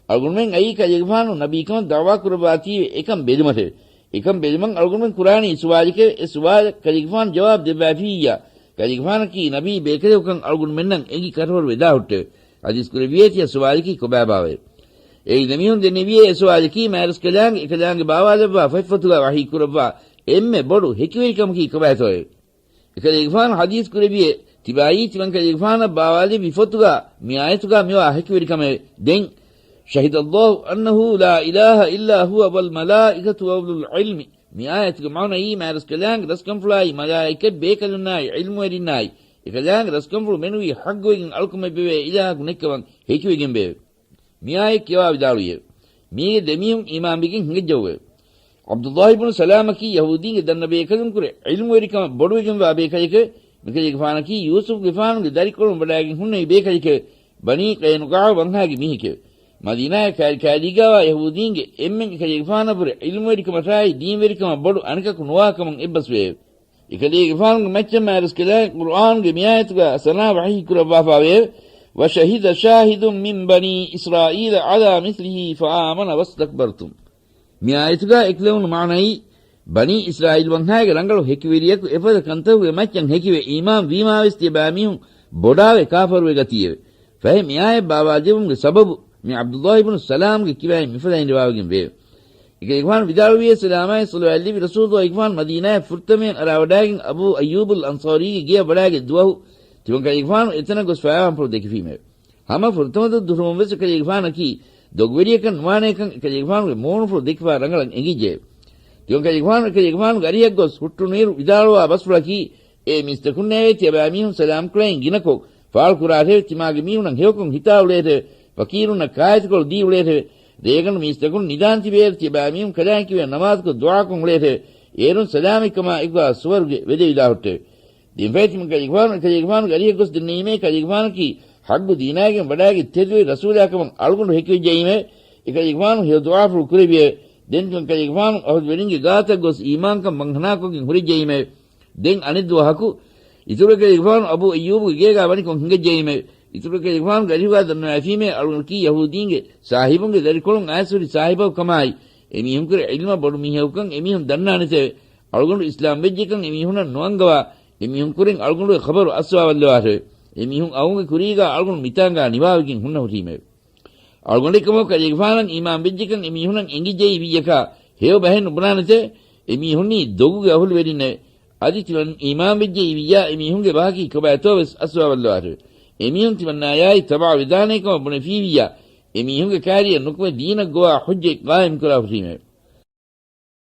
އަޅުގަނޑުމެން އައީ ކަލޭގެފާނު ނަބީކަމަށް ދަޢުވާ ކުރައްވާތީވެ އެކަން ބެލުމަށެވެ. އެކަން ބެލުމަށް އަޅުގަނޑުމެން ކުރާނީ ސުވާލެކެވެ. އެ ސުވާލަށް ކަލޭގެފާނު ޖަވާބު ދެއްވާފިއްޔާ، ކަލޭގެފާނަކީ ނަބީ ބޭކަލެކުކަން އަޅުގަނޑުމެންނަށް އެނގި ކަށަވަރު ވެދާހުއްޓެވެ. ޙަދީޘް ކުރެއްވިއޭ ތިޔަ ސުވާލަކީ ކޮބާބާވައެވެ؟ އޭގެ ދެމީހުން ދެންނެވިއޭ އެ ސުވާލަކީ މާރަސްކަލާނގެ އެކަލާނގެ ބާވާލައްވާ ފޮތްފޮތުގާ ވަޙީ ކުރައްވާ އެންމެ ބޮޑު ހެކިވެރިކަމަކީ ކޮބާތޯއެވެ؟ އެކަލޭގެފާނު ޙަދީޘް ކުރެއްވިއޭ، ތިބާއީ ތިމަން ކަލޭގެފާނަށް ބާވާލެއްވި ފޮތުގާ މި އާޔަތުގާ މިވާ ހެކިވެރިކަމެވެ. ދެން، شهد الله أنه لا إله إلا هو والملائكة وأولو العلم. މި އާޔަތުގެ މާނައީ މާރަސްކަލާނގެ ރަސްކަންފުޅާއި މަލާއިކަތް ބޭކަލުންނާއި ޢިލްމުވެރިންނާއި، އެކަލާނގެ ރަސްކަންފުޅު މެނުވީ ޙައްޤުވެގެން އަޅުކަމެއް ބެވޭ އިލާހަކު ނެތްކަމަށް ހެކިވެގެން ބެއެވެ. މިއާޔަތް ކިޔަވާ ވިދާޅުވިއެވެ. މީގެ ދެމީހުން އީމާންވެގެން ހިނގައްޖެއެވެ. ޢަބްދުﷲ ބުނު ސަލާމަކީ ޔަހޫދީންގެ ދަންނަ ބޭކަލުން ކުރެ ޢިލްމުވެރިކަމަށް ބޮޑުވެގެންވާ ބޭކަލެކެވެ. މިކަލޭގެފާނަކީ ޔޫސުފްގެފާނުގެ ދަރިކޮޅުން ވަޑާގެން ހުންނެވި ބޭކަލެކެވެ. ބަނީ ޤައިނުޤާޢު ވަންހާގެ މީހެކެވެ. މަދީނާއަށް ކާރިކާރީގާވާ ޔަހޫދީންގެ އެންމެން އެކަލޭގެފާނަށްވުރެ ޢިލްމުވެރިކަމަށާއި ދީންވެރިކަމަށް ބޮޑު އަނެކަކު ނުވާކަމަށް އެއްބަސްވެއެވެ. އެކަލޭގެފާނުގެ މައްޗަށް މާރަސްކަލާނގެ ޤުރުއާނުގެ މިއާޔަތުގާ ސަނާ ވަޙީ ކުރައްވާފާވެއެވެ. وشهد شاهد من بني إسرائيل على مثله فآمن واستكبرتم. މިއާޔަތުގާ އެކުލެވުނު މާނައީ، ބަނީ އިސްރާއީލް ވަންހާގެ ރަނގަޅު ހެކިވެރިޔަކު އެފަދަ ކަންތަކުގެ މައްޗަށް ހެކިވެ އީމާން ވީމާވެސް ތިޔަބައިމީހުން ބޮޑާވެ ކާފަރުވެގަތީއެވެ. ފަހެ މިއާޔަތް ބާވާލެއްވުމުގެ ސަބަބު މި ޢަބްދުﷲ ބުނު ސަލާމްގެ ކިބައިން މިފަދައިން ރިވާވެގެން ވެއެވެ. އެކަލޭގެފާނު ވިދާޅުވިއޭ، ސަލާމާއި ޞަލަވާތް ލެއްވި ރަސޫލުﷲ ގެފާނު މަދީނާއަށް ފުރަތަމަޔަށް އަރާވަޑާގެން އަބޫ އައްޔޫބުލް އަންޞާރީގެ ގެޔަށް ވަޑާގަތް ދުވަހު ތިމަން ކަލޭގެފާނު އެތަނަށް ގޮސް ފަޔާވާންފުޅު ދެކެފީމެވެ. ހަމަ ފުރަތަމަ ދުށުމުން ވެސް އެކަލޭގެފާނަކީ ދޮގުވެރިޔަކަށް ނުވާނޭކަން އެކަލޭގެފާނުގެ މޫނުފުޅު ދެކިފާ ރަނގަޅަށް އެނގިއްޖެއެވެ. ތިމަން ކަލޭގެފާނު އެކަލޭގެފާނުގެ އަރިހަށް ގޮސް ހުއްޓުނުއިރު ވިދާޅުވާ ބަސްފުޅަކީ، އޭ މީސްތަކުންނޭވެ! ތިޔަބައިމީހުން ސަލާމް ކުޅައިން ގިނަކޮށް ފާޅުކުރާށެވެ. ތިމާގެ މީހުނަށް ހެޔޮކޮށް ހިތާ އުޅޭށެވެ. ފަޤީރުންނަށް ކާއެތިކޮޅު ދީ އުޅޭށެވެ. ރޭގަނޑު މީސްތަކުން ނިދާން ތިބޭއިރު ތިޔަބައިމީހުން ކަލާނގެ ކިބަޔަށް ނަމާދުކޮށް ދުޢާކޮށް އުޅޭށެވެ. އޭރުން ސަލާމަތްކަމާ އެކުގާ ސުވަރުގެ ވެދެވިދާ ހުއްޓެވެ. ދެންފަހެ ތިމަން ކަލޭގެފާނު އެކަލޭގެފާނުގެ އަރިހަށް ގޮސް ދެންނެވީމޭ، ކަލޭގެފާނަކީ ޙައްޤު ދީނާގެން ވަޑާގެ ތެދުވެރި ރަސޫލާކަމަށް އަޅުގަނޑު ހެކިވެއްޖައީމެވެ. އެކަލޭގެފާނު ހެޔޮ ދުޢާފުޅު ކުރެއްވިއެވެ. ދެން ތިމަން ކަލޭގެފާނު އަހުލުވެރިންގެ ގާތަށް ގޮސް އީމާންކަން ވަންހަނާކޮށްގެން ހުރެއްޖައީމެވެ. ދެން އަނެއް ދުވަހަކު އިތުރު އެކަލޭގެފާނު އަބޫ އައްޔޫބުގެ ގޭގާ ވަނިކޮށް ހިނގައްޖައީމެވެ. އިތުރު އެކަލޭގެފާނުގެ އަރިހުގާ ދަންނަވައިފީމޭ، އަޅުގަނޑަކީ ޔަހޫދީންގެ ސާހިބުންގެ ދަރިކޮޅުން އައިސްހުރި ސާހިބަކު ކަމާއި، އެމީހުންކުރެ ޢިލްމަށް ބޮޑު މީހަކުކަން އެމީހުން ދަންނާނެތެވެ. އަޅުގަނޑު އިސްލާމް ވެއްޖެކަން އެމީހުނަށް ނުއަންގަވާ، އެމީހުންކުރިން އަޅުގަނޑުގެ ޚަބަރު އައްސަވާވައްލަވާށެވެ. އެމީހުން އައުމުގެ ކުރީގާ އަޅުގަނޑު މިތާނގާ ނިވާވެގެން ހުންނަ ހުރީމެވެ. އަޅުގަނޑެއްކަމަށް ކަލޭގެފާނަށް އީމާން ވެއްޖެކަން އެމީހުނަށް އެނގިއްޖައީ ވިއްޔަކާ ހެޔޮ ބަހެއް ނުބުނާނެތެވެ. އެމީހުންނީ ދޮގުގެ އަހުލުވެރިންނެވެ. އަދި ތިމަން އީމާން ވެއްޖެއީ ވިއްޔާ އެމީހުންގެ ބަހަކީ ކޮބާތޯވެސް އައްސަވާވައްލަވާށެވެ. އެމީހުން ތިމަންނާޔާއި ތަބަޢަ ވެދާނޭކަމަށް ބުނެފީވިއްޔާ، އެމީހުންގެ ކާރިއަށް ނުކުމެ ދީނަށް ގޮވާ ޙުއްޖަތް ޤާއިމްކުރާ ހުށީމެވެ.